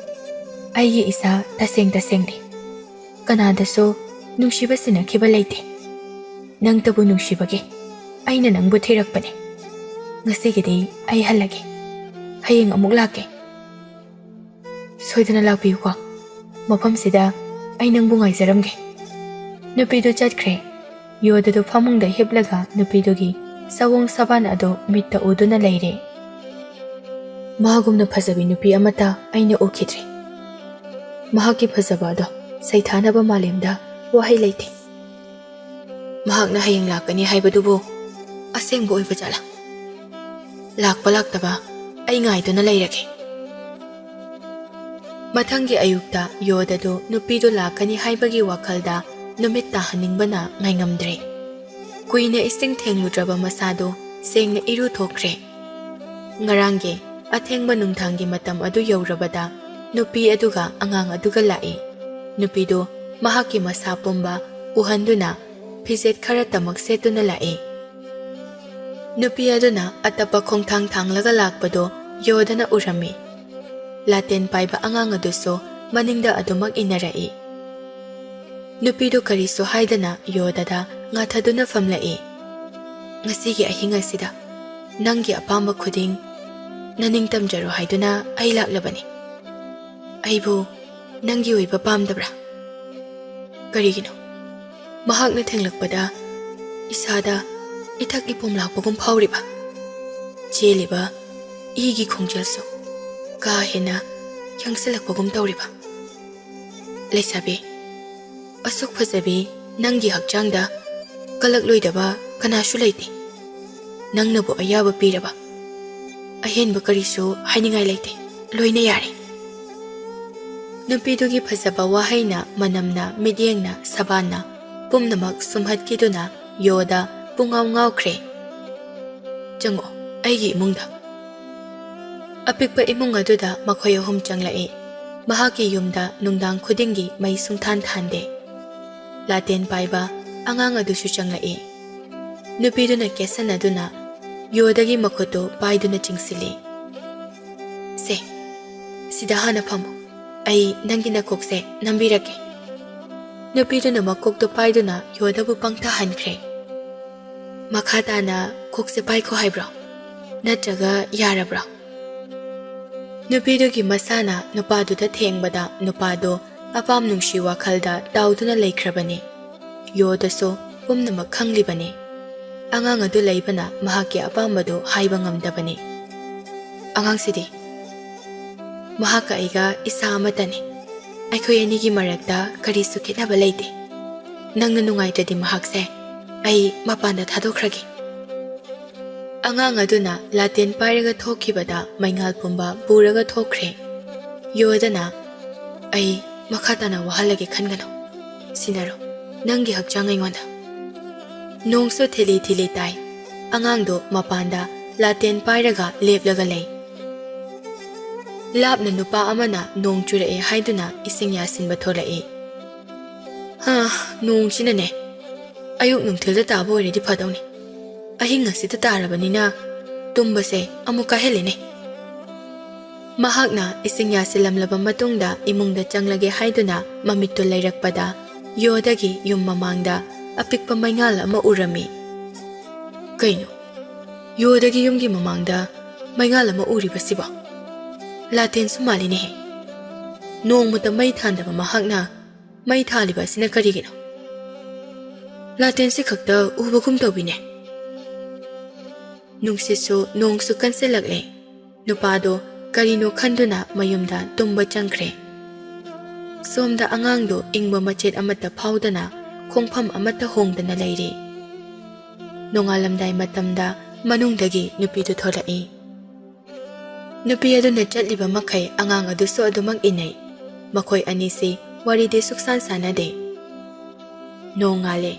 "ꯑꯩꯒꯤ ꯏꯁꯥ ꯇꯁꯦꯡ ꯇꯁꯦꯡꯅꯤ꯫ ꯀꯅꯥꯗꯁꯨ ꯅꯨꯡꯁꯤꯕ ꯁꯤꯟꯅꯈꯤꯕ ꯂꯩꯇꯦ꯫ ꯅꯪꯇꯕꯨ ꯅꯨꯡꯁꯤꯕꯒꯤ ꯑꯩꯅ ꯅꯪꯕꯨ ꯊꯤꯔꯛꯄꯅꯦ꯫ ꯉꯁꯤꯒꯤꯗꯤ ꯑꯩ ꯍꯜꯂꯒꯦ꯫ ꯍꯌꯦꯡ ꯑꯃꯨꯛ ꯂꯥꯛꯀꯦ꯫ ꯁꯣꯏꯗꯅ ꯂꯥꯛꯄꯤꯌꯨꯀꯣ꯫ ꯃꯐꯝꯁꯤꯗ ꯑꯩ ꯅꯪꯕꯨ ꯉꯥꯏꯖꯔꯝꯒꯦ꯫" ꯅꯨꯄꯤꯗꯨ ꯆꯠꯈ꯭ꯔꯦ꯫ ꯌꯣꯗꯗꯨ ꯐꯃꯨꯡꯗ ꯍꯤꯞꯂꯒ ꯅꯨꯄꯤꯗꯨꯒꯤ ꯁꯑꯣꯡ ꯁꯥꯕꯥꯟ ꯑꯗꯨ ꯃꯤꯠꯇ ꯎꯗꯨꯅ ꯂꯩꯔꯦ꯫ "ꯃꯥꯒꯨꯝꯅ ꯐꯖꯕꯤ ꯅꯨꯄꯤ ꯑꯃꯠꯇ ꯑꯩꯅ ꯎꯈꯤꯗ꯭ꯔꯤ꯫ ꯃꯍꯥꯛꯀꯤ ꯐꯖꯕ ꯑꯗꯣ ꯁꯩꯊꯥꯅꯕ ꯃꯥꯂꯦꯝꯗ ꯋꯥꯍꯩ ꯂꯩꯇꯦ꯫ ꯃꯍꯥꯛꯅ ꯍꯌꯦꯡ ꯂꯥꯛꯀꯅꯤ ꯍꯥꯏꯕꯗꯨꯕꯨ ꯑꯁꯦꯡꯕ ꯑꯣꯏꯕ ꯖꯥꯠꯂꯥ? ꯂꯥꯛꯄ ꯂꯥꯛꯇꯕ ꯑꯩ ꯉꯥꯏꯗꯨꯅ ꯂꯩꯔꯒꯦ꯫" ꯃꯊꯪꯒꯤ ꯑꯌꯨꯛꯇ ꯌꯣꯗꯗꯨ ꯅꯨꯄꯤꯗꯨ ꯂꯥꯛꯀꯅꯤ ꯍꯥꯏꯕꯒꯤ ꯋꯥꯈꯜꯗ ꯅꯨꯃꯤꯠ ꯇꯥꯍꯟꯅꯤꯡꯕꯅ ꯉꯥꯏꯉꯝꯗ꯭ꯔꯦ꯫ ꯀꯨꯏꯅ ꯏꯁꯤꯡ ꯊꯦꯡꯂꯨꯗ꯭ꯔꯕ ꯃꯁꯥꯗꯨ ꯁꯦꯡꯅ ꯏꯔꯨ ꯊꯣꯛꯈ꯭ꯔꯦ꯫ ꯉꯔꯥꯡꯒꯤ ꯑꯊꯦꯡꯕ ꯅꯨꯡꯗꯥꯡꯒꯤ ꯃꯇꯝ ꯑꯗꯨ ꯌꯧꯔꯕꯗ ꯅꯨꯄꯤ ꯑꯗꯨꯒ ꯑꯉꯥꯡ ꯑꯗꯨꯒ ꯂꯥꯛꯏ꯫ ꯅꯨꯄꯤꯗꯨ ꯃꯍꯥꯛꯀꯤ ꯃꯁꯥ ꯄꯨꯝꯕ ꯎꯍꯟꯗꯨꯅ ꯐꯤꯖꯦꯠ ꯈꯔ ꯇꯃꯛ ꯁꯦꯠꯇꯨꯅ ꯂꯥꯛꯏ꯫ ꯅꯨꯄꯤ ꯑꯗꯨꯅ ꯑꯇꯞꯄ ꯈꯣꯡꯊꯥꯡ ꯊꯥꯡꯂꯒ ꯂꯥꯛꯄꯗꯨ ꯌꯣꯗꯅ ꯎꯔꯝꯃꯤ꯫ ꯂꯥꯇꯦꯟ ꯄꯥꯏꯕ ꯑꯉꯥꯡ ꯑꯗꯨꯁꯨ ꯃꯅꯤꯡꯗ ꯑꯗꯨꯃꯛ ꯏꯟꯅꯔꯛꯏ꯫ ꯅꯨꯄꯤꯗꯨ ꯀꯔꯤꯁꯨ ꯍꯥꯏꯗꯅ ꯌꯣꯗꯗ ꯉꯥꯊꯗꯨꯅ ꯐꯝꯂꯛꯏ꯫ "ꯉꯁꯤꯒꯤ ꯑꯍꯤꯡ ꯑꯁꯤꯗ ꯅꯪꯒꯤ ꯑꯄꯥꯝꯕ ꯈꯨꯗꯤꯡ ꯅꯅꯤꯡ ꯇꯝꯖꯔꯣ ꯍꯥꯏꯗꯨꯅ ꯑꯩ ꯂꯥꯛꯂꯕꯅꯤ꯫ ꯑꯩꯕꯨ ꯅꯪꯒꯤ ꯑꯣꯏꯕ ꯄꯥꯝꯗꯕ꯭ꯔꯥ? ꯀꯔꯤꯒꯤꯅꯣ ꯃꯍꯥꯛꯅ ꯊꯦꯡꯂꯛꯄꯗ ꯏꯁꯥꯗ ꯏꯊꯛ ꯏꯄꯣꯝ ꯂꯥꯛꯄꯒꯨꯝ ꯐꯥꯎꯔꯤꯕ? ꯆꯦꯜꯂꯤꯕ ꯏꯒꯤ ꯈꯣꯡꯖꯦꯜꯁꯨ ꯀꯥ ꯍꯦꯟꯅ ꯌꯥꯡꯁꯤꯜꯂꯛꯄꯒꯨꯝ ꯇꯧꯔꯤꯕ? ꯂꯩꯁꯥꯕꯤ, ꯑꯁꯨꯛ ꯐꯖꯕꯤ ꯅꯪꯒꯤ ꯍꯛꯆꯥꯡꯗ ꯀꯂꯛꯂꯣꯏꯗꯕ ꯀꯅꯥꯁꯨ ꯂꯩꯇꯦ꯫ ꯅꯪꯅꯕꯨ ꯑꯌꯥꯕ ꯄꯤꯔꯕ ꯑꯍꯦꯟꯕ ꯀꯔꯤꯁꯨ ꯍꯥꯏꯅꯤꯡꯉꯥꯏ ꯂꯩꯇꯦ꯫ ꯂꯣꯏꯅ ꯌꯥꯔꯦ꯫" ꯅꯨꯄꯤꯗꯨꯒꯤ ꯐꯖꯕ ꯋꯥꯍꯩꯅ, ꯃꯅꯝꯅ, ꯃꯤꯠꯌꯦꯡꯅ, ꯁꯕꯥꯟꯅ ꯄꯨꯝꯅꯃꯛ ꯁꯨꯝꯍꯠꯈꯤꯗꯨꯅ ꯌꯣꯗ ꯄꯨꯡꯉꯥꯎ ꯉꯥꯎꯈ꯭ꯔꯦ꯫ "ꯆꯪꯉꯛꯑꯣ ꯑꯩꯒꯤ ꯏꯃꯨꯡꯗ꯫" ꯑꯄꯤꯛꯄ ꯏꯃꯨꯡ ꯑꯗꯨꯗ ꯃꯈꯣꯏ ꯑꯍꯨꯝ ꯆꯪꯂꯛꯏ꯫ ꯃꯍꯥꯛꯀꯤ ꯌꯨꯝꯗ ꯅꯨꯡꯗꯥꯡ ꯈꯨꯗꯤꯡꯒꯤ ꯃꯩ ꯁꯨꯡꯊꯥꯟ ꯊꯥꯟꯗꯦ꯫ ꯂꯥꯇꯦꯟ ꯄꯥꯏꯕ ꯑꯉꯥꯡ ꯑꯗꯨꯁꯨ ꯆꯪꯂꯛꯏ꯫ ꯅꯨꯄꯤꯗꯨꯅ ꯀꯦꯁꯟꯅꯗꯨꯅ ꯌꯣꯗꯒꯤ ꯃꯈꯨꯠꯇꯨ ꯄꯥꯏꯗꯨꯅ ꯆꯤꯡꯁꯤꯜꯂꯤ꯫ "ꯁꯦ, ꯁꯤꯗ ꯍꯥꯟꯅ ꯐꯝꯃꯨ꯫ ꯑꯩ ꯅꯪꯒꯤ ꯅꯀꯣꯛꯁꯦ ꯅꯝꯕꯤꯔꯛꯀꯦ꯫" ꯅꯨꯄꯤꯗꯨꯅ ꯃꯀꯣꯛꯇꯨ ꯄꯥꯏꯗꯨꯅ ꯌꯣꯗꯕꯨ ꯄꯪꯊꯍꯟꯈ꯭ꯔꯦ꯫ "ꯃꯈꯥ ꯇꯥꯅ ꯀꯣꯛꯁꯦ ꯄꯥꯏꯈꯣ ꯍꯥꯏꯕ꯭ꯔꯣ? ꯅꯠꯇ꯭ꯔꯒ ꯌꯥꯔꯕ꯭ꯔꯣ?" ꯅꯨꯄꯤꯗꯨꯒꯤ ꯃꯁꯥꯅ ꯅꯨꯄꯥꯗꯨꯗ ꯊꯦꯡꯕꯗ ꯅꯨꯄꯥꯗꯨ ꯑꯄꯥꯝ ꯅꯨꯡꯁꯤ ꯋꯥꯈꯜꯗ ꯇꯥꯎꯗꯨꯅ ꯂꯩꯈ꯭ꯔꯕꯅꯤ꯫ ꯌꯣꯗꯁꯨ ꯄꯨꯝꯅꯃꯛ ꯈꯪꯂꯤꯕꯅꯤ꯫ ꯑꯉꯥꯡ ꯑꯗꯨ ꯂꯩꯕꯅ ꯃꯍꯥꯛꯀꯤ ꯑꯄꯥꯝꯕꯗꯨ ꯍꯥꯏꯕ ꯉꯝꯗꯕꯅꯤ꯫ "ꯑꯉꯥꯡꯁꯤꯗꯤ ꯃꯍꯥꯛꯀ ꯑꯩꯒ ꯏꯁꯥ ꯑꯃꯠꯇꯅꯤ꯫ ꯑꯩꯈꯣꯏ ꯑꯅꯤꯒꯤ ꯃꯔꯛꯇ ꯀꯔꯤꯁꯨ ꯈꯦꯠꯅꯕ ꯂꯩꯇꯦ꯫ ꯅꯪꯅ ꯅꯨꯡꯉꯥꯏꯇ꯭ꯔꯗꯤ ꯃꯍꯥꯛꯁꯦ ꯑꯩ ꯃꯄꯥꯟꯗ ꯊꯥꯗꯣꯛꯈ꯭ꯔꯒꯦ꯫" ꯑꯉꯥꯡ ꯑꯗꯨꯅ ꯂꯥꯇꯦꯟ ꯄꯥꯏꯔꯒ ꯊꯣꯛꯈꯤꯕꯗ ꯃꯩꯉꯥꯜ ꯄꯨꯝꯕ ꯄꯨꯔꯒ ꯊꯣꯛꯈ꯭ꯔꯦ꯫ ꯌꯣꯗꯅ, "ꯑꯩ ꯃꯈꯥ ꯇꯥꯅ ꯋꯥꯍꯜꯂꯒꯦ ꯈꯟꯒꯅꯨ꯫ ꯁꯤꯟꯅꯔꯣ ꯅꯪꯒꯤ ꯍꯛꯆꯥꯡ ꯑꯩꯉꯣꯟꯗ꯫" ꯅꯣꯡꯁꯨ ꯊꯤꯂꯤ ꯊꯤꯂꯤ ꯇꯥꯏ꯫ ꯑꯉꯥꯡꯗꯣ ꯃꯄꯥꯟꯗ ꯂꯥꯇꯦꯟ ꯄꯥꯏꯔꯒ ꯂꯦꯞꯂꯒ ꯂꯩ꯫ ꯂꯥꯞꯅ ꯅꯨꯄꯥ ꯑꯃꯅ ꯅꯣꯡ ꯆꯨꯔꯛꯑꯦ ꯍꯥꯏꯗꯨꯅ ꯏꯁꯤꯡ ꯌꯥꯁꯤꯟꯕ ꯊꯣꯔꯛꯏ꯫ "ꯍꯥ, ꯅꯣꯡꯁꯤꯅꯅꯦ, ꯑꯌꯨꯛ ꯅꯨꯡꯊꯤꯜꯗ ꯇꯥꯕ ꯑꯣꯏꯔꯗꯤ ꯐꯗꯧꯅꯤ꯫ ꯑꯍꯤꯡ ꯑꯁꯤꯗ ꯇꯥꯔꯕꯅꯤꯅ ꯇꯨꯝꯕꯁꯦ ꯑꯃꯨꯛ ꯀꯥꯏꯍꯜꯂꯤꯅꯦ꯫" ꯃꯍꯥꯛꯅ ꯏꯁꯤꯡ ꯌꯥꯁꯤꯜꯂꯝꯂꯕ ꯃꯇꯨꯡꯗ ꯏꯃꯨꯡꯗ ꯆꯪꯂꯒꯦ ꯍꯥꯏꯗꯨꯅ ꯃꯃꯤꯠꯇꯨ ꯂꯩꯔꯛꯄꯗ, ꯌꯣꯗꯒꯤ ꯌꯨꯝ ꯃꯃꯥꯡꯗ ꯑꯄꯤꯛꯄ ꯃꯩꯉꯥꯜ ꯑꯃ ꯎꯔꯝꯃꯤ꯫ "ꯀꯩꯅꯣ, ꯌꯣꯗꯒꯤ ꯌꯨꯝꯒꯤ ꯃꯃꯥꯡꯗ ꯃꯩꯉꯥꯜ ꯑꯃ ꯎꯔꯤꯕꯁꯤꯕꯣ? ꯂꯥꯇꯦꯟꯁꯨ ꯃꯥꯜꯂꯤꯅꯦꯍꯦ꯫" ꯅꯣꯡꯃꯇ ꯃꯩ ꯊꯥꯟꯗꯕ ꯃꯍꯥꯛꯅ ꯃꯩ ꯊꯥꯜꯂꯤꯕ ꯑꯁꯤꯅ ꯀꯔꯤꯒꯤꯅꯣ? ꯂꯥꯇꯦꯟꯁꯤ ꯈꯛꯇ ꯎꯕꯒꯨꯝ ꯇꯧꯕꯤꯅꯦ꯫ ꯅꯨꯡꯁꯤꯠꯁꯨ ꯅꯣꯡꯁꯨ ꯀꯟꯁꯤꯜꯂꯛꯂꯦ꯫ ꯅꯨꯄꯥꯗꯣ ꯀꯔꯤꯅꯣ ꯈꯟꯗꯨꯅ ꯃꯌꯨꯝꯗ ꯇꯨꯝꯕ ꯆꯪꯈ꯭ꯔꯦ꯫ ꯁꯣꯝꯗ ꯑꯉꯥꯡꯗꯣ ꯏꯪꯕ ꯃꯆꯦꯠ ꯑꯃꯠꯇ ꯐꯥꯎꯗꯅ ꯈꯣꯡꯐꯝ ꯑꯃꯠꯇ ꯍꯣꯡꯗꯅ ꯂꯩꯔꯤ꯫ ꯅꯣꯡꯉꯥꯜꯂꯝꯗꯥꯏ ꯃꯇꯝꯗ ꯃꯅꯨꯡꯗꯒꯤ ꯅꯨꯄꯤꯗꯨ ꯊꯣꯔꯛꯏ꯫ ꯅꯨꯄꯤ ꯑꯗꯨꯅ ꯆꯠꯂꯤꯕ ꯃꯈꯩ ꯑꯉꯥꯡ ꯑꯗꯨꯁꯨ ꯑꯗꯨꯃꯛ ꯏꯟꯅꯩ꯫ ꯃꯈꯣꯏ ꯑꯅꯤꯁꯤ ꯋꯥꯔꯤꯗꯤ ꯁꯨꯛꯁꯥꯟ ꯁꯥꯟꯅꯗꯦ꯫ ꯅꯣꯡꯉꯥꯜꯂꯦ꯫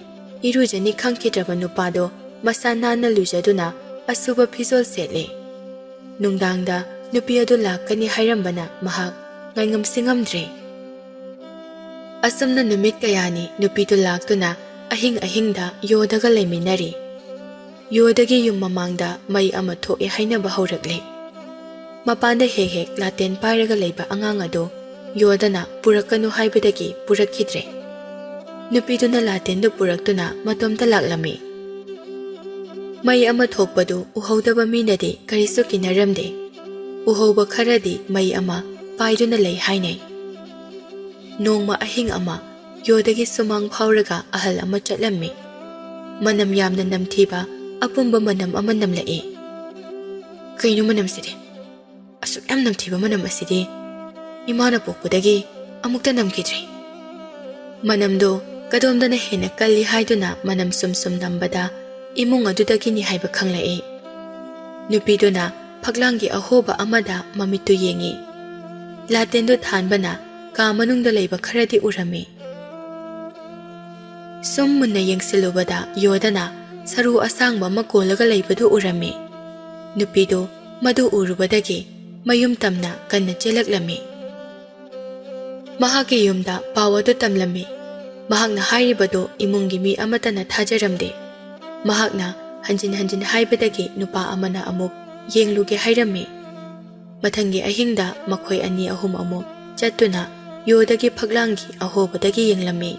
ꯏꯔꯨꯖꯅꯤ ꯈꯪꯈꯤꯗ꯭ꯔꯕ ꯅꯨꯄꯥꯗꯣ ꯃꯁꯥ ꯅꯥꯟꯅ ꯂꯨꯖꯗꯨꯅ ꯑꯁꯨꯕ ꯐꯤꯖꯣꯜ ꯁꯦꯠꯂꯦ꯫ ꯅꯨꯡꯗꯥꯡꯗ ꯅꯨꯄꯤ ꯑꯗꯨ ꯂꯥꯛꯀꯅꯤ ꯍꯥꯏꯔꯝꯕꯅ ꯃꯍꯥꯛ ꯉꯥꯏꯉꯝꯁꯤ ꯉꯝꯗ꯭ꯔꯦ꯫ ꯑꯁꯨꯝꯅ ꯅꯨꯃꯤꯠ ꯀꯌꯥꯅꯤ ꯅꯨꯄꯤꯗꯨ ꯂꯥꯛꯇꯨꯅ ꯑꯍꯤꯡ ꯑꯍꯤꯡꯗ ꯌꯣꯗꯒ ꯂꯩꯃꯤꯟꯅꯔꯤ꯫ ꯌꯣꯗꯒꯤ ꯌꯨꯝ ꯃꯃꯥꯡꯗ ꯃꯩ ꯑꯃ ꯊꯣꯛꯑꯦ ꯍꯥꯏꯅꯕ ꯍꯧꯔꯛꯂꯦ꯫ ꯃꯄꯥꯟꯗ ꯍꯦꯛ ꯍꯦꯛ ꯂꯥꯇꯦꯟ ꯄꯥꯏꯔꯒ ꯂꯩꯕ ꯑꯉꯥꯡ ꯑꯗꯨ ꯌꯣꯗꯅ ꯄꯨꯔꯛꯀꯅꯨ ꯍꯥꯏꯕꯗꯒꯤ ꯄꯨꯔꯛꯈꯤꯗ꯭ꯔꯦ꯫ ꯅꯨꯄꯤꯗꯨꯅ ꯂꯥꯇꯦꯟꯗꯨ ꯄꯨꯔꯛꯇꯨꯅ ꯃꯇꯣꯝꯇ ꯂꯥꯛꯂꯝꯃꯤ꯫ ꯃꯩ ꯑꯃ ꯊꯣꯛꯄꯗꯨ ꯎꯍꯧꯗꯕ ꯃꯤꯅꯗꯤ ꯀꯔꯤꯁꯨ ꯀꯤꯅꯔꯝꯗꯦ꯫ ꯎꯍꯧꯕ ꯈꯔꯗꯤ ꯃꯩ ꯑꯃ ꯄꯥꯏꯗꯨꯅ ꯂꯩ ꯍꯥꯏꯅꯩ꯫ ꯅꯣꯡꯃ ꯑꯍꯤꯡ ꯑꯃ ꯌꯣꯗꯒꯤ ꯁꯨꯃꯥꯡ ꯐꯥꯎꯔꯒ ꯑꯍꯜ ꯑꯃ ꯆꯠꯂꯝꯃꯤ꯫ ꯃꯅꯝ ꯌꯥꯝꯅ ꯅꯝꯊꯤꯕ ꯑꯄꯨꯝꯕ ꯃꯅꯝ ꯑꯃ ꯅꯝꯂꯛꯏ꯫ "ꯀꯩꯅꯣ ꯃꯅꯝꯁꯤꯗꯤ? ꯑꯁꯨꯛ ꯌꯥꯝ ꯅꯝꯊꯤꯕ ꯃꯅꯝ ꯑꯁꯤꯗꯤ ꯏꯃꯥꯅ ꯄꯣꯛꯄꯗꯒꯤ ꯑꯃꯨꯛꯇ ꯅꯝꯈꯤꯗ꯭ꯔꯤ꯫" ꯃꯅꯝꯗꯣ ꯀꯗꯣꯝꯗꯅ ꯍꯦꯟꯅ ꯀꯜꯂꯤ ꯍꯥꯏꯗꯨꯅ ꯃꯅꯝ ꯁꯨꯝ ꯁꯨꯝ ꯅꯝꯕꯗ ꯏꯃꯨꯡ ꯑꯗꯨꯗꯒꯤꯅꯤ ꯍꯥꯏꯕ ꯈꯪꯂꯛꯏ꯫ ꯅꯨꯄꯤꯗꯨꯅ ꯐꯛꯂꯥꯡꯒꯤ ꯑꯍꯣꯕ ꯑꯃꯗ ꯃꯃꯤꯠꯇꯨ ꯌꯦꯡꯉꯤ꯫ ꯂꯥꯇꯦꯟꯗꯨ ꯊꯥꯟꯕꯅ ꯀꯥ ꯃꯅꯨꯡꯗ ꯂꯩꯕ ꯈꯔꯗꯤ ꯎꯔꯝꯃꯤ꯫ ꯁꯨꯝ ꯃꯨꯟꯅ ꯌꯦꯡꯁꯤꯜꯂꯨꯕꯗ ꯌꯣꯗꯅ ꯁꯔꯨ ꯑꯁꯥꯡꯕ ꯑꯃ ꯀꯣꯜꯂꯒ ꯂꯩꯕꯗꯨ ꯎꯔꯝꯃꯤ꯫ ꯅꯨꯄꯤꯗꯨ ꯃꯗꯨ ꯎꯔꯨꯕꯗꯒꯤ ꯃꯌꯨꯝ ꯇꯝꯅ ꯀꯟꯅ ꯆꯦꯜꯂꯛꯂꯝꯃꯤ꯫ ꯃꯍꯥꯛꯀꯤ ꯌꯨꯝꯗ ꯄꯥꯎ ꯑꯗꯨ ꯇꯝꯂꯝꯃꯤ꯫ ꯃꯍꯥꯛꯅ ꯍꯥꯏꯔꯤꯕꯗꯨ ꯏꯃꯨꯡꯒꯤ ꯃꯤ ꯑꯃꯠꯇꯅ ꯊꯥꯖꯔꯝꯗꯦ꯫ ꯃꯍꯥꯛꯅ ꯍꯟꯖꯤꯟ ꯍꯟꯖꯤꯟ ꯍꯥꯏꯕꯗꯒꯤ ꯅꯨꯄꯥ ꯑꯃꯅ ꯑꯃꯨꯛ ꯌꯦꯡꯂꯨꯒꯦ ꯍꯥꯏꯔꯝꯃꯤ꯫ ꯃꯊꯪꯒꯤ ꯑꯍꯤꯡꯗ ꯃꯈꯣꯏ ꯑꯅꯤ ꯑꯍꯨꯝ ꯑꯃꯨꯛ ꯆꯠꯇꯨꯅ ꯌꯣꯗꯒꯤ ꯐꯛꯂꯥꯡꯒꯤ ꯑꯍꯣꯕꯗꯒꯤ ꯌꯦꯡꯂꯝꯃꯤ꯫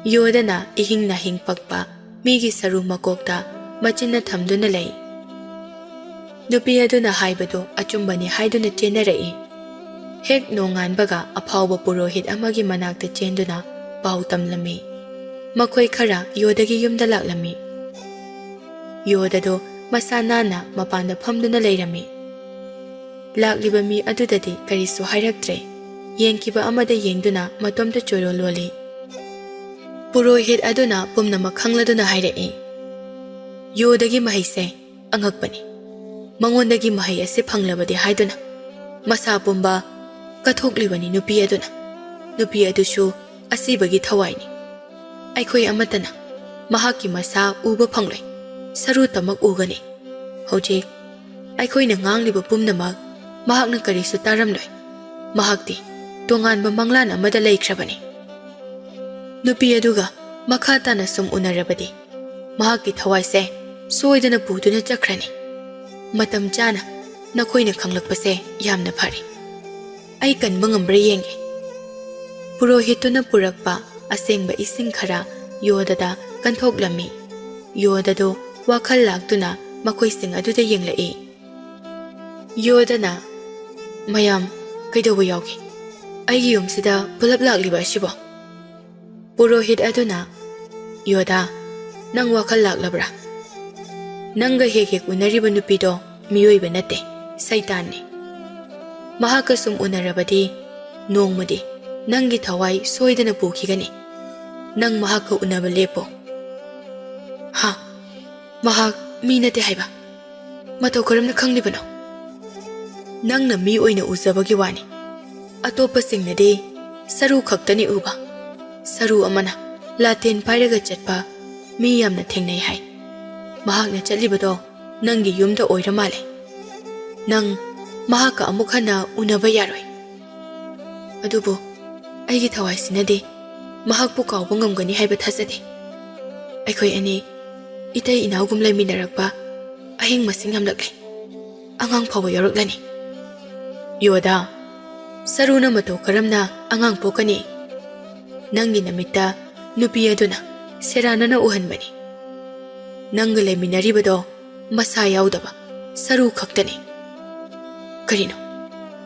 ꯌꯣꯗꯅ ꯏꯍꯤꯡ ꯅꯥꯍꯤꯡ ꯄꯛꯄ ꯃꯤꯒꯤ ꯁꯔꯨ ꯃꯀꯣꯛꯇ ꯃꯆꯤꯟꯅ ꯊꯝꯗꯨꯅ ꯂꯩ꯫ ꯅꯨꯄꯤ ꯑꯗꯨꯅ ꯍꯥꯏꯕꯗꯨ ꯑꯆꯨꯝꯕꯅꯤ ꯍꯥꯏꯗꯨꯅ ꯆꯦꯟꯅꯔꯛꯏ꯫ ꯍꯦꯛ ꯅꯣꯡꯉꯥꯟꯕꯒ ꯑꯐꯥꯎꯕ ꯄꯨꯔꯣꯍꯤꯠ ꯑꯃꯒꯤ ꯃꯅꯥꯛꯇ ꯆꯦꯟꯗꯨꯅ ꯄꯥꯎ ꯇꯝꯂꯝꯃꯤ꯫ ꯃꯈꯣꯏ ꯈꯔ ꯌꯣꯗꯒꯤ ꯌꯨꯝꯗ ꯂꯥꯛꯂꯝꯃꯤ꯫ ꯌꯣꯗꯗꯣ ꯃꯁꯥ ꯅꯥꯟꯅ ꯃꯄꯥꯟꯗ ꯐꯝꯗꯨꯅ ꯂꯩꯔꯝꯃꯤ꯫ ꯂꯥꯛꯂꯤꯕ ꯃꯤ ꯑꯗꯨꯗꯗꯤ ꯀꯔꯤꯁꯨ ꯍꯥꯏꯔꯛꯇ꯭ꯔꯦ꯫ ꯌꯦꯡꯈꯤꯕ ꯑꯃꯗ ꯌꯦꯡꯗꯨꯅ ꯃꯇꯣꯝꯇ ꯆꯣꯏꯔꯣꯜ ꯂꯣꯜꯂꯤ꯫ ꯄꯨꯔꯣꯍꯤꯠ ꯑꯗꯨꯅ ꯄꯨꯝꯅꯃꯛ ꯈꯪꯂꯗꯨꯅ ꯍꯥꯏꯔꯛꯏ, "ꯌꯣꯗꯒꯤ ꯃꯍꯩꯁꯦ ꯑꯉꯛꯄꯅꯤ꯫ ꯃꯉꯣꯟꯗꯒꯤ ꯃꯍꯩ ꯑꯁꯤ ꯐꯪꯂꯕꯗꯤ ꯍꯥꯏꯗꯨꯅ ꯃꯁꯥ ꯄꯨꯝꯕ ꯀꯠꯊꯣꯛꯂꯤꯕꯅꯤ ꯅꯨꯄꯤ ꯑꯗꯨꯅ꯫ ꯅꯨꯄꯤ ꯑꯗꯨꯁꯨ ꯑꯁꯤꯕꯒꯤ ꯊꯋꯥꯏꯅꯤ꯫ ꯑꯩꯈꯣꯏ ꯑꯃꯠꯇꯅ ꯃꯍꯥꯛꯀꯤ ꯃꯁꯥ ꯎꯕ ꯐꯪꯂꯣꯏ, ꯁꯔꯨꯇꯃꯛ ꯎꯒꯅꯤ꯫ ꯍꯧꯖꯤꯛ ꯑꯩꯈꯣꯏꯅ ꯉꯥꯡꯂꯤꯕ ꯄꯨꯝꯅꯃꯛ ꯃꯍꯥꯛꯅ ꯀꯔꯤꯁꯨ ꯇꯥꯔꯝꯂꯣꯏ꯫ ꯃꯍꯥꯛꯇꯤ ꯇꯣꯉꯥꯟꯕ ꯃꯪꯂꯥꯟ ꯑꯃꯗ ꯂꯩꯈ꯭ꯔꯕꯅꯤ꯫ ꯅꯨꯄꯤ ꯑꯗꯨꯒ ꯃꯈꯥ ꯇꯥꯅ ꯁꯨꯝ ꯎꯅꯔꯕꯗꯤ ꯃꯍꯥꯛꯀꯤ ꯊꯋꯥꯏꯁꯦ ꯁꯣꯏꯗꯅ ꯄꯨꯗꯨꯅ ꯆꯠꯈ꯭ꯔꯅꯤ꯫ ꯃꯇꯝ ꯆꯥꯅ ꯅꯈꯣꯏꯅ ꯈꯪꯂꯛꯄꯁꯦ ꯌꯥꯝꯅ ꯐꯔꯦ꯫ ꯑꯩ ꯀꯟꯕ ꯉꯝꯕ꯭ꯔꯥ ꯌꯦꯡꯒꯦ꯫" ꯄꯨꯔꯣꯍꯤꯠꯇꯨꯅ ꯄꯨꯔꯛꯄ ꯑꯁꯦꯡꯕ ꯏꯁꯤꯡ ꯈꯔ ꯌꯣꯗꯗ ꯀꯟꯊꯣꯛꯂꯝꯃꯤ꯫ ꯌꯣꯗꯗꯣ ꯋꯥꯈꯜ ꯂꯥꯛꯇꯨꯅ ꯃꯈꯣꯏꯁꯤꯡ ꯑꯗꯨꯗ ꯌꯦꯡꯂꯛꯏ꯫ ꯌꯣꯗꯅ, "ꯃꯌꯥꯝ, ꯀꯩꯗꯧꯕ ꯌꯥꯎꯒꯦ? ꯑꯩꯒꯤ ꯌꯨꯝꯁꯤꯗ ꯄꯨꯂꯞ ꯂꯥꯛꯂꯤꯕ ꯑꯁꯤꯕꯣ?" ꯄꯨꯔꯣꯍꯤꯠ ꯑꯗꯨꯅ, "ꯌꯣꯗꯥ, ꯅꯪ ꯋꯥꯈꯜ ꯂꯥꯛꯂꯕ꯭ꯔꯥ? ꯅꯪꯒ ꯍꯦꯛ ꯍꯦꯛ ꯎꯅꯔꯤꯕ ꯅꯨꯄꯤꯗꯣ ꯃꯤꯑꯣꯏꯕ ꯅꯠꯇꯦ, ꯁꯩꯇꯥꯟꯅꯤ꯫ ꯃꯍꯥꯛꯀ ꯁꯨꯝ ꯎꯅꯔꯕꯗꯤ ꯅꯣꯡꯃꯗꯤ ꯅꯪꯒꯤ ꯊꯋꯥꯏ ꯁꯣꯏꯗꯅ ꯄꯨꯈꯤꯒꯅꯤ꯫ ꯅꯪ ꯃꯍꯥꯛꯀ ꯎꯅꯕ ꯂꯦꯞꯄꯣ꯫" "ꯍꯥ? ꯃꯍꯥꯛ ꯃꯤ ꯅꯠꯇꯦ ꯍꯥꯏꯕ? ꯃꯇꯧ ꯀꯔꯝꯅ ꯈꯪꯂꯤꯕꯅꯣ?" "ꯅꯪꯅ ꯃꯤ ꯑꯣꯏꯅ ꯎꯖꯕꯒꯤ ꯋꯥꯅꯤ꯫ ꯑꯇꯣꯞꯄꯁꯤꯡꯅꯗꯤ ꯁꯔꯨ ꯈꯛꯇꯅꯤ ꯎꯕ꯫ ꯁꯔꯨ ꯑꯃꯅ ꯂꯥꯇꯦꯟ ꯄꯥꯏꯔꯒ ꯆꯠꯄ ꯃꯤ ꯌꯥꯝꯅ ꯊꯦꯡꯅꯩ ꯍꯥꯏ꯫ ꯃꯍꯥꯛꯅ ꯆꯠꯂꯤꯕꯗꯣ ꯅꯪꯒꯤ ꯌꯨꯝꯗ ꯑꯣꯏꯔ ꯃꯥꯜꯂꯦ꯫ ꯅꯪ ꯃꯍꯥꯛꯀ ꯑꯃꯨꯛ ꯍꯟꯅ ꯎꯅꯕ ꯌꯥꯔꯣꯏ꯫ ꯑꯗꯨꯕꯨ ꯑꯩꯒꯤ ꯊꯋꯥꯏꯁꯤꯅꯗꯤ ꯃꯍꯥꯛꯄꯨ ꯀꯥꯎꯕ ꯉꯝꯒꯅꯤ ꯍꯥꯏꯕ ꯊꯥꯖꯗꯦ꯫ ꯑꯩꯈꯣꯏ ꯑꯅꯤ ꯏꯇꯩ ꯏꯅꯥꯎꯒꯨꯝ ꯂꯩꯃꯤꯟꯅꯔꯛꯄ ꯑꯍꯤꯡ ꯃꯁꯤꯡ ꯌꯥꯝꯂꯛꯂꯦ꯫ ꯑꯉꯥꯡ ꯐꯥꯎꯕ ꯌꯥꯎꯔꯛꯂꯅꯤ꯫ ꯌꯣꯗꯥ, ꯁꯔꯨꯅ ꯃꯇꯧ ꯀꯔꯝꯅ ꯑꯉꯥꯡ ꯄꯣꯛꯀꯅꯤ? ꯅꯪꯒꯤ ꯅꯃꯤꯠꯇ ꯅꯨꯄꯤ ꯑꯗꯨꯅ ꯁꯦꯔꯥꯟꯅꯅ ꯎꯍꯟꯕꯅꯤ꯫ ꯅꯪꯒ ꯂꯩꯃꯤꯟꯅꯔꯤꯕꯗꯣ ꯃꯁꯥ ꯌꯥꯎꯗꯕ ꯁꯔꯨ ꯈꯛꯇꯅꯤ꯫ ꯀꯔꯤꯅꯣ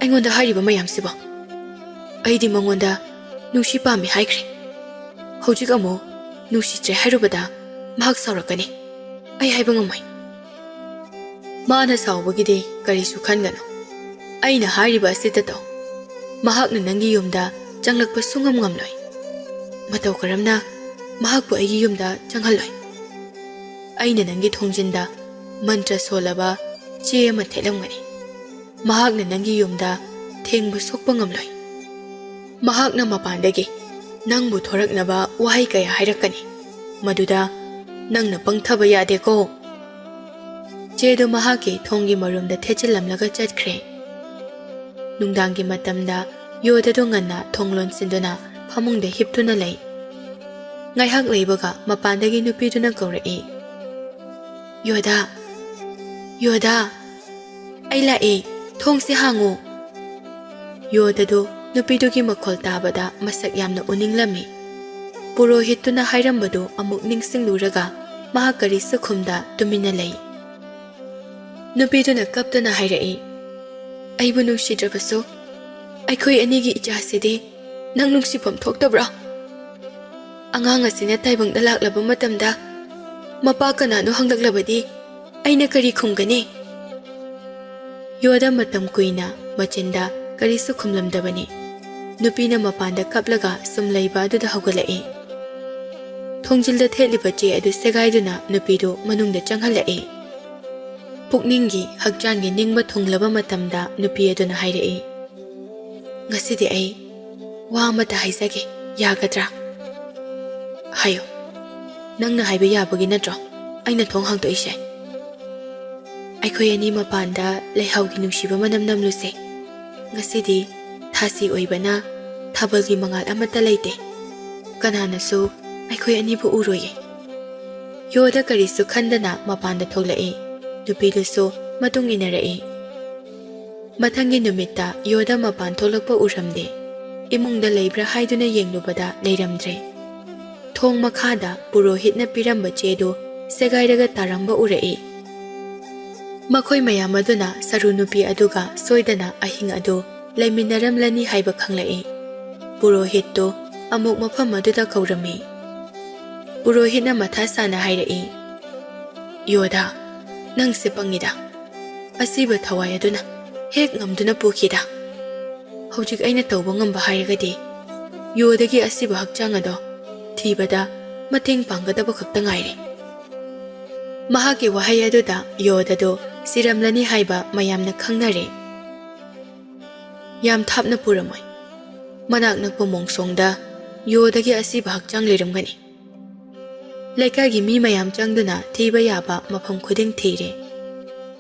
ꯑꯩꯉꯣꯟꯗ ꯍꯥꯏꯔꯤꯕ ꯃꯌꯥꯝꯁꯤꯕꯣ? ꯑꯩꯗꯤ ꯃꯉꯣꯟꯗ ꯅꯨꯡꯁꯤ ꯄꯥꯝꯃꯤ ꯍꯥꯏꯈ꯭ꯔꯦ꯫ ꯍꯧꯖꯤꯛ ꯑꯃꯨꯛ ꯅꯨꯡꯁꯤꯗ꯭ꯔꯦ ꯍꯥꯏꯔꯨꯕꯗ ꯃꯍꯥꯛ ꯁꯥꯎꯔꯛꯀꯅꯤ꯫ ꯑꯩ ꯍꯥꯏꯕ ꯉꯝꯃꯣꯏ꯫ ꯃꯥꯅ ꯁꯥꯎꯕꯒꯤꯗꯤ ꯀꯔꯤꯁꯨ ꯈꯟꯒꯅꯨ꯫ ꯑꯩꯅ ꯍꯥꯏꯔꯤꯕ ꯑꯁꯤꯗ ꯇꯧ꯫ ꯃꯍꯥꯛꯅ ꯅꯪꯒꯤ ꯌꯨꯝꯗ ꯆꯪꯂꯛꯄ ꯁꯨꯡꯉꯝ ꯉꯝꯂꯣꯏ꯫ ꯃꯇꯧ ꯀꯔꯝꯅ ꯃꯍꯥꯛꯄꯨ ꯑꯩꯒꯤ ꯌꯨꯝꯗ ꯆꯪꯍꯜꯂꯣꯏ꯫ ꯑꯩꯅ ꯅꯪꯒꯤ ꯊꯣꯡꯖꯤꯟꯗ ꯃꯟꯇ꯭ꯔ ꯁꯣꯜꯂꯕ ꯆꯦ ꯑꯃ ꯊꯦꯠꯂꯝꯒꯅꯤ꯫ ꯃꯍꯥꯛꯅ ꯅꯪꯒꯤ ꯌꯨꯝꯗ ꯊꯦꯡꯕ ꯁꯣꯛꯄ ꯉꯝꯂꯣꯏ꯫ ꯃꯍꯥꯛꯅ ꯃꯄꯥꯟꯗꯒꯤ ꯅꯪꯕꯨ ꯊꯣꯔꯛꯅꯕ ꯋꯥꯍꯩ ꯀꯌꯥ ꯍꯥꯏꯔꯛꯀꯅꯤ꯫ ꯃꯗꯨꯗ ꯅꯪꯅ ꯄꯪꯊꯕ ꯌꯥꯗꯦꯀꯣ꯫ ꯆꯦꯗꯨ ꯃꯍꯥꯛꯀꯤ ꯊꯣꯡꯒꯤ ꯃꯔꯨꯝꯗ ꯊꯦꯠꯆꯤꯜꯂꯝꯂꯒ ꯆꯠꯈ꯭ꯔꯦ꯫ ꯅꯨꯡꯗꯥꯡꯒꯤ ꯃꯇꯝꯗ ꯌꯣꯗꯗꯨ ꯉꯟꯅ ꯊꯣꯡ ꯂꯣꯟꯁꯤꯟꯗꯨꯅ ꯐꯃꯨꯡꯗ ꯍꯤꯞꯇꯨꯅ ꯂꯩ꯫ ꯉꯥꯏꯍꯥꯛ ꯂꯩꯕꯒ ꯃꯄꯥꯟꯗꯒꯤ ꯅꯨꯄꯤꯗꯨꯅ ꯀꯧꯔꯛꯏ, "ꯌꯣꯗꯥ, ꯌꯣꯗꯥ, ꯑꯩ ꯂꯥꯛꯑꯦ, ꯊꯣꯡꯁꯦ ꯍꯥꯡꯉꯨ꯫" ꯌꯣꯗꯗꯨ ꯅꯨꯄꯤꯗꯨꯒꯤ ꯃꯈꯣꯜ ꯇꯥꯕꯗ ꯃꯁꯛ ꯌꯥꯝꯅ ꯎꯅꯤꯡꯂꯝꯃꯤ꯫ ꯄꯨꯔꯣꯍꯤꯠꯇꯨꯅ ꯍꯥꯏꯔꯝꯕꯗꯨ ꯑꯃꯨꯛ ꯅꯤꯡꯁꯤꯡꯂꯨꯔꯒ ꯃꯍꯥꯛ ꯀꯔꯤꯁꯨ ꯈꯨꯝꯗ ꯇꯨꯃꯤꯟꯅ ꯂꯩ꯫ ꯅꯨꯄꯤꯗꯨꯅ ꯀꯞꯇꯨꯅ ꯍꯥꯏꯔꯛꯏ, "ꯑꯩꯕꯨ ꯅꯨꯡꯁꯤꯗ꯭ꯔꯕꯁꯨ ꯑꯩꯈꯣꯏ ꯑꯅꯤꯒꯤ ꯏꯆꯥꯁꯤꯗꯤ ꯅꯪ ꯅꯨꯡꯁꯤꯐꯝ ꯊꯣꯛꯇꯕ꯭ꯔꯥ? ꯑꯉꯥꯡ ꯑꯁꯤꯅ ꯇꯥꯏꯕꯪꯗ ꯂꯥꯛꯂꯕ ꯃꯇꯝꯗ ꯃꯄꯥ ꯀꯅꯥꯅꯣ ꯍꯪꯂꯛꯂꯕꯗꯤ ꯑꯩꯅ ꯀꯔꯤ ꯈꯨꯝꯒꯅꯤ?" ꯌꯣꯗ ꯃꯇꯝ ꯀꯨꯏꯅ ꯃꯆꯤꯟꯗ ꯀꯔꯤꯁꯨ ꯈꯨꯝꯂꯝꯗꯕꯅꯤ꯫ ꯅꯨꯄꯤꯅ ꯃꯄꯥꯟꯗ ꯀꯞꯂꯒ ꯁꯨꯝ ꯂꯩꯕ ꯑꯗꯨꯗ ꯍꯧꯒꯠꯂꯛꯏ꯫ ꯊꯣꯡꯖꯤꯜꯗ ꯊꯦꯠꯂꯤꯕ ꯆꯦ ꯑꯗꯨ ꯁꯦꯒꯥꯏꯗꯨꯅ ꯅꯨꯄꯤꯗꯨ ꯃꯅꯨꯡꯗ ꯆꯪꯍꯜꯂꯛꯏ꯫ ꯄꯨꯛꯅꯤꯡꯒꯤ, ꯍꯛꯆꯥꯡꯒꯤ ꯅꯤꯡꯕ ꯊꯨꯡꯂꯕ ꯃꯇꯝꯗ ꯅꯨꯄꯤ ꯑꯗꯨꯅ ꯍꯥꯏꯔꯛꯏ, "ꯉꯁꯤꯗꯤ ꯑꯩ ꯋꯥ ꯑꯃꯇ ꯍꯥꯏꯖꯒꯦ, ꯌꯥꯒꯗ꯭ꯔꯥ?" "ꯍꯥꯏꯌꯨ꯫" "ꯅꯪꯅ ꯍꯥꯏꯕ ꯌꯥꯕꯒꯤ ꯅꯠꯇ꯭ꯔꯣ ꯑꯩꯅ ꯊꯣꯡ ꯍꯥꯡꯗꯣꯛꯏꯁꯦ? ꯑꯩꯈꯣꯏ ꯑꯅꯤ ꯃꯄꯥꯟꯗ ꯂꯩꯍꯥꯎꯒꯤ ꯅꯨꯡꯁꯤꯕ ꯃꯅꯝ ꯅꯝꯂꯨꯁꯦ꯫ ꯉꯁꯤꯗꯤ ꯊꯥꯁꯤ ꯑꯣꯏꯕꯅ ꯊꯥꯕꯜꯒꯤ ꯃꯉꯥꯜ ꯑꯃꯠꯇ ꯂꯩꯇꯦ꯫ ꯀꯅꯥꯅꯁꯨ ꯑꯩꯈꯣꯏ ꯑꯅꯤꯕꯨ ꯎꯔꯣꯏꯌꯦ꯫" ꯌꯣꯗ ꯀꯔꯤꯁꯨ ꯈꯟꯗꯅ ꯃꯄꯥꯟꯗ ꯊꯣꯛꯂꯛꯏ꯫ ꯅꯨꯄꯤꯗꯨꯁꯨ ꯃꯇꯨꯡ ꯏꯟꯅꯔꯛꯏ꯫ ꯃꯊꯪꯒꯤ ꯅꯨꯃꯤꯠꯇ ꯌꯣꯗ ꯃꯄꯥꯟ ꯊꯣꯛꯂꯛꯄ ꯎꯔꯝꯗꯦ꯫ ꯏꯃꯨꯡꯗ ꯂꯩꯕ꯭ꯔꯥ ꯍꯥꯏꯗꯨꯅ ꯌꯦꯡꯂꯨꯕꯗ ꯂꯩꯔꯝꯗ꯭ꯔꯦ꯫ ꯊꯣꯡ ꯃꯈꯥꯗ ꯄꯨꯔꯣꯍꯤꯠꯅ ꯄꯤꯔꯝꯕ ꯆꯦꯗꯨ ꯁꯦꯒꯥꯏꯔꯒ ꯇꯥꯔꯝꯕ ꯎꯔꯛꯏ꯫ ꯃꯈꯣꯏ ꯃꯌꯥꯝ ꯑꯗꯨꯅ ꯁꯔꯨ ꯅꯨꯄꯤ ꯑꯗꯨꯒ ꯁꯣꯏꯗꯅ ꯑꯍꯤꯡ ꯑꯗꯨ ꯂꯩꯃꯤꯟꯅꯔꯝꯂꯅꯤ ꯍꯥꯏꯕ ꯈꯪꯂꯛꯏ꯫ ꯄꯨꯔꯣꯍꯤꯠꯇꯨ ꯑꯃꯨꯛ ꯃꯐꯝ ꯑꯗꯨꯗ ꯀꯧꯔꯝꯃꯤ꯫ ꯄꯨꯔꯣꯍꯤꯠꯅ ꯃꯊꯥ ꯁꯥꯅ ꯍꯥꯏꯔꯛꯏ, "ꯌꯣꯙꯥ, ꯅꯪꯁꯦ ꯄꯪꯉꯤꯗ꯫ ꯑꯁꯤꯕ ꯊꯋꯥꯏ ꯑꯗꯨꯅ ꯍꯦꯛ ꯉꯝꯗꯨꯅ ꯄꯨꯈꯤꯗ꯫ ꯍꯧꯖꯤꯛ ꯑꯩꯅ ꯇꯧꯕ ꯉꯝꯕ ꯍꯥꯏꯔꯒꯗꯤ ꯌꯣꯗꯒꯤ ꯑꯁꯤꯕ ꯍꯛꯆꯥꯡ ꯑꯗꯣ ꯊꯤꯕꯗ ꯃꯇꯦꯡ ꯄꯥꯡꯒꯗꯕ ꯈꯛꯇ ꯉꯥꯏꯔꯦ꯫" ꯃꯍꯥꯛꯀꯤ ꯋꯥꯍꯩ ꯑꯗꯨꯗ ꯌꯣꯗꯗꯣ ꯁꯤꯔꯝꯂꯅꯤ ꯍꯥꯏꯕ ꯃꯌꯥꯝꯅ ꯈꯪꯅꯔꯦ꯫ ꯌꯥꯝ ꯊꯥꯞꯅ ꯄꯨꯔꯝꯃꯣꯏ꯫ ꯃꯅꯥꯛ ꯅꯛꯄ ꯃꯣꯡꯁꯣꯡꯗ ꯌꯣꯗꯒꯤ ꯑꯁꯤꯕ ꯍꯛꯆꯥꯡ ꯂꯩꯔꯝꯒꯅꯤ꯫ ꯂꯩꯀꯥꯏꯒꯤ ꯃꯤ ꯃꯌꯥꯝ ꯆꯪꯗꯨꯅ ꯊꯤꯕ ꯌꯥꯕ ꯃꯐꯝ ꯈꯨꯗꯤꯡ ꯊꯤꯔꯦ꯫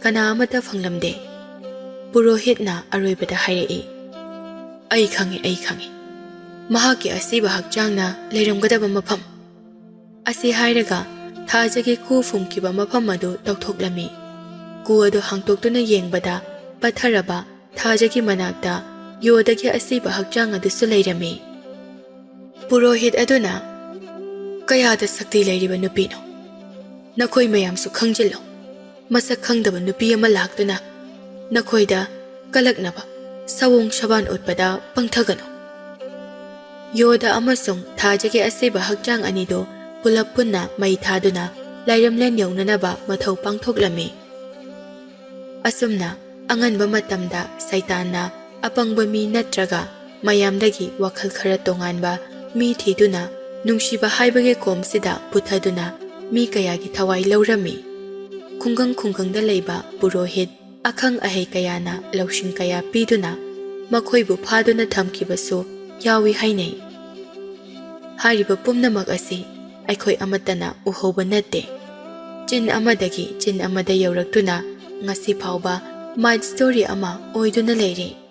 ꯀꯅꯥ ꯑꯃꯠꯇ ꯐꯪꯂꯝꯗꯦ꯫ ꯄꯨꯔꯣꯍꯤꯠꯅ ꯑꯔꯣꯏꯕꯗ ꯍꯥꯏꯔꯛꯏ, "ꯑꯩ ꯈꯪꯉꯤ, ꯑꯩ ꯈꯪꯉꯤ꯫ ꯃꯍꯥꯛꯀꯤ ꯑꯁꯤꯕ ꯍꯛꯆꯥꯡꯅ ꯂꯩꯔꯝꯒꯗꯕ ꯃꯐꯝ꯫" ꯑꯁꯤ ꯍꯥꯏꯔꯒ ꯊꯥꯖꯒꯤ ꯀꯨ ꯐꯨꯝꯈꯤꯕ ꯃꯐꯝ ꯑꯗꯨ ꯇꯧꯊꯣꯛꯂꯝꯃꯤ꯫ ꯀꯨ ꯑꯗꯨ ꯍꯥꯡꯇꯣꯛꯇꯨꯅ ꯌꯦꯡꯕꯗ ꯄꯠꯊꯔꯕ ꯊꯥꯖꯒꯤ ꯃꯅꯥꯛꯇ ꯌꯣꯗꯒꯤ ꯑꯁꯤꯕ ꯍꯛꯆꯥꯡ ꯑꯗꯨꯁꯨ ꯂꯩꯔꯝꯃꯤ꯫ ꯄꯨꯔꯣꯍꯤꯠ ꯑꯗꯨꯅ, "ꯀꯌꯥꯗ ꯁꯛꯇꯤ ꯂꯩꯔꯤꯕ ꯅꯨꯄꯤꯅꯣ? ꯅꯈꯣꯏ ꯃꯌꯥꯝꯁꯨ ꯈꯪꯖꯤꯜꯂꯣ꯫ ꯃꯁꯛ ꯈꯪꯗꯕ ꯅꯨꯄꯤ ꯑꯃ ꯂꯥꯛꯇꯨꯅ ꯅꯈꯣꯏꯗ ꯀꯂꯛꯅꯕ ꯁꯑꯣꯡ ꯁꯕꯥꯟ ꯎꯠꯄꯗ ꯄꯪꯊꯒꯅꯨ꯫" ꯌꯣꯗ ꯑꯃꯁꯨꯡ ꯊꯥꯖꯒꯤ ꯑꯁꯤꯕ ꯍꯛꯆꯥꯡ ꯑꯅꯤꯗꯨ ꯄꯨꯂꯞ ꯄꯨꯟꯅ ꯃꯩ ꯊꯥꯗꯨꯅ ꯂꯥꯏꯔꯝꯂꯦꯟ ꯌꯧꯅꯅꯕ ꯃꯊꯧ ꯄꯥꯡꯊꯣꯛꯂꯝꯃꯤ꯫ ꯑꯁꯨꯝꯅ ꯑꯉꯟꯕ ꯃꯇꯝꯗ ꯁꯩꯇꯥꯟꯅ ꯑꯄꯪꯕ ꯃꯤ ꯅꯠꯇ꯭ꯔꯒ ꯃꯌꯥꯝꯗꯒꯤ ꯋꯥꯈꯜ ꯈꯔ ꯇꯣꯉꯥꯟꯕ ꯃꯤ ꯊꯤꯗꯨꯅ ꯅꯨꯡꯁꯤꯕ ꯍꯥꯏꯕꯒꯤ ꯀꯣꯝꯁꯤꯗ ꯄꯨꯊꯗꯨꯅ ꯃꯤ ꯀꯌꯥꯒꯤ ꯊꯋꯥꯏ ꯂꯧꯔꯝꯃꯤ꯫ ꯈꯨꯡꯒꯪ ꯈꯨꯡꯒꯪꯗ ꯂꯩꯕ ꯄꯨꯔꯣꯍꯤꯠ, ꯑꯈꯪ ꯑꯍꯩ ꯀꯌꯥꯅ ꯂꯧꯁꯤꯡ ꯀꯌꯥ ꯄꯤꯗꯨꯅ ꯃꯈꯣꯏꯕꯨ ꯐꯥꯗꯨꯅ ꯊꯝꯈꯤꯕꯁꯨ ꯌꯥꯎꯏ ꯍꯥꯏꯅꯩ꯫ ꯍꯥꯏꯔꯤꯕ ꯄꯨꯝꯅꯃꯛ ꯑꯁꯤ ꯑꯩꯈꯣꯏ ꯑꯃꯠꯇꯅ ꯎꯍꯧꯕ ꯅꯠꯇꯦ꯫ ꯆꯤꯟ ꯑꯃꯗꯒꯤ ꯆꯤꯟ ꯑꯃꯗ ꯌꯧꯔꯛꯇꯨꯅ ꯉꯁꯤ ꯐꯥꯎꯕ ꯃꯥꯏ ꯁ꯭ꯇꯣꯔꯤ ꯑꯃ ꯑꯣꯏꯗꯨꯅ ꯂꯩꯔꯤ꯫